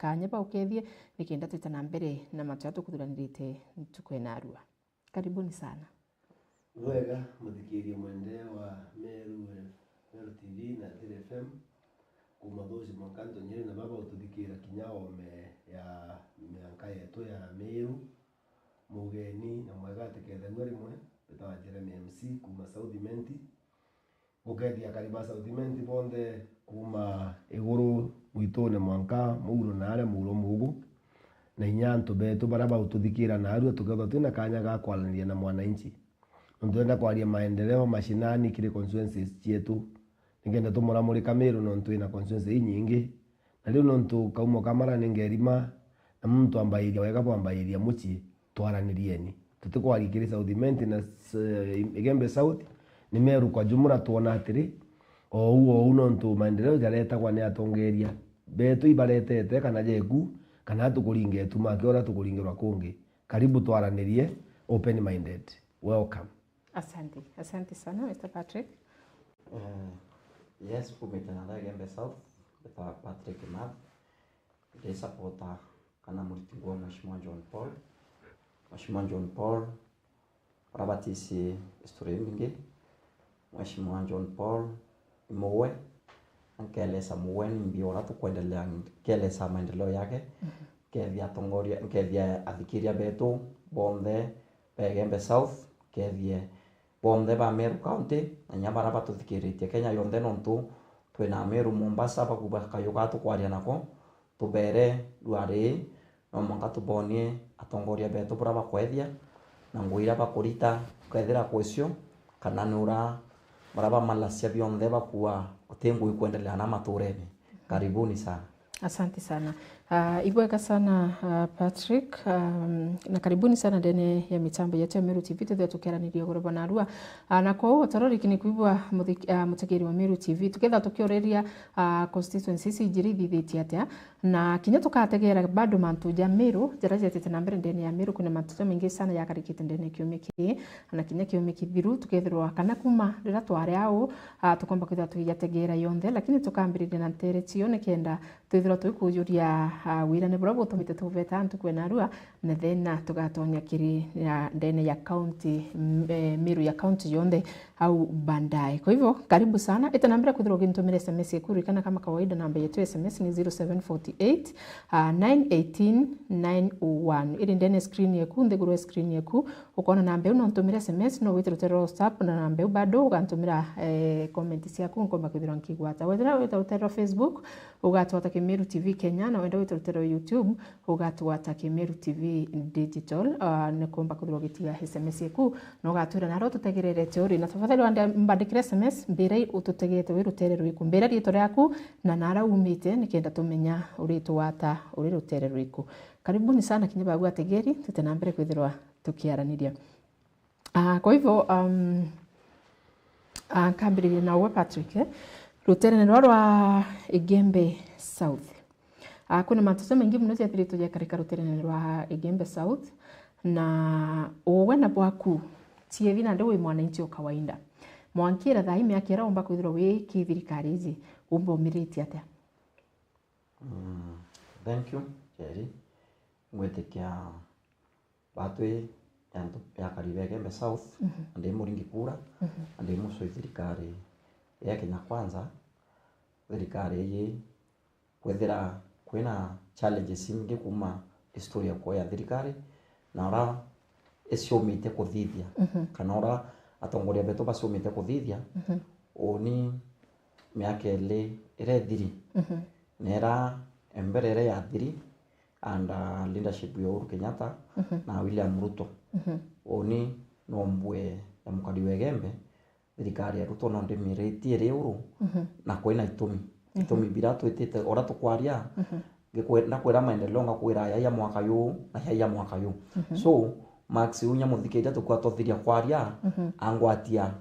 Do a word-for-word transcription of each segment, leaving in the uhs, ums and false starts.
kanya baukethie, nikenda twite na mbere na mantu jaria tukuthuranirite ntuku ya narua. Karibuni sana. Bwega, muthikiria mwende wa Meru, Meru T V na Thiri F M, kuma Thuuci mwanka Ntonyeri, na baba ututhikira kinya ome ya mianka yetu ya Meru. Mugeni na mwega atikethagua rimwe, mbitawa Jeremy M C kuma South Imenti. Ngukethia akari ba South Imenti bonthe kuma iguru gwitune mwanka muuro na aria muuro mugu, na inya antu betu baria baututhikira narua, tukethwa twina kanya ga kwaraniria na mwananchi. Nontu twenda kwaria maendeleo mashinani kiri constituencies cietu, nikenda tumuramurika Meru nontu ina constituency inyingi. Na riu nontu kaumo ka mara ni ngerima, na muntu ambairia wega bwambairia mucii, twaranirieni. Tutikwaria kiri South Imenti na s-, Igembe South, ni Meru kwa jumla twona atiri, ou ou nontu maendeleo jaretagwa ni atongeria betu ibaretete kana jeku, kana tukuringe tu maki uria tukuringirwa kungi. Karibu twaranirie, open minded. Welcome. Asante. Asante sana, Mister Patrick. Eh, yes, kumite na Igembe South, mbitawa Patrick Math. Ndi supporter kana muriti nguu wa Mheshimiwa John Paul. Mheshimiwa John Paul, uria batici history imingi. Mheshimiwa John Paul, ni muwe, na nkelesa muwe nimbi uria tukwendelea, nkelesa maendeleo yake, Mhm. nkethia atongoria, nkethia athikiria betu bonthe ba Igembe South, nkethie bonthe ba Meru County, na inya baria batuthikiritie Kenya yonthe, nontu twina Meru, Mombasa, baku bakayuka tukwaria nako, tubere rua rii, no mwanka tubonie atongoria betu buria bakwethia, na ngui iria bakurita, kethira kwi cio, kana ni uria baria bamalacia bionthe bakua guti ngui kwendelea na maturene. Karibuni sana. Asante sana. Ah, ibwega sana, ah, Patrick. Um, na karibuni sana ndene ya mitambo yetu ya Meru T V, tuthia tukiaraniria ugoro bwa narua. Ah, na kwou, utororiki ni kwibua muthik-, ah, mutegeri wa Meru T V. Tuketha tukiureria, ah, constituencies ijiri ithithitie atia, na kinya tukategera bado mantu ja Meru, jaria jetete na mbere ndene ya Meru, kwina mantu jamaingi sana yakarikite ndene ya kiumia kii, na kinya kiumia kithiru, tukethirwa kana kuma riria twari au, ah, tukomba kwithirwa tugijategera yonthe, lakini tukambiriria na ntere cio nikenda twithirwa twikujuria, ah, wirane buria butumite tubeta antu kwena arua, na then, ah, tugatonya kiri, ah, ndene ya county, m-, eh, Meru ya county yonthe au baadaye. Kwa hivyo, karibu sana. Ita na mbere kwithirwa ugintumira S M S yeku, ririkana kama kawaida namba yetu ya S M S ni zero seven forty eight, ah, nine eighteen, nine oh one. Iri ndene screen yeku, nthiguru ya screen yeku, ukona namba iu no ntumire S M S, no wite rutere rwa WhatsApp na namba iu bado ugantumira, eh, comment ciaku, nkomba kwithirwa nkigwata. Wethira wite rutere rwa Facebook, ugatwata Kimeru T V Kenya, na wenda wite rutere rwa YouTube, ugatwata Kimeru T V Digital. Ah, ni komba kwithirwa ugitiga S M S yeku, na ugatwira naro tutegererete uri. Na tafadhali wande-, mbandikire S M S, mbira i ututegete wi rutere rwiku. Mbira riitwa riaku na nara umite, nikenda tumenya uritwata uri rutere rwiku. Karibuni sana kinya bagu ategeri, tute na mbere kwithirwa tukiaraniria. Ah, kwa hivyo, um, ah, nkambiriria na uwe Patrick, eh, ruterene rwa rwa Igembe South. Ah, kwina mantu jamaingi mono jethiritwe jekarika ruterene rwa Igembe South, na uwe na bwaku, tiethi nandi wi mwananchi o kawaida. Mwankira thaa ii miaka iria umba kwithirwa wi ki thirikari iji, umba umiritie atia? Mm, thank you, Njeri. Ngwitikia batwi ya antu, ya akari ba Igembe South, Mhm. na ndi muringi kura, Mhm. na ndi mucui thirikari ya Kenya Kwanza, thirikari iji kwithira kwina challenges inyingi kuma history ya kuoya thirikari, na uria iciumite kuthithia, Mhm. kana uria atongoria betu baciumite kuthithia, Mhm. uni miaka iri iria ithiri, Mhm. na iria mbere iria yathiri under leadership ya Uhuru Kenyatta Mhm. na William Ruto. Mhm. Uni no mbue ya mukari wa Igembe, thirikari ya Ruto no ndimiritie iri uru, Mhm. na kwina itumi. Mhm. Itumi biria twitite, uria tukwaria, Mhm. ngikwe-, ndakwira maendeleo, ngakwira ya, ya mwaka yu, na ya, ya mwaka yu. Mhm. So, Max unya muthikiria tukua twathiria kwaria, Mhm. angwatia,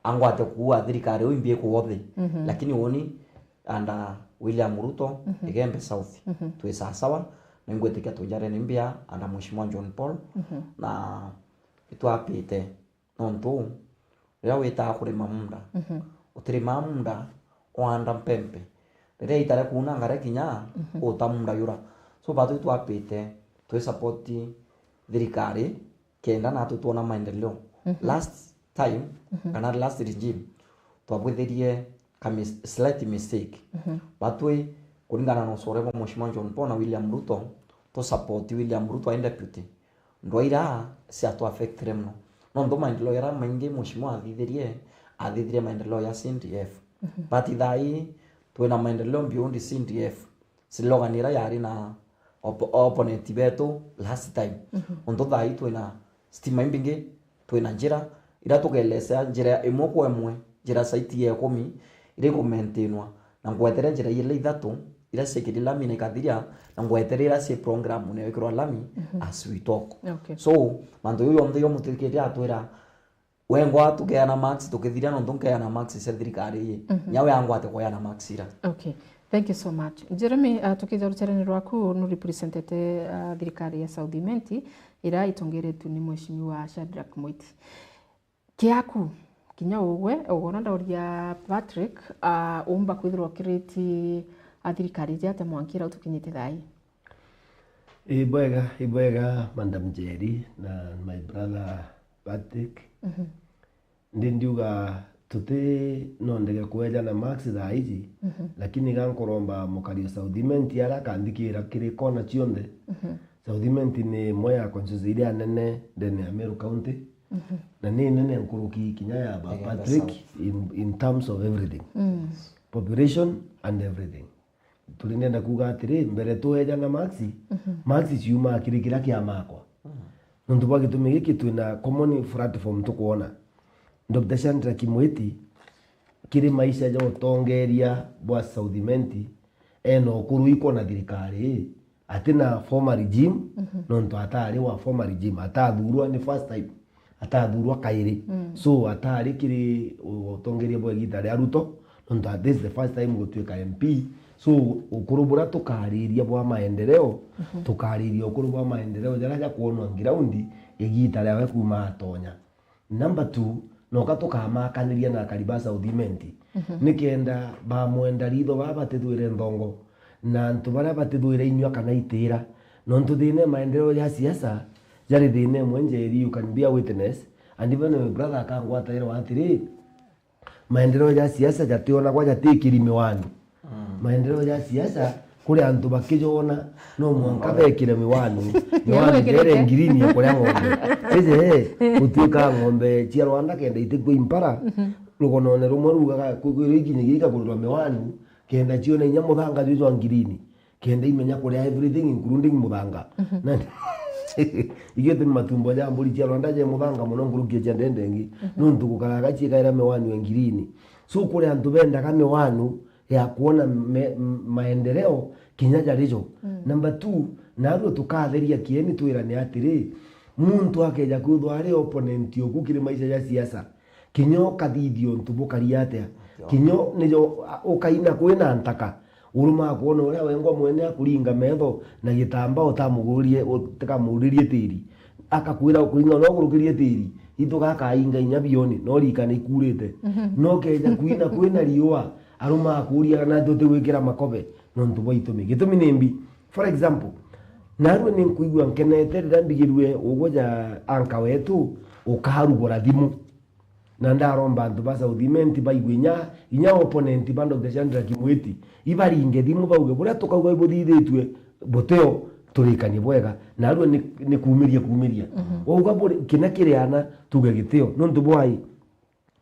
angwatia kuua thirikari uu imbi ikuothe. Mhm. Lakini uni under William Ruto, Mhm. Igembe South, Mhm. twi sawasawa, na ingwitikia twijarene mbia under Mheshimiwa John Paul, Mhm. na itwapite. Nontu riria witaga kurima munda, Mhm. utirimaa munda waanda mpempe. Riria ita ria kuunanga riakinya, Mhm. uta munda yura. So batwi twapite twi support thirikari kenda natwi twona maendeleo. Mhm. Last time, mhm, kana last regime, twabwithirie ka mis-, slight mistake. Mhm. Batwi, kuringana na ucore bwa Mheshimiwa John Paul na William Ruto, tu support William Ruto ai deputy. Ndwaira cia tu affectire mono. Nontu maendeleo jaria maingi Mheshimiwa athithirie, athithirie maendeleo ya C D F. Mhm. But thaa ii, twina maendeleo beyond C D F. Slogan iria yari na op-, opponent betu last time. Mhm. Nontu thaa ii twina stima imbingi, twina njira, iria tukelesea njira imwe kwa imwe, njira zaidi ya ikumi, iria ikumaintainwa, na ngwetere njira iria ithatu, iria ciikiri lami na ikathiria, na ngwetere iria ci program ne wikirwa lami, mhm, as we talk. Okay. So, mantu jau jonthe jo mutikiri atwira, wengwa tukeana marks tukithiria nontu nkeana marks cia thirikari ii. Mhm. Nya we angwate kweana marks ira. Okay. Thank you so much. Jeremy, uh, tukija ruterene rwaku, nu representete, uh, thirikari ya South Imenti, ira itongeretue ni Mheshimiwa Shadrack Mwiti. Kiaku, kinya ugwe, ugona ndauria Patrick, uh, umba kwithirwa ukiriti a thirikari iji atia mwanki ira utukinyite thaa ii? Ibwega, ibwega, Madam Njeri na my brother Patrick. Mhm. Ndi ndiuga tuti no ndege kweja na marks thaa iji, mhm, lakini ga nkuromba mukari o South Imenti aria akanthikira kiri kona cionthe. Mhm. South Imenti ni imwe ya constituency iria nene ndene ya Meru County, mhm, na ni nene nkuruki kinya ya ba Patrick in, in terms of everything. Mm. Population and everything. Turi ndenda kuuga atiri, mbere tweja na marks, mhm, marks ciumaa kiri kiria kiamakwa. Mhm. Nontu bwa gitumi giki twina common platform tukwona. Doctor Shadrack Mwiti, kiri maisha ja utongeria bwa South Imenti, ena ukuru ikwona thirikari ii, atina former regime, mhm, nontu atari wa former regime, atathurwa ni first time. Atathurwa kairi. Mm. So, atari kiri utongeria bwa igita ria Ruto, nontu this is the first time gutuika M P. So, ukuru buria tukariria bwa maendeleo, mhm, tukariria ukuru bwa maendeleo jaria jakwonwa ground igita riawe kuuma atonya. Number two, noka tukamakaniria na akari ba South Imenti. Mhm. Nikenda bamwenda ritho baa batithwire nthongo, na antu baria batithwire inyua kana itira. Nontu thina ya maendeleo ja siasa, jari thina imwe Njeri, you can be a witness, and even my brother akangwataira atiri, maendeleo ja siasa jationagwa jatikiri miwani. Mm. Maendeleo ja siasa, kuri antu bakijona, no mwanka bekire miwani. Miwani jere ngirini ya kuria ng'ombe. Ije, gutuika ng'ombe cia Rwanda kenda itikua impara, mhm, rugonone rumwe rugaga, kwi-, kwi-, ikinyi gikakurirwa miwani, kenda cione inya muthanga juu jwa ngirini. Kenda imenya kuria everything including muthanga. Mhm. Na, igio ti matumbo ja mburi cia Rwanda je muthanga mono nkuruki cia ndende ingi. Mhm. Nontu gukaraga ciikaira miwani ya ngirini. So, kuri antu bendaga miwani ya kuona me-, m-, maendeleo kinya jari jo. Mm. Number two, narua tukatheria kieni twirane atiri, muntu akeja kwithwa ari opponent oku kiri maisha ja siasa, kinya ukathithia untu bukari atia? Atia? Kinya nijo, a, ukaina kwina ntaka. Urumaa kwona uria wengwa mwene akuringa metho na gitambaa utamuguririe, utikamuririe tiri. Akakwira ukuringa no ugurukirie tiri. Itu gakainga inya bioni, no rikana ikurite. Mhm. No keja kuina kwina riua, arumaa kuria kana tutigwikira makobe. Nontu bwa itumi. Gitumi ni mbi. For example, narua ni nkuigua nkenete riria mbigirue ugwe ja anka wetu ukarugura thimu. Na ndaromba antu ba South Imenti baigue inya, inya opponent ba Doctor Shadrack Mwiti, ibaringe thimu bauge, buria tukauga ibuthithitue butio, turikanie bwega. Narua ni, ni kumiria, kumiria. Mhm. Wauga buri, kina kiri ana, tuge gitio. Nontu bwai,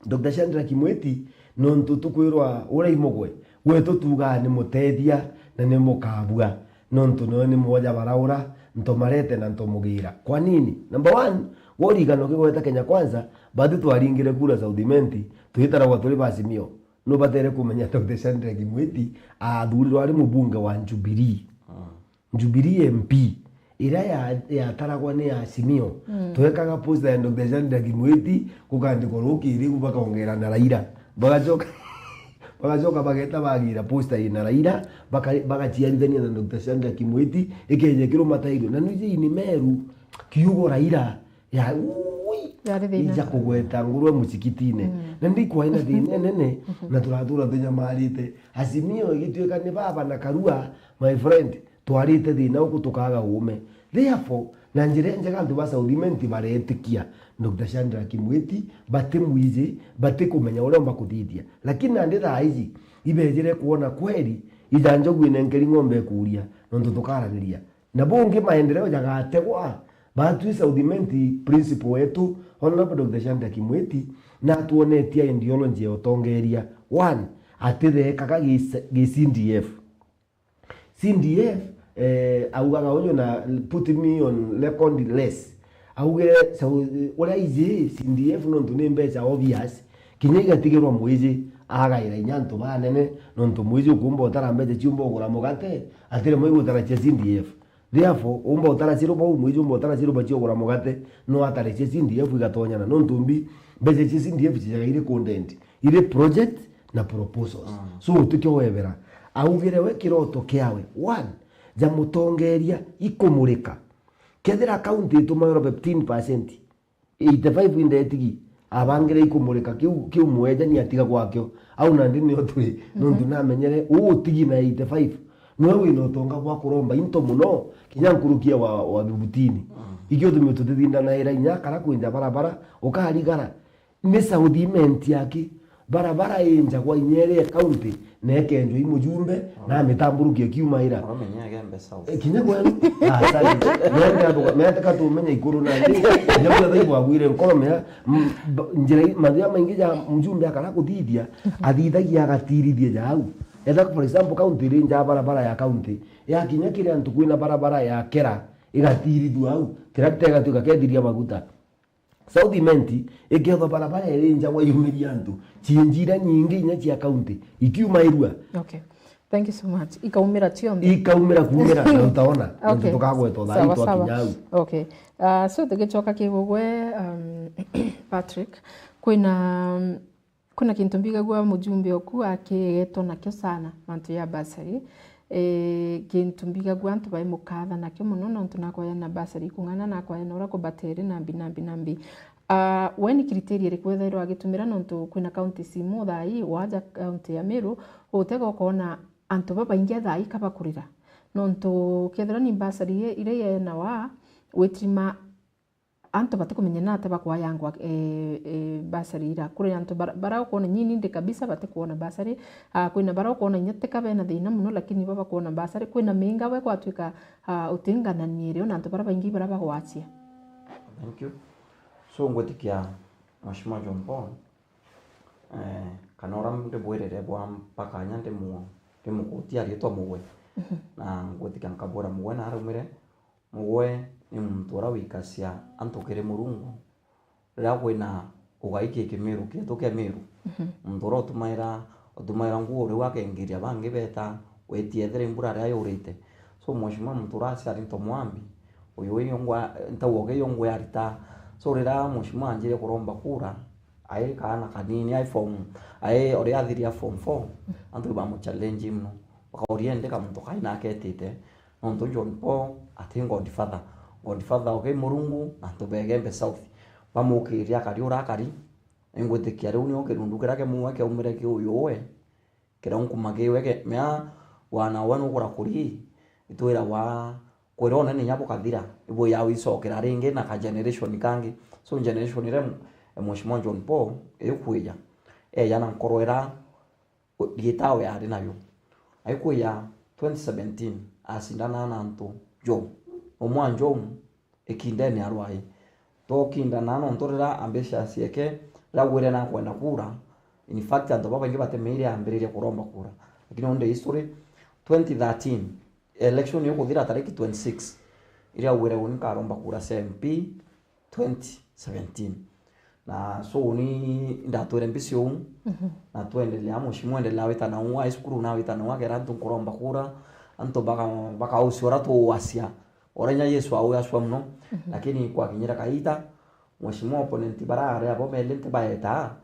Doctor Shadrack Mwiti, nontu tukwirwa uria imugwe, gwetu tuugaa ni mutethia na ni mukabua. Nontu noe ni mwoja baraura, ntomarete na ntomugira. Kwa nini? Number one, worigana ukigweta Kenya Kwanza, bathi twaringire kura South Imenti, twitaragwa turi ba Azimio. Nubatere kumenya Doctor Shadrack Mwiti athurirwe ari mubunge wa Jubilee. Mm. Jubilee M P, iria ya-, yataragwa ni Azimio. Mm. Twekaga poster ya Doctor Shadrack Mwiti, gukandikwa rukiri, bakaongera na Raila. Bagacoka, bagacoka bageta bagira poster ina Raila, baka-, bagaciarithania na Doctor Shadrack Mwiti, ikeja kirumatairwe. Na niji ini Meru, kiugo Raila, ya, ui, yari thina. Ija kugweta ngurwe mucikitine. Mm. Na ndikwaina thina nene, mhm, na turathura tunyamarite. Azimio igituika ni baba na Karua, my friend, twarite thina uku tukaga uume. Therefore, na njira injega antu ba South Imenti baretikia Doctor Shadrack Mwiti, batimwiji, batikumenya uria umba kuthithia. Lakini nandi thaa iji, ibejire kwona kweri, ija njogu inenkeri ng'ombe ikuria, nontu tukaraniria. Na bungi maendeleo jagategwa, batwi South Imenti principal wetu, Honorable Doctor Shadrack Mwiti, natwonetie ideology ya utongeria. One, atitheekaga gi, gi C D F. C D F, eh, augaga uju na put me on record less. Augire, sau-, uria iji C D F nontu ni mbeca obvious, kinya igatigirwa mwiji agaira inya antu banene, nontu mwiji ukumba utara mbeca ciumba ugura mugate, atire mwe igutara cia C D F. Therefore, umba utara ciruba u, mwiji umba utara ciruba cia ugura mugate, no atare cia C D F igatonyana, nontu mbi, mbeca cia C D F cijaga iri content. Iri project na proposals. Mm. So, utikio webera. Augire we kiroto kiawe, one, ja mutongeria ikumurika. Kethira county itumairwa fifteen percent, eighty-five indetigi, abangire ikumurika kiu, kiu mweja ni atiga gwakio. Au nandi nio turi, nontu namenyere, uu utigi na eighty-five, niwe wina utonga bwa kuromba into muno, kinya nkurukia wa, wa bibutini. Mm. Ikio tumio tutithindanaira inya kara kwinja barabara, ukarigara. Ni South Imenti aki, barabara injagwa inya iri ya county, na ikenjwa i mujumbe, na amitamburukia kiumaira. Oromenye Igembe South. Eh, kinya gwenu. Ah, sorry. Mende andu, mende ka tumenye ikuru na nthi. Kinya gwenu thai bwagwire nkoro mea, m-, ba-, njira i-, mathia maingi ja mujumbe akara kuthithia, athithagia agatirithia ja au. Etha, for example, county iri nja barabara ya county, ya kinya kiri antu kwina barabara ya kera, igatirithua au. Tractor igatuika kethiria maguta. South Imenti ikethwa barabara iri njagwa yumiria antu, ciinji iria nyingi inya cia county ikiumairua. Okay. Thank you so much. Ikaumira cionthe. Ikaumira kuumira, na utaona, nontu tukagwetwa thaa ii twakinya au. Okay. Ah, so tugicoka kigugwe, um, Patrick, kwina, kwina kintu mbigagua mujumbe oku akigetwa nakio sana, mantu ya bursary. Eh, kintu mbigagua antu baimukatha nakio muno, nontu nakwaya na bursary kung'ana, nakwaya na uria kubatere, nambi, nambi, nambi. Ah, we ni criteria iriku ethairwa agitumira, nontu kwina county cimu thaa ii, waja county ya Meru, utega ukoona antu babaingi thaa ii kabakurira. Nontu kethira ni bursary iria yenawa, witirima antu batikumenya na ate bakwayangwa, eh, eh, bursary ira. Kuri antu bara, bara ukwona nyinyi ndi kabisa batikwona bursary. Ah, kwina bara ukwona inya tika bena thina muno, lakini baba bakwona bursary. Kwina minga we gwatwika, ah, utingananiire ona antu bara baingi bara bagwacia. Thank you. So, ngwitikia Mheshimiwa John Paul, eh, kana ura ndibwirire bwa mpaka nya ndimu-, ndimukutia riitwa Mugwe. Mhm. Na ngwitikia nkabwira Mugwe na araumire, Mugwe ni muntu uria wikacia antu kiri Murungu riria kwina ugai ki Kimiru, kietu kia Miru. Mhm. Muntu uria utumaira, utumaira nguo riu akengiria bangi beta, weti ethira imbura riria yurite. So, mheshimiwa muntu uria aciari ntomwambi, uyu wi yongwa, ntauga ugi yongwa yarita. So, riria mheshimiwa anjire kuromba kura, ai kaana kanini, ai form, ai uria athiria form four, antu bamuchallenge muno. Bakauria, "Indi kamuntu kai nake etite?" Nontu John Paul ati godfather. Godfather ugi Murungu, na antu ba Igembe South. Bamukiria akari ura akari, ingwitikia riu nio kirundu kiria kimwe kiaumire ki uyu we, kiria nkuma kiwe ke, mea wana we nukura kuri, itwiragwa kwira unene inya bukathira, ibu ya wicokera ringi na ka generation kangi. So generation iria mheshimiwa John Paul ikwija, eja na nkoro ira riita we ari nayo. Aikwija twenty seventeen, acindana na antu Joe. Umwe a Joe, ikindene arwai. Tokindana nontu riria ambitious ciake, riria gwire nakwenda kura, in fact, antu babaingi batemeire ambiririe kuromba kura. Lakini onde history, twenty thirteen, election ikuthira tariki twenty-six, iria gwire uni nkaromba kura cia M P, twenty seventeen. Na so ni ndatwire mbisi uu, mhm, na twendelea, mheshimiwa endelea wita na uu, high school na wita na uu, akera antu nkuromba kura, antu baka-, bakaucia uria tuuacia, uria inya Yesu auacua muno, mhm, lakini kwakinyira kaita, mheshimiwa opponent bara ari abo meli nti baeta,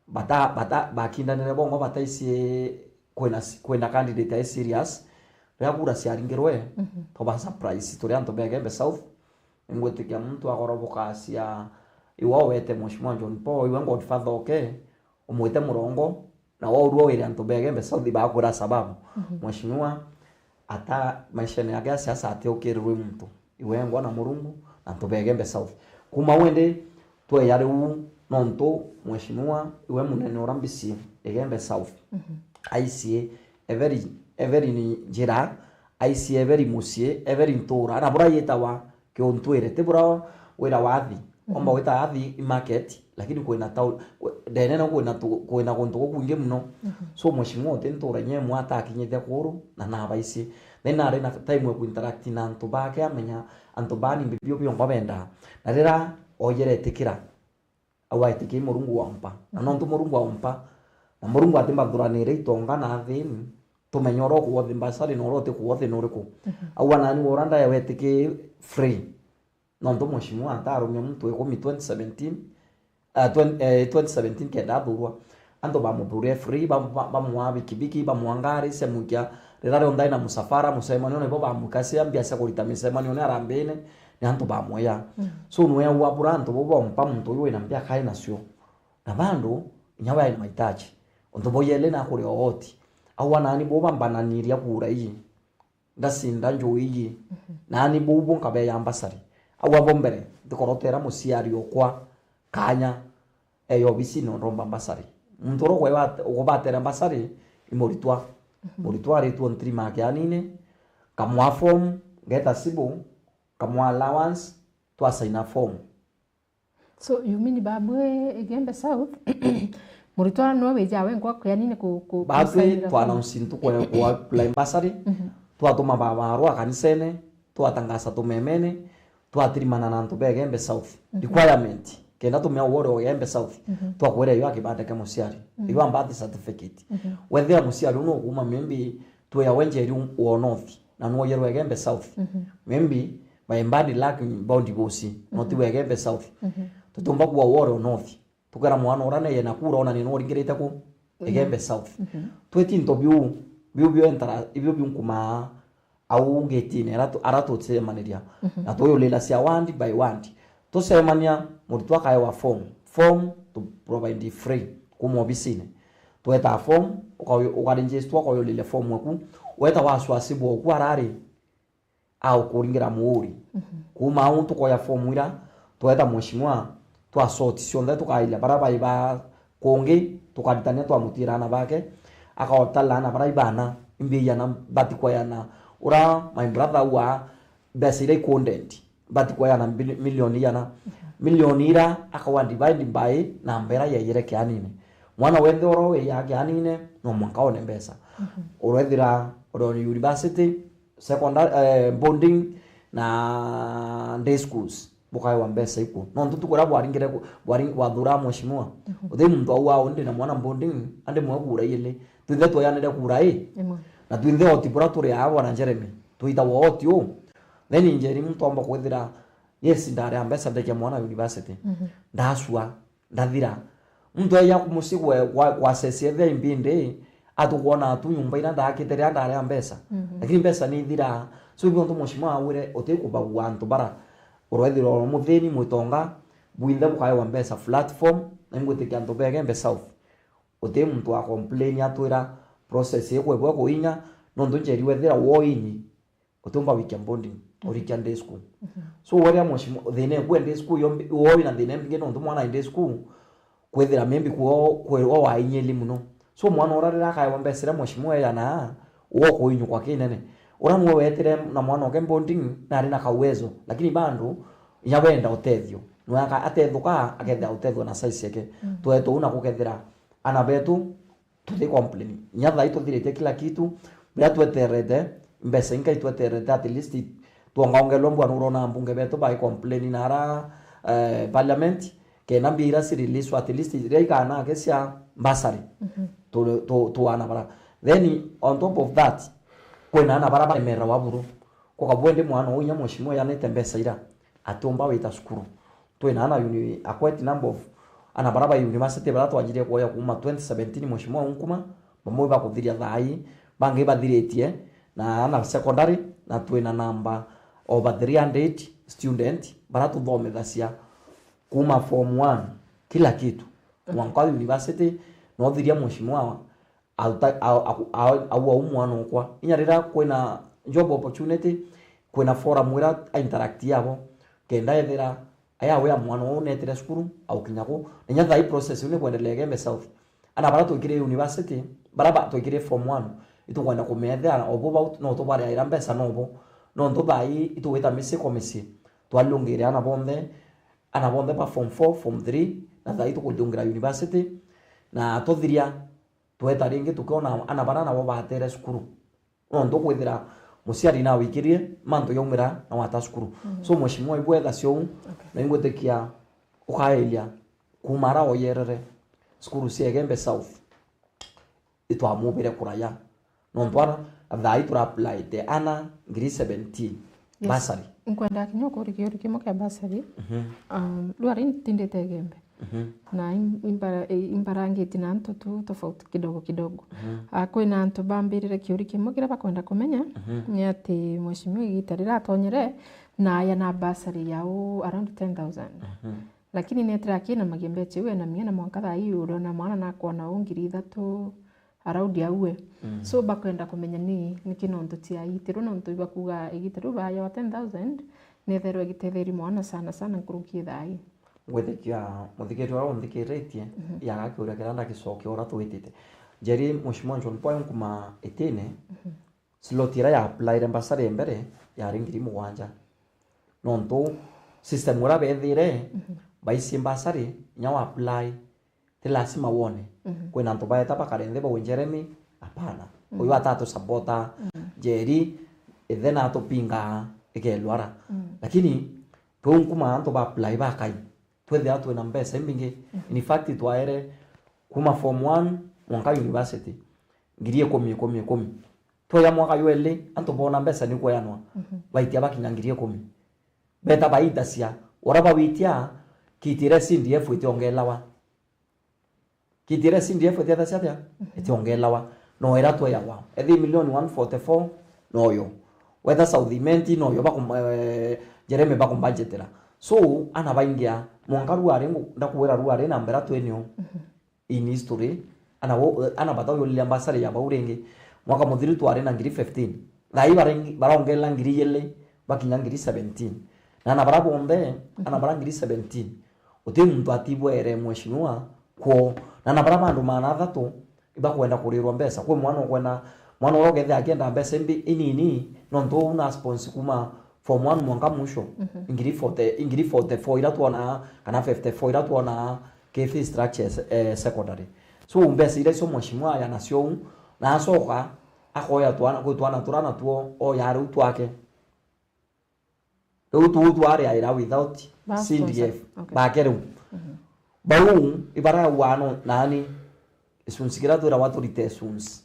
bata-, bata-, bakindanire bongo bataicie kwina s-, kwina candidate ai serious. Riria kura ciaringirwe, mhm, toba surprise turi antu ba Igembe South. Ingwitikia muntu agorobokacia iwe owete mheshimiwa John Paul, iwe godfather oke, umwite murongo, na waurua wire antu ba Igembe South bakwira sababu. Mhm. Mheshimiwa, ata maishene yake ya siasa atiukirirwe muntu. Iwe engwa na Murungu, na antu ba Igembe South. Kuma wende, tweya riu nontu mheshimiwa, iwe munene ura mbisi Igembe South. Mhm. Aicie Everi, Everi ni njira, aicie Everi mucii, Everi ntura, na bura yitawa Kiuntwire, ti bura wira wa Athi. Omba wita Athi i market, lakini kwina town, kwi-, ndene no kwina tu-, kwina guntu gukwingi muno. Mhm. So mheshimiwa uti ntura inya imwe atakinyithia kuru, na nabaici. Then ari na time ya kuinteract na antu bake, amenya antu baa ni mbibio biongo bendaa. Na rira oijere etikira, au aitikia i Murungu wa mpa. Na nontu Murungu wa mpa, na Murungu atimbathuranire itonga na athini, tumenye uria ukuwothi mbasari na uria utikuwothi ni uriku. Mhm. Au anani wora ndae wetiki free. Nontu mheshimiwa antarumia muntu ikumi twenty seventeen, ah, twenty, eh, twenty seventeen kenda athurwa. Antu bamuthuria free, bam-, bam-, bamwaa bikibiki, bamwaa ngari cia mwikia. Rira rionthe aina musafara, mucemanio nibo bamwikacia, mbia cia kurita micemanio ni arambine, ni antu bamwea. Mm. So, nwe au abura antu bau bompa muntu uyu wina mbia kai nacio. Na bandu, inya we aina mahitaji. Untu bwa yele na kuria ooti. Au anani bo bambananiria kura ii. Ndacinda njuu iji, mhm, naani buu bu nkabeya mbasari. Au abo mbere, ntikorotera muciari okwa kanya eya obisine ndomba mbasari. Muntu uria ukwewa-, ukubatera mbasari i muritwa. Mhm. Muritwa aritwo ntirima kianine, nkamwa form, ngeta sibu, nkamwa allowance, twasaina form. So, you mean babu e Igembe South, muritwa nwe wija we nkwa kianine ku, ku, batwi kusainira form? Twa announce ntuku ya ku apply bursary, mhm, twatuma babarua kanisene, twatangasa tumemene, twatirimana na antu ba Igembe South. Mhm. Requirement, kenda tumea wore o Igembe South, mhm, twakwira iyo akibande kia muciari. Mhm. Iyo birth certificate. Mhm. Wethira muciari unu ukuma maybe tweya we njeri wa North, na nwoyerwe Igembe South. Mhm. Maybe by bad luck bondi bosi, no ti, mhm, wa Igembe South. Mhm. Tutumba kuwa wore o North. Tukera mwana ura neye na kura ona ni nworingirite ku, mhm, Igembe South. Mhm. Tweti into biu, biu bio entara, ibio biu nkumaa au ngetine ara tu-, ara tucemaniria. Mhm. Na tuyulila cia ward by ward. Tucemania, muritwa akaewa form. Form tu provide free kuma obisine. Tweta form, uka-, ukaregister, ukauyulile form eku. Weta waswasibwa oku arari, au kuringira muuri. Mhm. Kuma au tukoya form ira, tweta mheshimiwa, twa sort cionthe, tukairia bara bai ba kungi, tukaritania twamutira ana bake, akaotala ana bara ibana, imbi ijana batikwayana. Ura my brother wa mbeca ira ikundenti, batikwayana mbili-, milioni ijana. Mhm. Milioni ira akawa divide by namba ira yaiyire kianine. Mwana wenthe ura wiya kianine, no mwanka one mbeca. Mhm. Urethira uri on university, secondary, eh, boarding na day schools, bukaewa mbeca iku. Nontu tukuria bwaringire ku-, bwari-, bwathura mheshimiwa. Mhm. Uthi muntu au au ndi na mwana boarding, andi mwe kura ili. Twinthe twayanire kura i. Imwe. Na twinthe oti bura turi aa bwana Jeremy. Twita wa oti u. Then njeri muntu omba kwithira, yes, ndari a mbeca ndekia mwana university. Mhm. Ndasua. Ndathira. Muntu eja mucii gwe-, gwa, gwa sesi ethe imbindi, atukwona tu nyumba ira ndaakite riria ndari a mbeca. Mhm. Lakini mbeca ni ithiraa. So, ibio ntu mheshimiwa awire, uti kubagua antu bara urethirwa uri muthini, mwitonga, bwinthe bukaewa mbeca flat form, na ingwitikia antu ba Igembe South. Uti muntu wa complain atwira process ikwebwa kuinya, nontu njeri wethira woinyi, utiumba wikia boarding, urikia day school. Mhm. So, weria mheshimiwa, thina eku e day school, yo mbi-, wo wina thina imbingi nontu mwana e day school, kwithira maybe kwo, kwo wainyili muno. So, mwana ura riria akaewa mbeca iria mheshimiwa eyana, wo kuinyukwa kinene. Ura nwe wetire na mwana oke boarding, na ari na kauwezo, lakini bado, inya wenda utethio. Nwe aka-, atethuka, akethira utethio na size yake. Mm. Twetwa u na kukethira ana betu, tuti complain. Inya thaa ii tuthiritie kila kitu, biria tweterete, mbeca inkai tweterete, at least twongaongelwe mbwana urona mbunge betu bai complain na ara, eh, parliament, kenda mbia iria ci release at least iria ikanake cia bursary. Mhm. Tu, tu, tuana bara. Then on top of that, kwina ana bara baremererwa buru. Kukabwendi mwana uu inya mheshimiwa yanite mbeca ira, atiumba wita cukuru. Twina ana uni-, a quite number of ana bara ba university bara twanjirie kuoya kuma twenty seventeen mheshimiwa unkuma, bamwe bakuthiria thaa ii, bangi bathiritie, na ana secondary, na twina number over three hundred student bara tuthomithacia kuma form one, kila kitu. Okay. Mwanka wa university, no thiria mheshimiwa, auta-, au, au, au, au, au mwana okwa. Inya riria kwina job opportunity, kwina forum ira a interact abo, kenda ethira aya we a mwana uu netire cukuru, aukinya ku. Na inya thaa ii process iu ni kwendelea Igembe South. Ana bara twikire university, bara ba-, twikire form one, itukwenda kumethea obo bau no tubariaira mbeca nobo. Nontu thaa ii itugwita micii kwa micii. Twalungire ana bonthe, ana bonthe ba form four, form three, na thaa ii tukulungira university. Na tuthiria, tweta ringi tukiona ana bara nabo batere cukuru. Nontu kwithira muciari nawikirie mantu yaumira na wata cukuru. Mhm. So, mheshimiwa, ibwega cio uu, okay, na ingwitikia ukairia kuma ara oyerere cukuru cia Igembe South, itwamubire kuraya. Nontu ana, thaa ii turaapplaite ana ngiri seventeen. Yes. Bursary. Nkwenda kinya ukuria kiuria kimwe kia bursary. Mhm. Um, riu ari ntindite Igembe. Mhm. Na im-, imbara-, i-, imbarangiti na antu tu tofauti kidogo kidogo. Mhm. Ah, kwina antu bambirire kiuria kimwe kiria bakwenda kumenya, mhm, ni ati mheshimiwa igita riria atonyere, na aya na bursary ya u around ten thousand. Mhm. Lakini netira akinamagia mbeca iu enamia, na mwanka thaa ii uriona mwana nakwona u ngiri ithatu, around aue. Mm. So bakwenda kumenya ni, niki nontu tia igitirwe, nontu ibakuga igitirwe baya wa ten thousand, netherwe igitetheria mwana sana sana nkuruki thaa ii. Ngwitikia muthikiriria uria unthikiritie, mhm, yaga kiuria kiria ndagicokia uria twitite. Njeri, Mheshimiwa John Paul, nkuma itine, mhm, slot iria ya applyre bursary mbere yari ngiri mugwanja. Nontu system uria bethire, mhm, baici bursary, inya wa apply, ti lazima wone. Mhm. Kwina antu baeta bakare nthi bauge, "Jeremy, hapana. Mhm. Uyu atatu supporta." Mhm. Njeri, ithe natupinga ikelwara. Mhm. Lakini, tweu nkuma antu ba apply bakai. Twethira twina mbeca imbingi. Mhm. In fact, twaere kuma form one mwanka university, ngiri ikumi, ikumi, ikumi. Tweja mwaka jweli, antu boona mbeca ni kweanwa. Mhm. Baitia bakinya ngiri ikumi. Beta baitacia, uria bawitia, kiti iria C D F itiongelawa. Kiti iria C D F itietacia atia? Mhm. Itiongelawa. No ira tweyagwa. Ethi milioni one forty-four, noyo. Weta South Imenti, noyo bakum-, eh, Jeremy bakumbudgetera. So, ana baingia, mwanka ruari ngu-, ndakwira ruari na mbera twinio. Mhm. In history, ana wo-, ana bata uyolilia bursary ya bau ringi. Mwaka muthiru twari na ngiri fifteen. Thaa ii barengi-, baraongerera ngiri ijiri, bakinya ngiri seventeen. Na ana bara bonthe, ana, mhm, bara ngiri seventeen, uti muntu atibwere mheshimiwa kwoo. Na ana bara bandu maana athatu ibakwenda kurirwa mbeca. Kwi mwana ukwenda, mwana uria ukethia akienda mbeca imbi inini, nontu uu na sponsor kuma form one mwanka mwisho, mhm, ingiri forty, ingiri forty-four iria twonaa, kana fifty-four iria twonaa ki fee structure, eh, secondary. So, mbeca iria icio mheshimiwa aya nacio uu, na acoka akoya twana, kwi twana turia natuo oya riu twake. Riu tuu twariaira without, ba C D F, sponsor. Okay. Bake riu. Mhm. Bau, ibarauga no, nani, gicunci kiria twiragwa turite gicunci.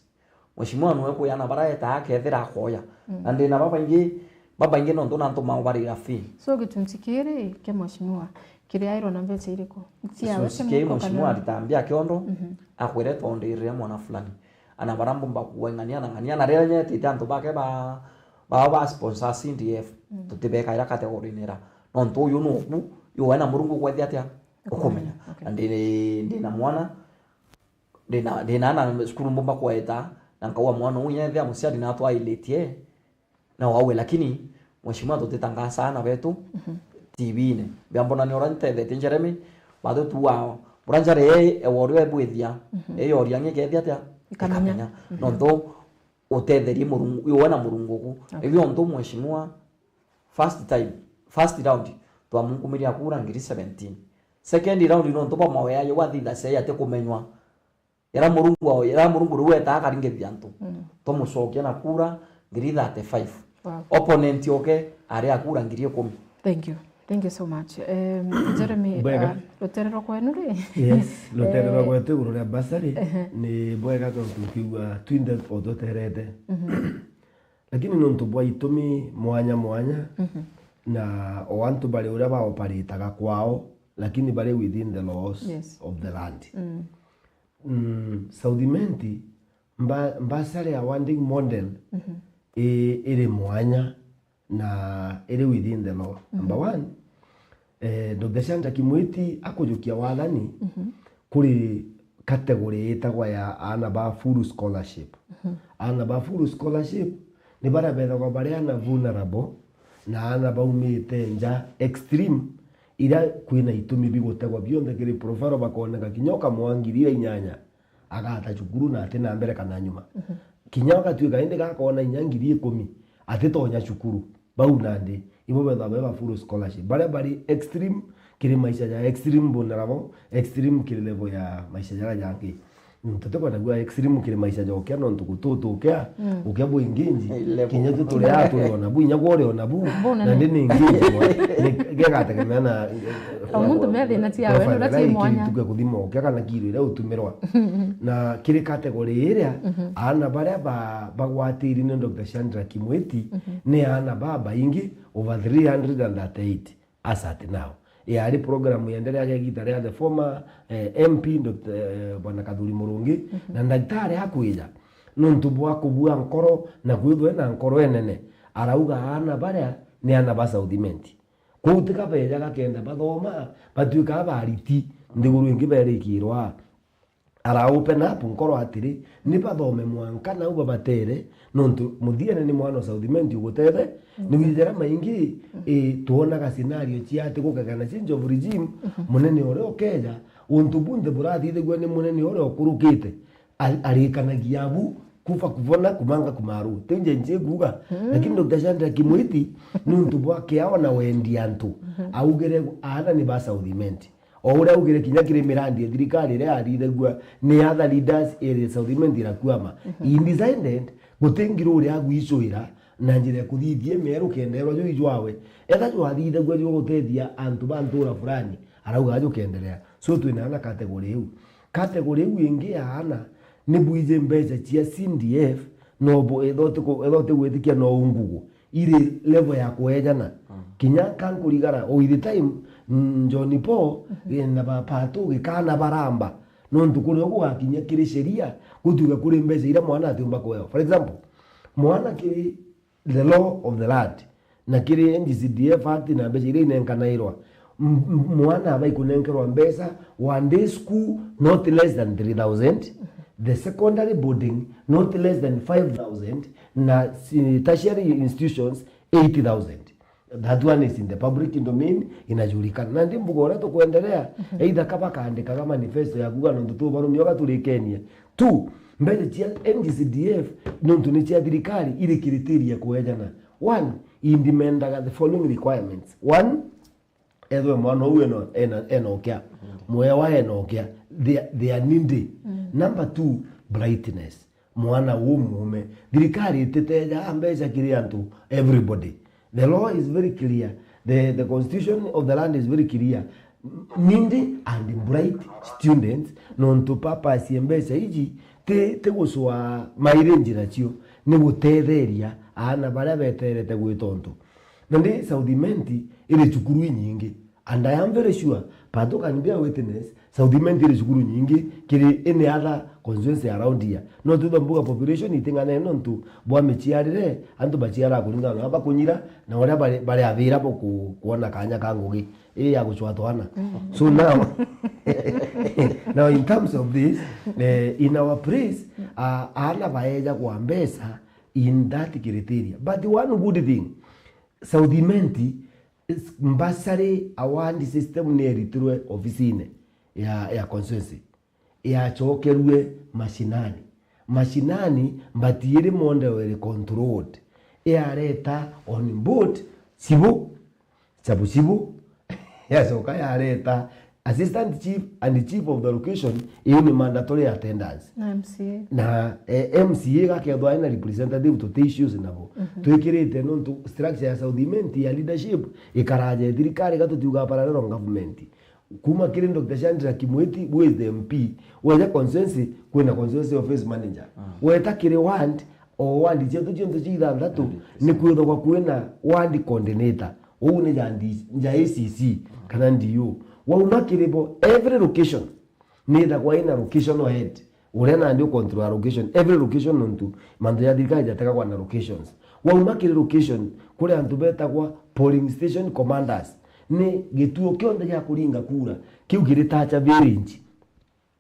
Mheshimiwa niwe kwi ana baraeta akethira akoya. Mm. Na ndina babaingi, babaingi nontu na antu mao barira fee. So, gicunci kiri kia mheshimiwa kiriairwa na mbeca iriku? Cia gicunci wete kii muko kana mheshimiwa arita mbia kiondo, mhm, akwire tondirire mwana fulani. Ana bara mbumba kuwa ng'ania na ng'ania, na riria nyetite antu bake ba, ba, ba sponsor C D F, mm, tutibekaira category-ini ira. Nontu uyu nuku, yu wena Murungu ukwethia atia? Ukumenya. Ukumenya. Okay. Na ndi, ndina mwana, ndina, ndina ana cukuru mbumba kweta, na nkauga mwana uu nyethia muciari natwailitie, no aue, lakini mheshimiwa tutitangaza ana betu, mhm, T V-ini. Biambonania uria ntethetie Jeremy, batu tuwa, bura njara ii, ewa uria ebwithia, mhm, eyoria ng'ikethia atia? Ikamenya. Ikamenya. Mhm. Nontu utetherie Murungu, yu wena Murungu ku. Okay. Ibi ontu mheshimiwa, first time, first round, twamunkumiria kura ngiri seventeen. Second round nontu bwa mawea yo wathitha cia ati kumenywa. Ira Murungu ao, ira Murungu riu etaa akaringithia antu. Mm. Tumucokia na kura ngiri thirty-five. Wow. Opponent oke ari a kura ngiri ikumi. Thank you. Thank you so much. Um, Jeremy, bwega, uh, rutere rwa kwenu ri? Yes, rutere rwa, eh, gwetu iguru ria bursary, ehe, ni bwega tontu tukiigua twinthe o tuterete. Mhm. Lakini nontu bwa itumi mwanya mwanya, mhm, na o antu bari uria ba operate-aga kwao, lakini bari within the laws, yes, of the land. Mm. Mm, South Imenti, mba-, bursary awarding model, mhm, i-, iri mwanya na iri within the law. Mhm. Number one, eh, Doctor Shanja Kimwiti akujukia wathani, mhm, kuri category itagwa ya aana ba full scholarship. Mhm. Aana ba full scholarship ni baria bethagwa bari ana vulnerable na ana baumite nja extreme, iria kwina itumi bigutegwa bionthe kiri profile, bakoneka kinya ukamwaa ngiri iria inyanya, agata cukuru na ati na mbere kana nyuma. Mhm. Kinya agatuika indi gakona inya ngiri ikumi, atitonya cukuru. Bau nandi, ibo bethagwa be ba full scholarship. Baria bari extreme kiri maisha ja extreme vulnerable, extreme kiri level ya maisha jaria jangi. Mm, tutikwenda kuuga extreme kiri maisha ja ukia, nontu gututukia, mm, ukia bwinginji, level, kinya tu turi aa turi ona bu, inya gwe uri ona bu, buna nandi ni nginji bwa, ni gegategemea na, eh, o muntu me thina ciawe, profile uria iria ci mwanya. Ikirituke kuthima ukia kana kiro iria utumirwa. Na kiri category iria, mhm, aana baria ba-, bagwatiri ni Doctor Chandra Kimwiti, mhm, ni aana babaingi, over three hundred and thirty-eight as at now. Yari program yenderea ya gita ria the former, eh, M P Doctor, eh, Bwana Kathuri Murungi, mhm, na ndagitari akwija, nontu bwa kubua nkoro na kwithwa ena nkoro enene, arauga aana baria ni aana ba South Imenti. Kwou tika bejaga kenda bathoma, batuikaa bariti nthiguru ingi berikirwa. Ara open up nkoro atiri, ni bathome mwanka nau babatere, nontu muthiene ni mwana o South Imenti ugutethe. Mm. Ni withira maingi, mm, i, twonaga scenario cia ati gukagana change of regime, mhm, munene uria ukeja, untu bunthe burathithagua ni munene uria ukurukite, a-, arikanagia abu, kufa kuvona, kumanga kumaru. Tiu nje nji kuuga, mm, lakini Doctor Chandra Kimwiti, nontu bwa kiao na wendi antu, mhm, augire aana ni ba South Imenti. O uria augire kinya kiri mirandi ya thirikari iria yarithagua ni other leaders iri South Imenti irakwama. Mhm. He decided guti ngiru uria agwicwira na njira ya kuthithia mieru kenderwa juu ijwawe. Etha jwathithagua jwa gutethia antu ba ntura fulani, arauga ajukenderea. So twina ana category iu. Category iu ingi ya ana ni bwiji mbeca cia C D F, no bo etha utiku-, etha utigwitikia no ungugu. Iri level ya kuejana. Mm. Kinya nkankurigara, with the time, mm, John Paul, mhm, eh, na ba-, Patu gikana baramba. Nontu kuria gugakinya kiri sheria, gutuika kuri mbeca iria mwana atiumba kuewa. For example, mwana kiri the law of the land, na kiri N G C D F Act na mbeca iria inenkanairwa, M-, m-, mwana aba ikunenkerwa mbeca, one day school, not less than three thousand, the secondary boarding, not less than five thousand, na si-, tertiary institutions, eight thousand. That one is in the public domain, inajulikana. Na ndi mbuga uria tukwenderea, mhm, either ka bakaandikaga manifesto ya kuuga nontu tubarumio ga turikenie. Two, mbeca cia N G C D F, nontu ni cia thirikari, iri criteria kuejana. One, indimendaga the following requirements. One, ethwe mwana uu ena, ena, ena ukia. Mm. Mwewa ena ukia. They, they are needy. Mm. Number two, brightness. Mwana uu muume. Thirikari ititeja mbeca kiri antu, everybody. The law is very clear. The, the constitution of the land is very clear. Needy and bright students, nontu purpose ya mbeca iji ti, ti gucwaa mairi njira cio, ni gutetheria aana baria beterete gwita untu. Na ndi South Imenti iri cukuru inyingi, and I am very sure, Patu can bear witness, South Imenti iri cukuru nyingi kiri any other constituency around here. No twithwa mbuga population iting'anene nontu bwa miciarire, antu baciaraa kuringana na uria bakunyira na uria bari, bari available ku-, kuona kanya ka ngugi ii ya gucwa twana. Mm. So now, now in terms of this, eh, in our place, uh, aana baejagwa mbeca in that criteria. But one good thing, South Imenti, bursary award system ni eritirwe ofisine ya, ya constituency, yacokerue mashinani. Mashinani, but iri model iri controlled. Yareta on board, cibu, cabu cibu, yacoka yareta assistant chief and chief of the location, iu ni mandatory attendance. Na M C A. Na, eh, M C A gakethwa ena representative, tuti issues nabo. Mhm. Twikirite nontu structure ya South Imenti ya leadership ikaraja thirikari, gatutiuga parallel government. Kuma kiri Doctor Chandra Kimwiti, who is the M P, weja constituency, kwina constituency office manager. Mm. Weta kiri ward, o ward cietu cionthe cia ithanthatu, mm, ni kwithagwa kwina ward coordinator. Uu ni ja D-, ja A C C kana D O. Wauma kiri bo, every location nithagwa ina locational head, uria nandi u control location, every location, nontu mantu ja thirikari jategagwa na locations. Wauma kiri location, kuri antu betagwa polling station commanders. Ni gituo kionthe gia kuringa kura kiu kiri Tacha village.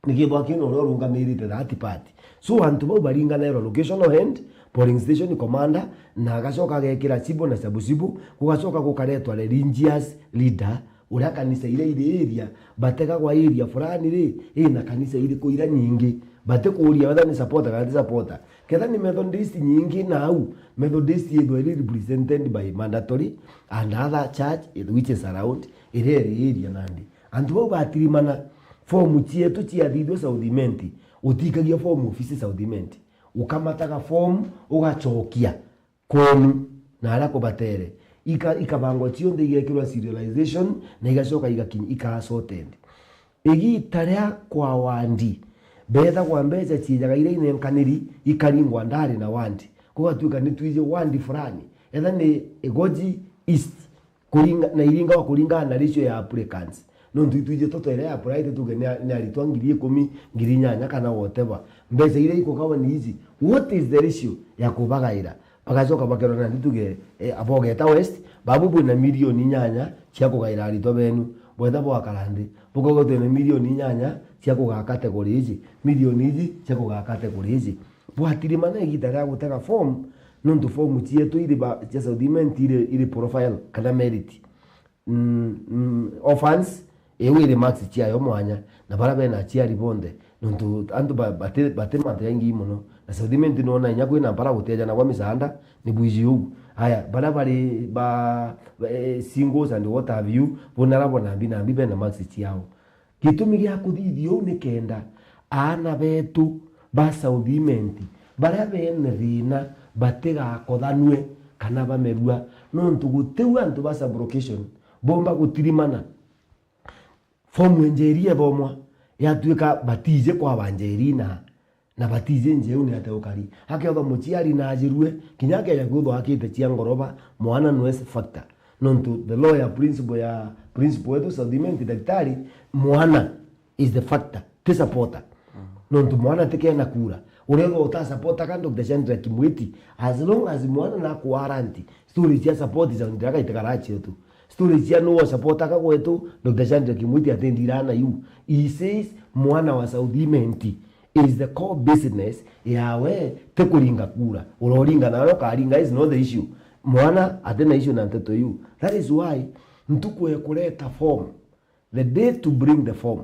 Nikithwa kina uria urungamirite that part. So antu bau baringanairwa locational head, polling station commander, na agacoka agekira chibu na chabuchibu, gugacoka gukaretwa religious leader, uria kanisa iria iri area, bategagwa area fulani ri, ina kanisa iriku iria nyingi, batikuuria whether ni supporter kana ti supporter. Ketha ni Methodist nyingi na au, Methodist ithwe iri represented by mandatory and other church which is around, iria iri area nandi. Antu bau batirimana, fomu cietu ciathithua South Imenti, utikagia fomu ofisi South Imenti. Ukamataga fomu, ugacokia kwenu na aria kubatere. Ika-, ikabangwa cionthe, igekirwa serialization, na igacoka igakinya, ikaa sorted. Igita ria kwa wandi, bethagwa mbeca ciijaga iria inenkaniri, ikaringwa ndari na wandi. Gugatuika ni twiji wandi fulani. Etha ni Igoji East, kuringa-, na iringagwa kuringana na ratio ya applicants. Nontu itwiji tutwere ya apply, tuge ni, ni aritwa ngiri ikumi, ngiri inyanya kana whatever. Mbeca iria ikugawa ni iji. What is the ratio ya kubagaira? Bagacoka bakerwa nandi tuge, eh, abogeta West, babu bwina milioni inyanya cia kugaira aritwa benu. Bwetha bwakara nthi, bukauga twina milioni inyanya cia kugaa category iji, milioni iji cia kugaa category iji. Bwatirimana igita ria gutega form, nontu form cietu iri ba, cia South Imenti iri, iri profile kana merit. Mm, mm, orphans, iu iri marks ciayo mwanya, na baria bena aciari bonthe, nontu antu ba-, bati, bati mantu jaingi mono, na South Imenti nona inya kwina mpara gutejanagwa misaanda, ni bwiji uu. Aya, baria bari ba, eh, singles and what have you, bo narabo nambi nambi bena marks ciao. Gitumi gia kuthithia uu ni kenda aana betu ba South Imenti baria bene thina batigakothanue kana bamerua, nontu gutiu antu ba sub-location bomba gutirimana. Fomu ya Njeri ethomwa, yatuika batiji kwawa Njeri na, na batiji Njeri ni atia ukari. Akethwa muciari na ajirue, kinya akeja kwithwa akite cia ngoroba, mwana no is factor. Nontu the law ya principle ya, principle wetu South Imenti, daktari, mwana is the factor, ti supporter. Nontu mwana ti kena kura. Uria ethwa uta supportaga Doctor Shadrack Mwiti, as long as mwana na kuwaranti, story cia support cia ndiraga itigara cio tu. Story cia no supportaga gwetu, Doctor Shadrack Mwiti atindira na you. He says mwana wa South Imenti is the core business yawe, ti kuringa kura. Uroringa nawe ukaringa is not the issue. Mwana atina issue na nteto iu. That is why ntuku ya kureta form, the day to bring the form,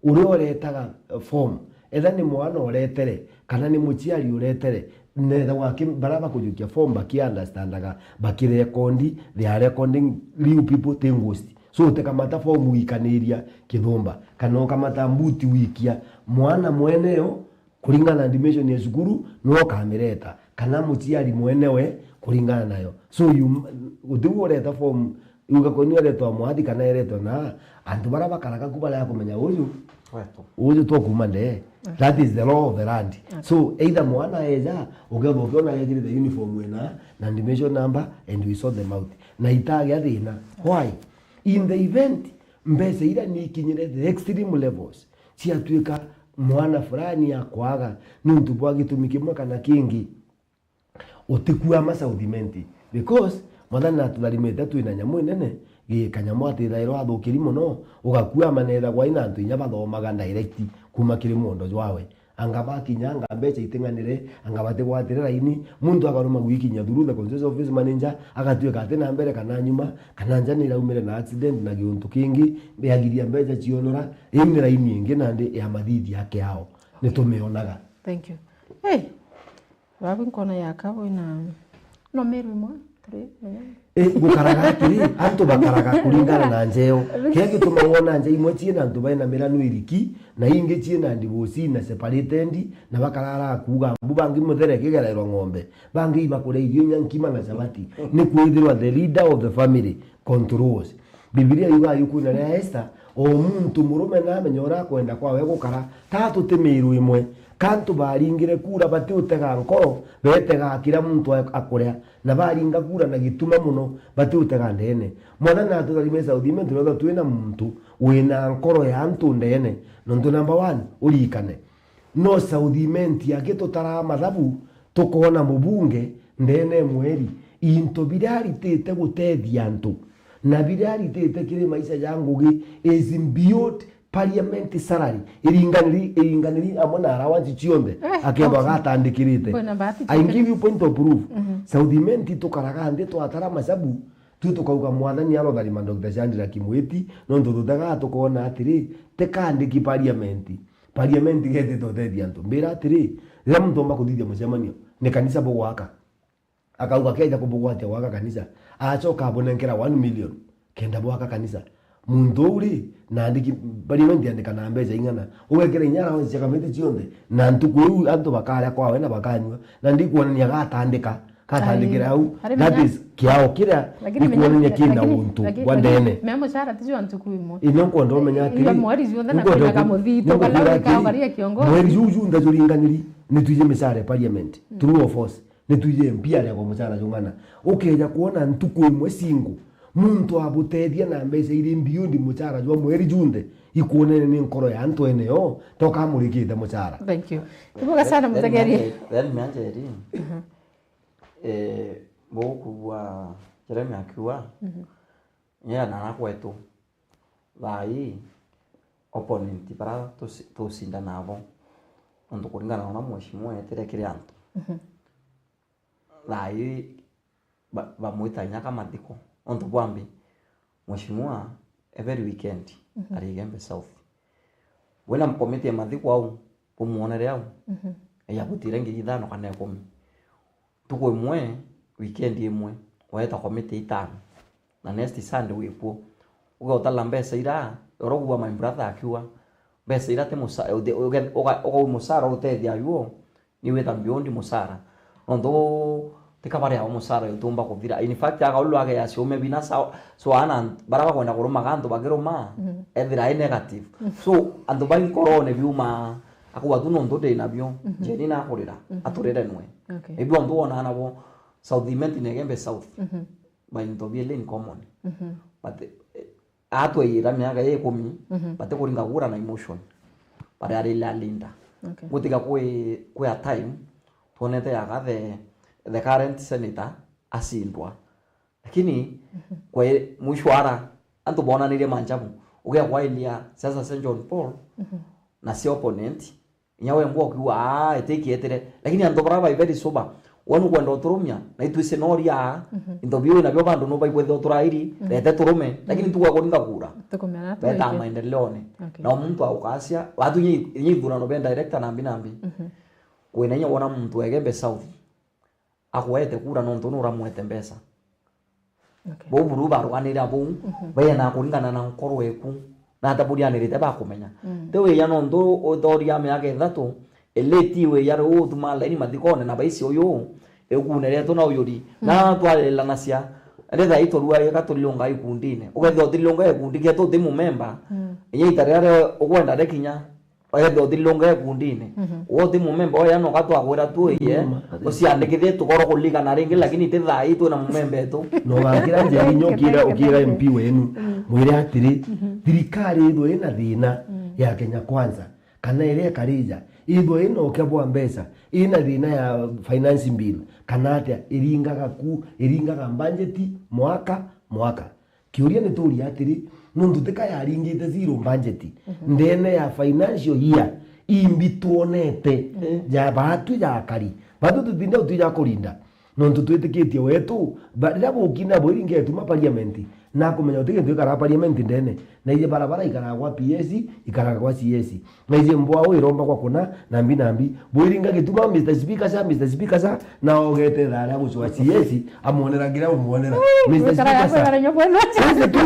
uria uretaga, eh, form, etha ni mwana uretere, kana ni muciari uretere, nethagwa ki-, baria bakujukia form baki understandaga, bakirekondi, they are recording real people, ti ghost. So, utikamata form wikaniria kithumba, kana ukamata mbuti wikia, mwana mweneo, kuringana na dimension ya cukuru, niwe ukamireta, kana muciari mwenewe, kuringana nayo. So, you, utiu ureta form, iuga kwani eretwa mwathi kana eretwa na, antu baria bakaraga ku baria kumenya uju, wetu, uju twa kuma ndee. That is the law of the land. So, either mwana eja, ukethwa ukiona gekirite uniform wina na dimension number, and we sort them out. Na itagia thina. Why? In the event, mbeca iria nikinyire the extreme levels, ciatuika mwana fulani akwaga niuntu bwa gitumi kimwe kana kingi, utikua ma South Imenti. Because Mwathani natutharimite twina nyamu inene, gi kanyamu ati thairo athukiri mono, ugakua ama nethagwa ina antu inya bathomaga direct kuma kiri mwondo jwawe. Anga bakinya, anga mbeca iting'anire, anga batigwatire raini, muntu akaruma gwikinyia through the constituency office manager, agatuika ati na mbere kana nyuma, kana nja niraumire na accident na giuntu kingi, yagiria mbeca cionora, iu ni raini ingi nandi ya mathithia ake ao. Nitumionaga. Thank you. Hey, babu nkona yaka wina no meru imwe, three, menya. Eh, gukaraga atiri, antu bakaraga kuringana na njeo. Kiria gituma wona nja imwe ciina antu baina miranu iriki, na ingi ciina ndivosi na separated, na bakarara kuuga mbu, bangi muthere kigererwa ng'ombe, bangi ibakuria irio inya nkima na chabati. Ni kwithirwa the leader of the family controls. Bibilia yugaga yukuina ria Esther, o muntu murume namenya uria akwenda kwawe gukara, ta tuti miiru imwe. Ka antu baringire kura batiutega nkoro, betegaa kiria muntu a-, akuria, na baringa kura na gituma mono, batiutega ndeene. Mwathani natutharime South Imenti, twethwa twina muntu wina nkoro ya antu ndeene. Nontu number one, urikane, no South Imenti aki tutaraa mathabu, tukoona mubunge ndeene e mweri, into biria aritite gutethia antu, na biria aritite kiri maisha ja ngugi is beyond Parliament salary, iringaniri, iringaniri amwe na allowance cionthe, Eh, akethwa okay. agatandikirite. Bwana Bahati, I give you point of proof. Mhm. South Imenti tukaraga nthi twatara macabu, tu tukauga, "Mwathani arotharima Doctor Shadrack Mwiti, nontu tutega tukona atiri, ti kandiki parliament. Parliament getite utethia antu." Mbira atiri, riria muntu omba kuthithia mucemanio, ni kanisa bugwaka. Akauga, "Keja kubugwatia gwaka kanisa." Acoka abunenkera one million kenda bwaka kanisa. Muntu uu ri, nandi ki-, parliament yandika na mbeca ing'ana. Ugekira inya allowance cia kamiti cionthe. Na ntuku iu antu bakaria kwawe na bakanyua. Na ndikuonania gatandika, gatandikira au. Ari That menya- is kiao kiria Lakini menya- gikuonania kina lakini- untu lakini- bwa lakini ndene. Mea mucara tijwa ntuku imwe. Ino nkwenda umenya atiri, Iyo mweri junthe na nkwenda kwina ku-, kamuthito, nkwenda kala kwira wika atiri, ukaria kiongozi. Mweri juu junthe juringaniri, ni twije micara ya parliament. True or false? Ni twije M P ariagwa mucara jung'ana. Ukeja kwona ntuku imwe single, muntu abutethia na mbeca iri beyond mucara jwa mweri junthe, ikuonene ni nkoro ya antu ene yo, toka amurikite mucara. Thank you. Kibuga sana, then mutegeri. Mianjeri, then Mianjeri, eh, bukugwa Jeremy akiuga, Mhm. Nyera na arakwetu, thaa ii opponent bara tuci-, tucinda nabo, nontu kuringana na uria mheshimiwa etire kiri antu, Mhm. thaa ii ba-, bamwita inya ka mathiko. Nontu bwambi, mheshimiwa every weekend Mhm. ari Igembe South. Wina committee ya mathiko au, bumwonere au, Mhm. ya gutire ngiri ithano kana ikumi. Ntuku imwe, weekend imwe, weeta committee itano. Na next Sunday wikuo. Ugeutara mbeca ira, urogua my brother akiuga, mbeca ira ti musa-, uthi-, uge-, uga-, ugau musara utethia yuo, ni wita beyond musara. Nontu ti kabari ao musara utumba kuthira. In fact, aga ulu age ya ciume bina sa-, so ana bara bakwenda kurumaga antu bakiruma, Mhm. ethira ai negative. Mhm. So, antu bai nkorone biuma, akuga tu nontu ndi nabio, Mhm. Jeni nakurira, Mhm. aturire nwe. Okay. Ibio antu wonaa nabo, South Imenti na Igembe South, Mhm. bainto bieli in common. Mhm. But, eh, atweyira miaka ya ikumi, Mhm. batikuringa kura na emotion. Bariarire a leader. Okay. Gutiga kwi, kwi a time, twonete yaga the, the current senator acindwa. Lakini, Mhm. kwa mwisho ara, antu bonanirie manjabu. Ugia kwailia siasa cia John Paul, Mhm. na cia opponent, inya we ngwa ukiuga, "Aa, itikietire." Lakini antu bara bai very sober, we nukwenda uturumia, na itwise noria, Mhm. into biu nabio bandu no baikwethia uturairi, Mhm. rete turume, lakini Mhm. ntuku ya kuringa kura. Tukumenya na beta tuwike. Maendeleone. Okay. Na muntu aukacia, watu nyi, nyi ithurano bia director nambi nambi. Mhm. Kwina inya wona muntu wa Igembe South, akwete kura nontu nuramwete mbeca. Okay. Bau buru baruganira bau, Mhm. baena kuringana na nkoro eku, na ata burianirite bakumenya. Mm. Ti wiya nontu uthoria miaka ithatu, eleti wiya riu utuma laini mathikone na baisi uyu, ikuneretwe na uyuri. Mm. Na twarelanacia, ritha iturua ika turilunga ikundine. Ukethia utirilunga ikundi kietu uti mumemba, Mm. inya ita riria ukwenda rikinya, Wethirwa uthilunga ikundine. Mhm. Uti mumemba oya no gatwagwira tu iye. Mumemba. Uciandikithie tukoro kulikana ringi, lakini ti thaa ii twina mumemba etu. No gakira njeri inya ukira, ukira M P wenu. Mm. Mwire atiri, Mhm. thirikari ithwe ina thina Mm. ya Kenya Kwanza, kana iria ikarija, ithwe ina ukia bwa mbeca, ina thina ya finance bill, kana atia, iringaga ku, iringaga budget mwaka, mwaka. Kiuria ni tuuria atiri, nontu tika yaringite zero budget, Mhm. ndene ya financial year, imbi twonete Mhm. ja baatu ja akari? Batu tutinde utu ja kurinda. Nontu twitikitie wetu, ba-, riria bukina bwiringe tuma parliament, na kumenya uti gintu gikara parliament ndene. Na ije barabara ikara gwa P S, ikara gwa C S. Na ije mbwa uu iromba gwa kuna, nambi, nambi. Bwiringa gituma, Mister Speaker, sir, Mister Speaker, sir, na ogete thaa ria gucwa C S, amwonera ngira umwonera. Mister Speaker, sir. Sasa tu,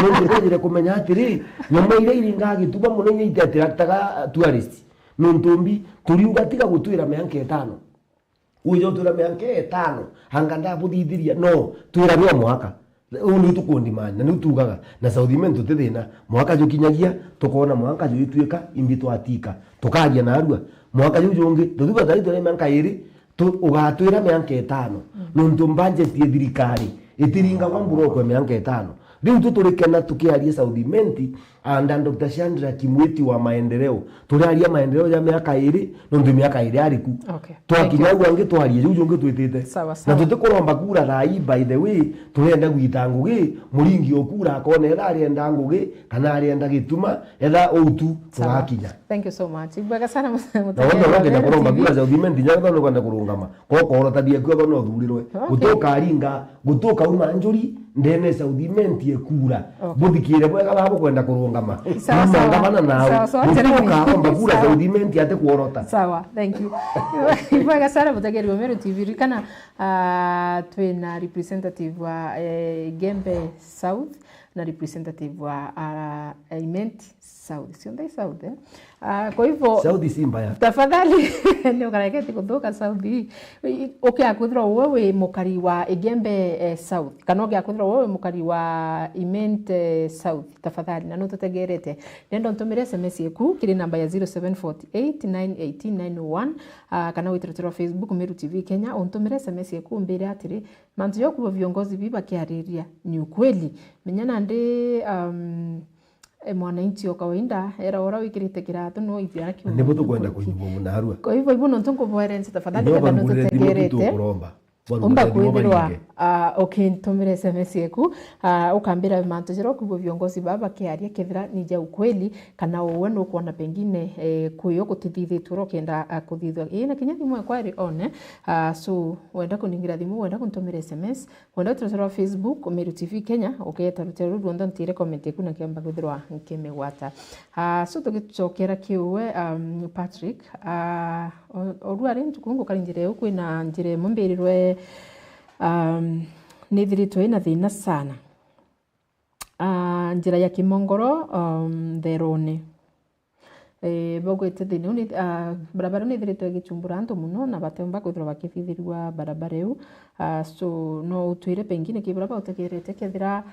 nontu twajire kumenya atiri, nyama iria iringaga gituma muno inya itiattractaga tourist. Nontu mbi, turiuga tiga gutwira mianka itano. Uja utwira mianka itano, anga ndabuthithiria? No, twira bia mwaka. Uu niu tukundimania, na niu tuugaga, na South Imenti tuti thina. Mwaka jukinyagia, tukoona mwaka juituika, imbi twatika. Tukaria narua. Mwaka juu jungi, tuthuka thari twira mianka iri, tu-, ugatwira mianka itano. Mm. Nontu budget ya thirikari itiringagwa mburoko ya mianka itano. Riu tu turikena tukiaria South Imenti, and Doctor Shadrack Mwiti wa maendeleo. Turaria maendeleo ja miaka iri, nontu miaka iri ari ku. Okay. Twakinya Thank you. Au angi twarie, ju jungi twitite. Sawa, Na sawa. Tutikuromba kura thaa ii, by the way, turenda gwita ngugi, muringi o kura akona etha arienda ngugi, kana arienda gituma, etha ou tu Sawa. Tugakinya. Thank you so much. Ibwega sana. Na wona urokenda kuromba kura za uthimenti, nyaga no kwenda kurungama. Koko oro tabia kio no thurirwe. Okay. Gutuka ringa, gutuka uma njuri, ndene za uthimenti ekura. Okay. Buthikire bwega babo kwenda kurungama. Sawa, Uma sawa. Ngavana nao. Sawa, sawa. Gutuka omba kura za Sawa. Uthimenti ate kuorota. Sawa, thank you. Ibwega sana mutegeri wa Meru T V. Ririkana, ah, twina representative wa, eh, Gembe South na representative wa, ah, Imenti South. Cionthe i South, eh? Ah, kwa hivyo, South si mbaya. Tafadhali, ni ukareketi kuthuka South hii. I-, ukia kwithirwa we wi mukari wa Igembe, eh, South, kana ukia kwithirwa we wi mukari wa Imenti, eh, South, tafadhali, na nututegerete, nenda untumire S M S yeku kiri namba ya zero seven four eight nine eighteen nine oh one, ah, kana wite rutere rwa Facebook Meru T V Kenya, untumire S M S yeku, umbire atiri, mantu ja kubo viongozi bi bakiariria ni ukweli. Menya nandi, um, e, mwananchi o kawaida, era ura wikirite kiratu no ithiara kiu. Nibo tukwenda kunyuo muna harua. Kwa hivyo, ibu nontu nkuboerense, tafadhali, Ndio ketha barugurire thimu nututegerete. Tukuromba. Umba Barugurire thimu kwithirwa, bainge. Ah, ukintumira S M S yeku, ah, ukambira mantu jira ukuigua viongozi baba bakiaria, kethira ni ja ukweli, kana uwe nukwona pengine, eh, kuyo gutithithitwe uria ukienda, ah, kuthithwa. Ii, na kinya thimu ekwa iri one, ah, so, wenda kuningira thimu, wenda kuntumira S M S, Wenda rutere rwa Facebook, Meru T V Kenya, ukeeta rutere ruu rwonthe, ntire comment yaku na nkiomba kwithirwa nkimigwata. Ah, so tugicokera kiuwe, um, Patrick, ah, o-, oru ari ntuku ngukari njira iu, kwina njira imwe mbirirwe, um, nithiritwe ina thina sana. Ah, njira ya Kimongoro, um, Therone. Eh, bagwite thina iu ni, ah, barabara iu nithiritwe igichumbura antu mono, na bateumba kwithirwa bakithithirua barabara iu. Ah, so, no utwire pengine ki baria bautegerete kethira,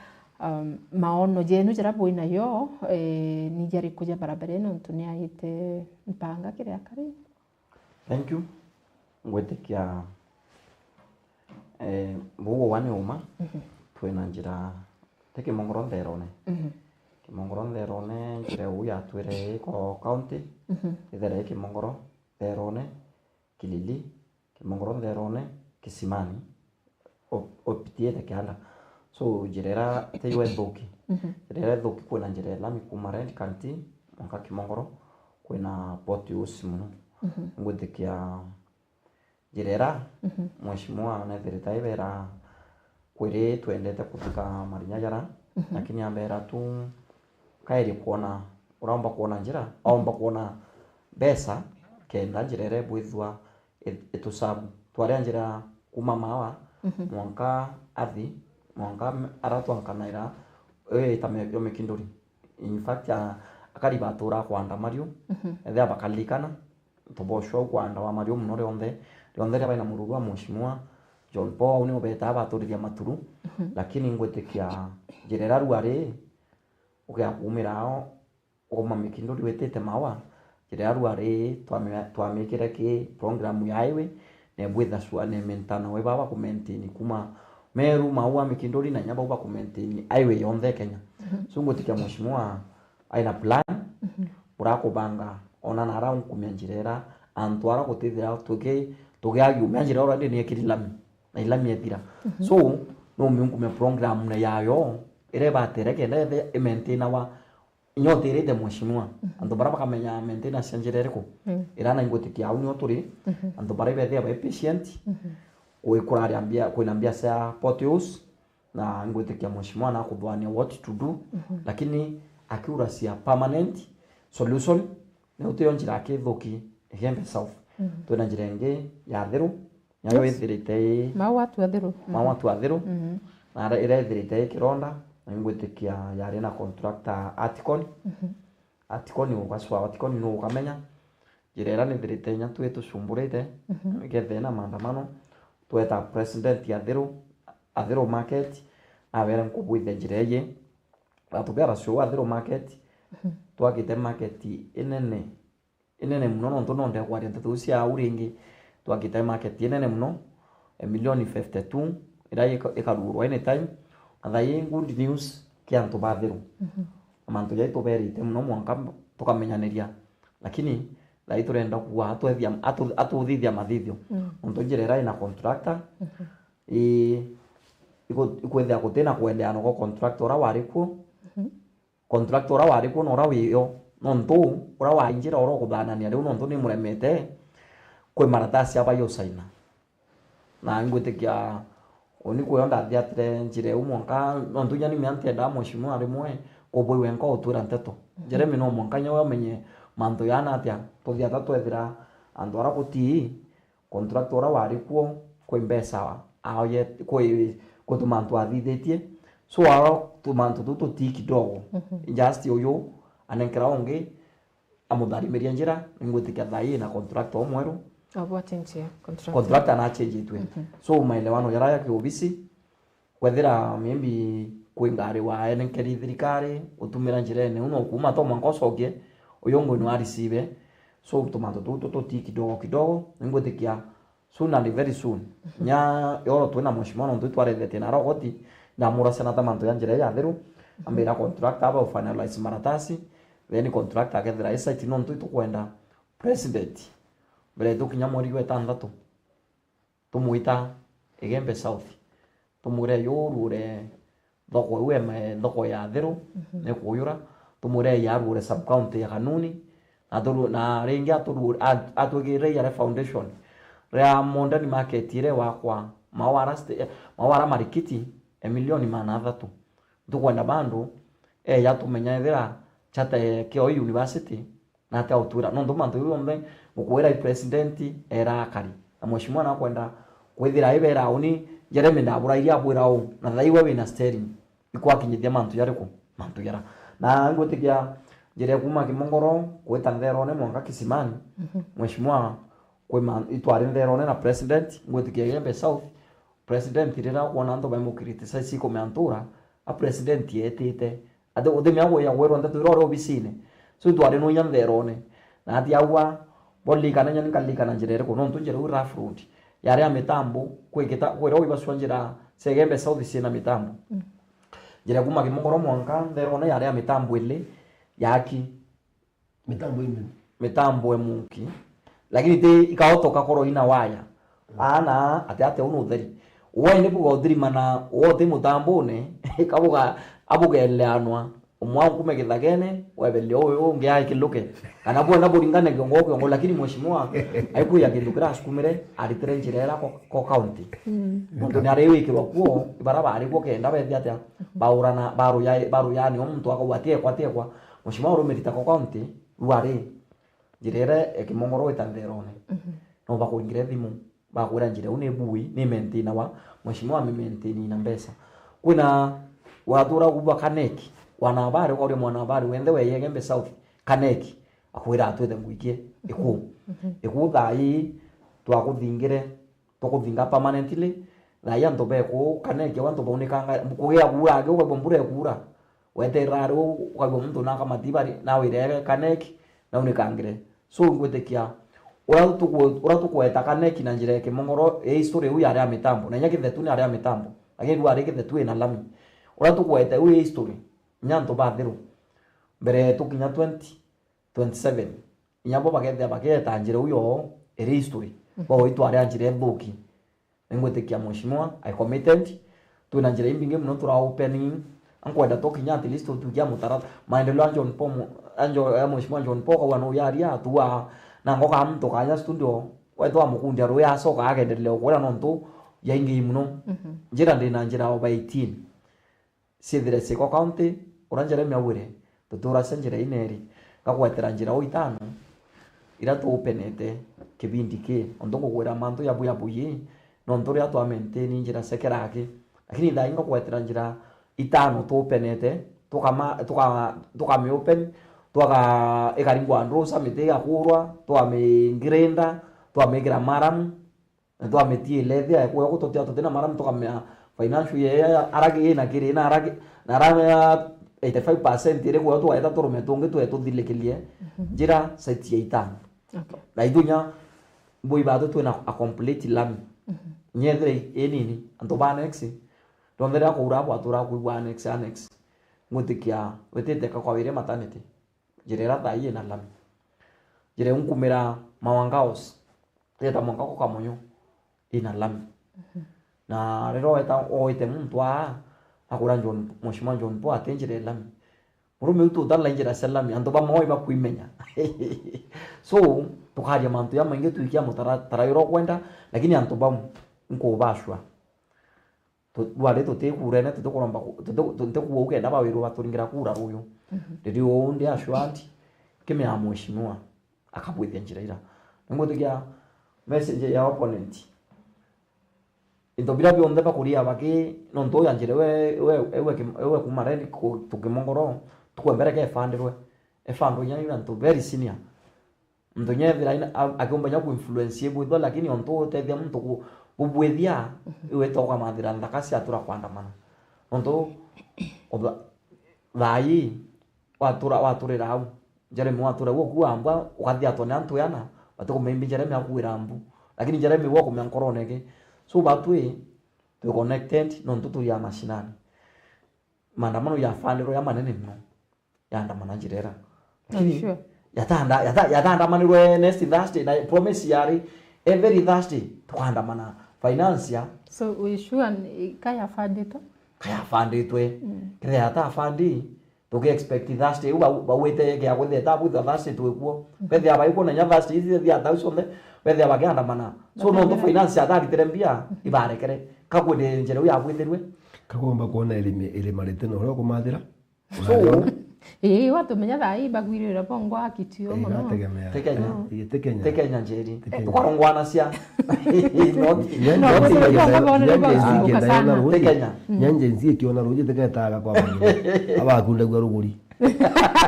um, maono jenu jaria bwinayo, eh, ni jariku ja barabara ino, nontu ni aite mpanga kiri akari? Thank you. Ngwitikia, eh, buu wa ni uma, Mhm. Twina njira, ti Kimongoro Ntherone. Mhm. Kimongoro Ntherone, njira iu yatwire iko county, Mhm. ithere i Kimongoro Ntherone, Kilili, Kimongoro Ntherone, Kisimani, o-, opitiite kianda. So, njira ira tiyo ithuki. Mhm. Njira ira ithuki kwina njira ya lami kuma Red Canteen mwanka Kimongoro, kwina potholes mono. Mhm. Ngwitikia njira ira, Mhm. Mheshimiwa nethirite aibera kwiri twendete kuthika marinya jara, Mhm. Lakini ambera tu kairi kwona, uraomba kwona njira, aomba kwona mbeca, kenda njira ira ibwithua i-, itusabu. Twaria njira kuma Mawa, Mhm. Mwanka Athi, mwanka m-, ara twankanaira, ii ta me-, yo Mikinduri. In fact, a-, akari batura kwanda mariu, Mhm. ethia bakalilikana, tuboshwa u kwanda wa mariu mono rionthe, rionthe ria baina mururu wa Mheshimiwa John Paul, au nio betaa baturithia maturu, Mhm. Lakini ngwitikia njira ira rua ri, ukia kumira ao, Uma Mikinduri witite Mawa, njira ya rua ri twami-, twamikire ki program ya highway, na ibwitha sure ni mentana we baba ku maintain kuma Meru, Maua, Mikinduri na inya bau baku maintain highway yonthe Kenya. Mhm. So ngwitikia Mheshimiwa aina plan, Mhm. Urakubanga ona nara unkumia njira ira antu ara gutithira tuki-, tugiagiumia njira already ni ekiri lami, na ilami ethira. Mhm. So, no miunkumia program na yayo, ira ibatere kenda ethe imaintainawa inya utirite mheshimiwa. Mhm. Antu bara bakamenya maintenance ya njira iriku. Mm. Ira na ingwitikia au nio turi, Mhm. Antu bara ibethia bai patient, Mhm. kwi kurari mbia, kwina mbia cia potholes, na ingwitikia mheshimiwa na kuthwania what to do, Mhm. Lakini akiura cia permanent solution, ni utio njira akithuki Igembe South. Mhm. Twina njira ingi ya Thiru, nayo Yes. ithirite i Mau watu athiru. Mau watu athiru. Mhm. Na ara-, ira ithirite i Kironda, na ingwitikia yari na contractor Aticon. Mhm. Aticon ugacua, Aticon no ukamenya. Njira ira nithirite inya twi tucumburite, Mhm. Ikethire na maandamano, tweta president Athiru, Athiru market, nawere nkubwithia njira iji. Batubera show Athiru market, Mhm. Twakite market inene, inene mono, nontu no ndekwaria nteto iu cia au ringi. Twakite market inene mono, e milioni fifty two, ira ika-, ikarugurwa anytime. Na thaa ii good news ki antu ba Athiru. Mhm. Na mantu jai tuberite mono mwanka tukamenyaniria. Lakini thaai turenda kuuga atwethia, atu-, atuthithia mathithio. Mm. Nontu njira iria ina contractor, mhm, ii, iku-, ikwithira gutina kwendeana kwa contractor uria wari kuo. Mhm. Contractor uria wari kuo na uria wio, nontu uria wa njira uria ukuthanania riu, nontu nimuremete, kwi maratasi abai usaina. Na ingwitikia uni kwio ndathiatire njira iu mwanka, nontu inya ni mia ntiendaa mheshimiwa rimwe kubui wenka utwira nteto. Mhm. Jeremy no mwanka inya we umenye mantu jaana atia, tuthiata twethira antu aria gutii contractor uria wari kuo, kwi mbeca aoye, kwi, kwi tumantu athithitie. So, aro tumantu tuu tutii kidogo. Mhm. Just uyu anenkera ungi, amutharimeria njira, ningwitikia thaai na contractor umweru. Abo achenjie contractor. Contractor na achenjitwe. Mhm. So, maelewano jaria ya kiobisi, kwethira maybe kwi ngari waenenkeri thirikari, utumira njirene, uno kuuma to mwanka ucokie, uyu ungi ni wa receive. So, tumantu tuu tu-, tutii kidogo kidogo, ningwitikia soon and very soon. Mhm. Nya yoro twina mheshimiwa nontu itwarethetie na rogoti, ndamuracia na ta mantu ya njira ya thiru, mhm, ambira contractor aba ufinalize maratasi, then contractor akethira i site nontu itukwenda president. Mbere tukinya mweri gwa itantatu, tumwita Igembe South. Tumwire, "Yu urure thoko iu eme, thoko ya thiru, mhm, ni kuuyura." Tumwire, "Ii arure sub county ya Kanuni." Na turu-, na ringi aturu-, at-, atwigirire iare foundation ria modern market iria wakwa Mawara sta-, Mawara marikiti ya milioni maana athatu. Tukwenda bandu eja tumenya ethira chata ya Kioi University na atia utwira. Nontu mantu jau jonthe ngukwira i president era akari. Na mheshimiwa nakwenda kwithira ibera uni, Jeremy ndaburairie abwira uu, na thaai we wina steering, ikwakinyithia mantu jariku? Mantu jara. Na ngwitikia njira ya kuuma Kimongoro gwita Ntherone mwanka Kisimani, mhm, mheshimiwa, kwi ma-, itwari Ntherone na president, ngwitikia Igembe South, president riria akwona antu baimukirite sa isi kume antura, a president etite. Ati uthimia gwe ya gwerwa ndeto iria uri obisine. So itwari no inya Ntherone. Na ati aua, bo lilikana inya ni nkalikana njira iriku? Nontu njira iu rough road. Yari ya mitambo, kwikita, kwira uibacua njira cia Igembe South ciina mitambo. Mm. Njira ya kuuma Kimongoro mwanka Ntherone yari ya mitambo ili, yaki. Mitambo imwe. Mitambo e munki. Lakini ti ikaotoka koro ina waya. Aana, ati, ati, uu ni utheri. Wai ni buga uthirimana, wo uti mutambone, kabuga, abugeleanwa. Umwe akume githagene, webele uyu ungi aikiluke. Kana bwona buringane kiongo kiongo, lakini mheshimiwa, aikwia kintu kirasukumire, aritire njira ira ko, ko county. Mm. Nontu ni ari wikirwa kuo, ibara bari kuo kenda bethi atia, baurana, baruya, baruyani, o muntu akauga atiekwa, atiekwa. Mheshimiwa urumirite ko county, rwari. Njira iria ya Kimongoro gwita Ntherone. Mhm. No bakuingira thimu, bakwira njira iu ni bui, ni maintainawa, mheshimiwa amimaintaini na mbeca. Kwina watura kuuga Kaneki, wanahabari, ukauria mwanahabari wenthe wa Igembe South, Kaneki, akwira atwite nguikie iku. Mhm. Iku thaa ii twakuthingire, tukuthinga permanently, thaa ii antu beku, Kaneki, antu baunikanga, kugia kuura angi, ukaigua mbura ikuura. Weterera riu, ukaigua muntu naka matibari, na wirege Kaneki, na unikangire. So, ngwitikia, uria tuku-, uria tukweta Kaneki na njira ya Kimongoro, ya history iu yari ya mitambo, na inya Kithetu ni yari ya mitambo, lakini riu ari Kithetu ina lami. Uria tukweta iu ya history, inya antu bathiru, mbere tukinya twenty twenty-seven, inya bo bakethia bakieta njira iu yoo iri history, mhm, bo itware njira ithuki. Ningwitikia mheshimiwa, I committed. Twina njira imbingi mono tura opening. Ankwenda tukinya at least tutukia mutarata. Maendeleo ya John Paul, mu-, ya Jo-, ya mheshimiwa John Paul, kwa no yaria atua. Na ngoka muntu kanya studio, wetu amukundia ruya acoka akendelea ukura nontu yaingi mono. Mhm. Njira ndina njira over eighteen. Ciithire ciiko county, uria Jeremy augire, tuturacia njira ineri, ngagwetera njira o itano, iria tuupenete kibindi ki. Nontu ngugwira mantu ya buya buyi, nontu riria twa maintain njira cia kiraki, lakini thaa ii ngagwetera njira itano tuupenete, tukama-, tuka-, tukami open, twaka-, ikaringwa ndruca, miti igakurwa, twamigrinda, twamikira maramu, na twamitie leather ya kuya gututia tutina maramu, tukamea financial year ya aragi ina kiri na aragi, na aragi ya eighty-five percent iri kuya, twaeta turume tungi twe tuthilikirie, mhm, njira site ya itano. Okay. Na ithunya mbui batu twina a complete lami. Mhm. Nyethire i nini, antu ba annex, ndonthera kuura bwatura kuigua annex, annex. Ngwitikia witite ka kwa Wiri maternity. Njira iria thaa ii ina lami. Njira iu nkumira Mawanga House, iteeta mwanka kwa Kamonyo, ina lami. Na riria weta oite muntu aa, akwira John, Mheshimiwa John Paul, ati njira i lami. Murume utu utala njira cia lami, antu ba Maua ibakwimenya. So, tukaria mantu jamaingi twikia mutaratara uria ukwenda, lakini antu bau nkubashwa. Tu-, bwari tutikurene, tutikuromba ku-, tuti-, tu-, ntikuuga ukenda bawirwa baturingira kura ruyu. Riri uu ndi assured, kimea mheshimiwa akabwithia njira ira. Ningwitikia message ya opponent. Into biria bionthe bakuria baki, nontu uyu anjire we, we, ewe kim-, ewe kuma redi ku-, tukimongoro, tukwembere ke efandirwe. Efandwe inya ni antu very senior. Muntu nyethira ina-, a-, akiumba nya kuinfluence ibwithwa, lakini ontu utethia muntu ku-, bubwithia, iweta ukamathira nthaka cia atura kwandamana. Nontu utha-, thaa ii, watura, waturira au. Jeremy watura au, oku ambwa, ukathia atone antu yana, batikumenya imbi Jeremy akuwira mbu. Lakini Jeremy we ukumenya nkorone ki. So batwi, twi connected, nontu turi a mashinani. Maandamano ya fandirwe ya manene mono. Yaandamana njira ira. Lakini sure. Yatanda-, yata-, yatandamanirwe next Thursday, na promise yari every Thursday tukaandamana. Finance ya. So, we sure ni, ka yafanditwe? Ka yafanditwe. Kethira yatafandi, tuki expect Thursday, u bau-, bawite kia kwithia ta bwitha Thursday twikuo. Bethia baikuo na nya Thursday, ithi thia tau cionthe, bethia bakiandamana. So, nontu finance yataritire mbia, ibarekere. Kakwende njira u yabwithirwe. Kagomba kuona irima, irima ritino uria ukumathira. So, ii, watumenya thaa ii bagwirira bongwa akitio mono. Igategemea. Ti Kenya. Ti Kenya. Ti Kenya, Njeri. Ti Kenya. Tukarongwanacia. Not, not Kenya. Ti Kenya. Nyanja inzi ikiona ruji tiketaga kwa bandu. Abakundagua ruguri.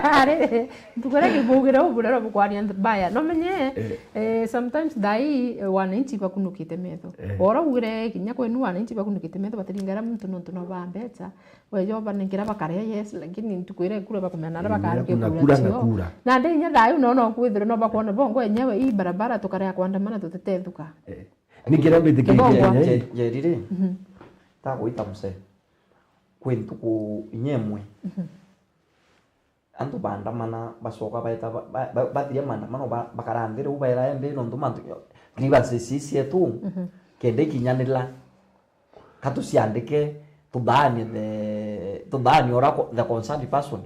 Ari, ntuku iria kibugira uburero bukwaria mbaya. No menye, eh, sometimes thaa ii, eh, wananchi bakunukite metho. Eh. Ora ugire kinya kwenu wananchi bakunukite metho, batiringara muntu nontu no ba mbeca. Wejo banengera bakaria, yes, lakini ntuku iria ikura bakumenya naria bakarukia kura cio. Na ndi inya thaa iu no, no kwithirwa no bakwona bongo enyewe ii barabara tukarea kwandamana tutitethuka. Eh. Ni kiria mbitikitie Kibongwa. Nje-, Njeri ri, tagwita mse. Kwi ntuku inya imwe. Antu baandamana, bacoka baeta ba-, ba-, ba-, bathiria maandamano ba-, bakara nthi riu baera endi nontu mantu grievances ii cietu, kenda ikinyanira. Ka tuciandike, tuthaanie the, tuthaanie ura co-, the concerned person.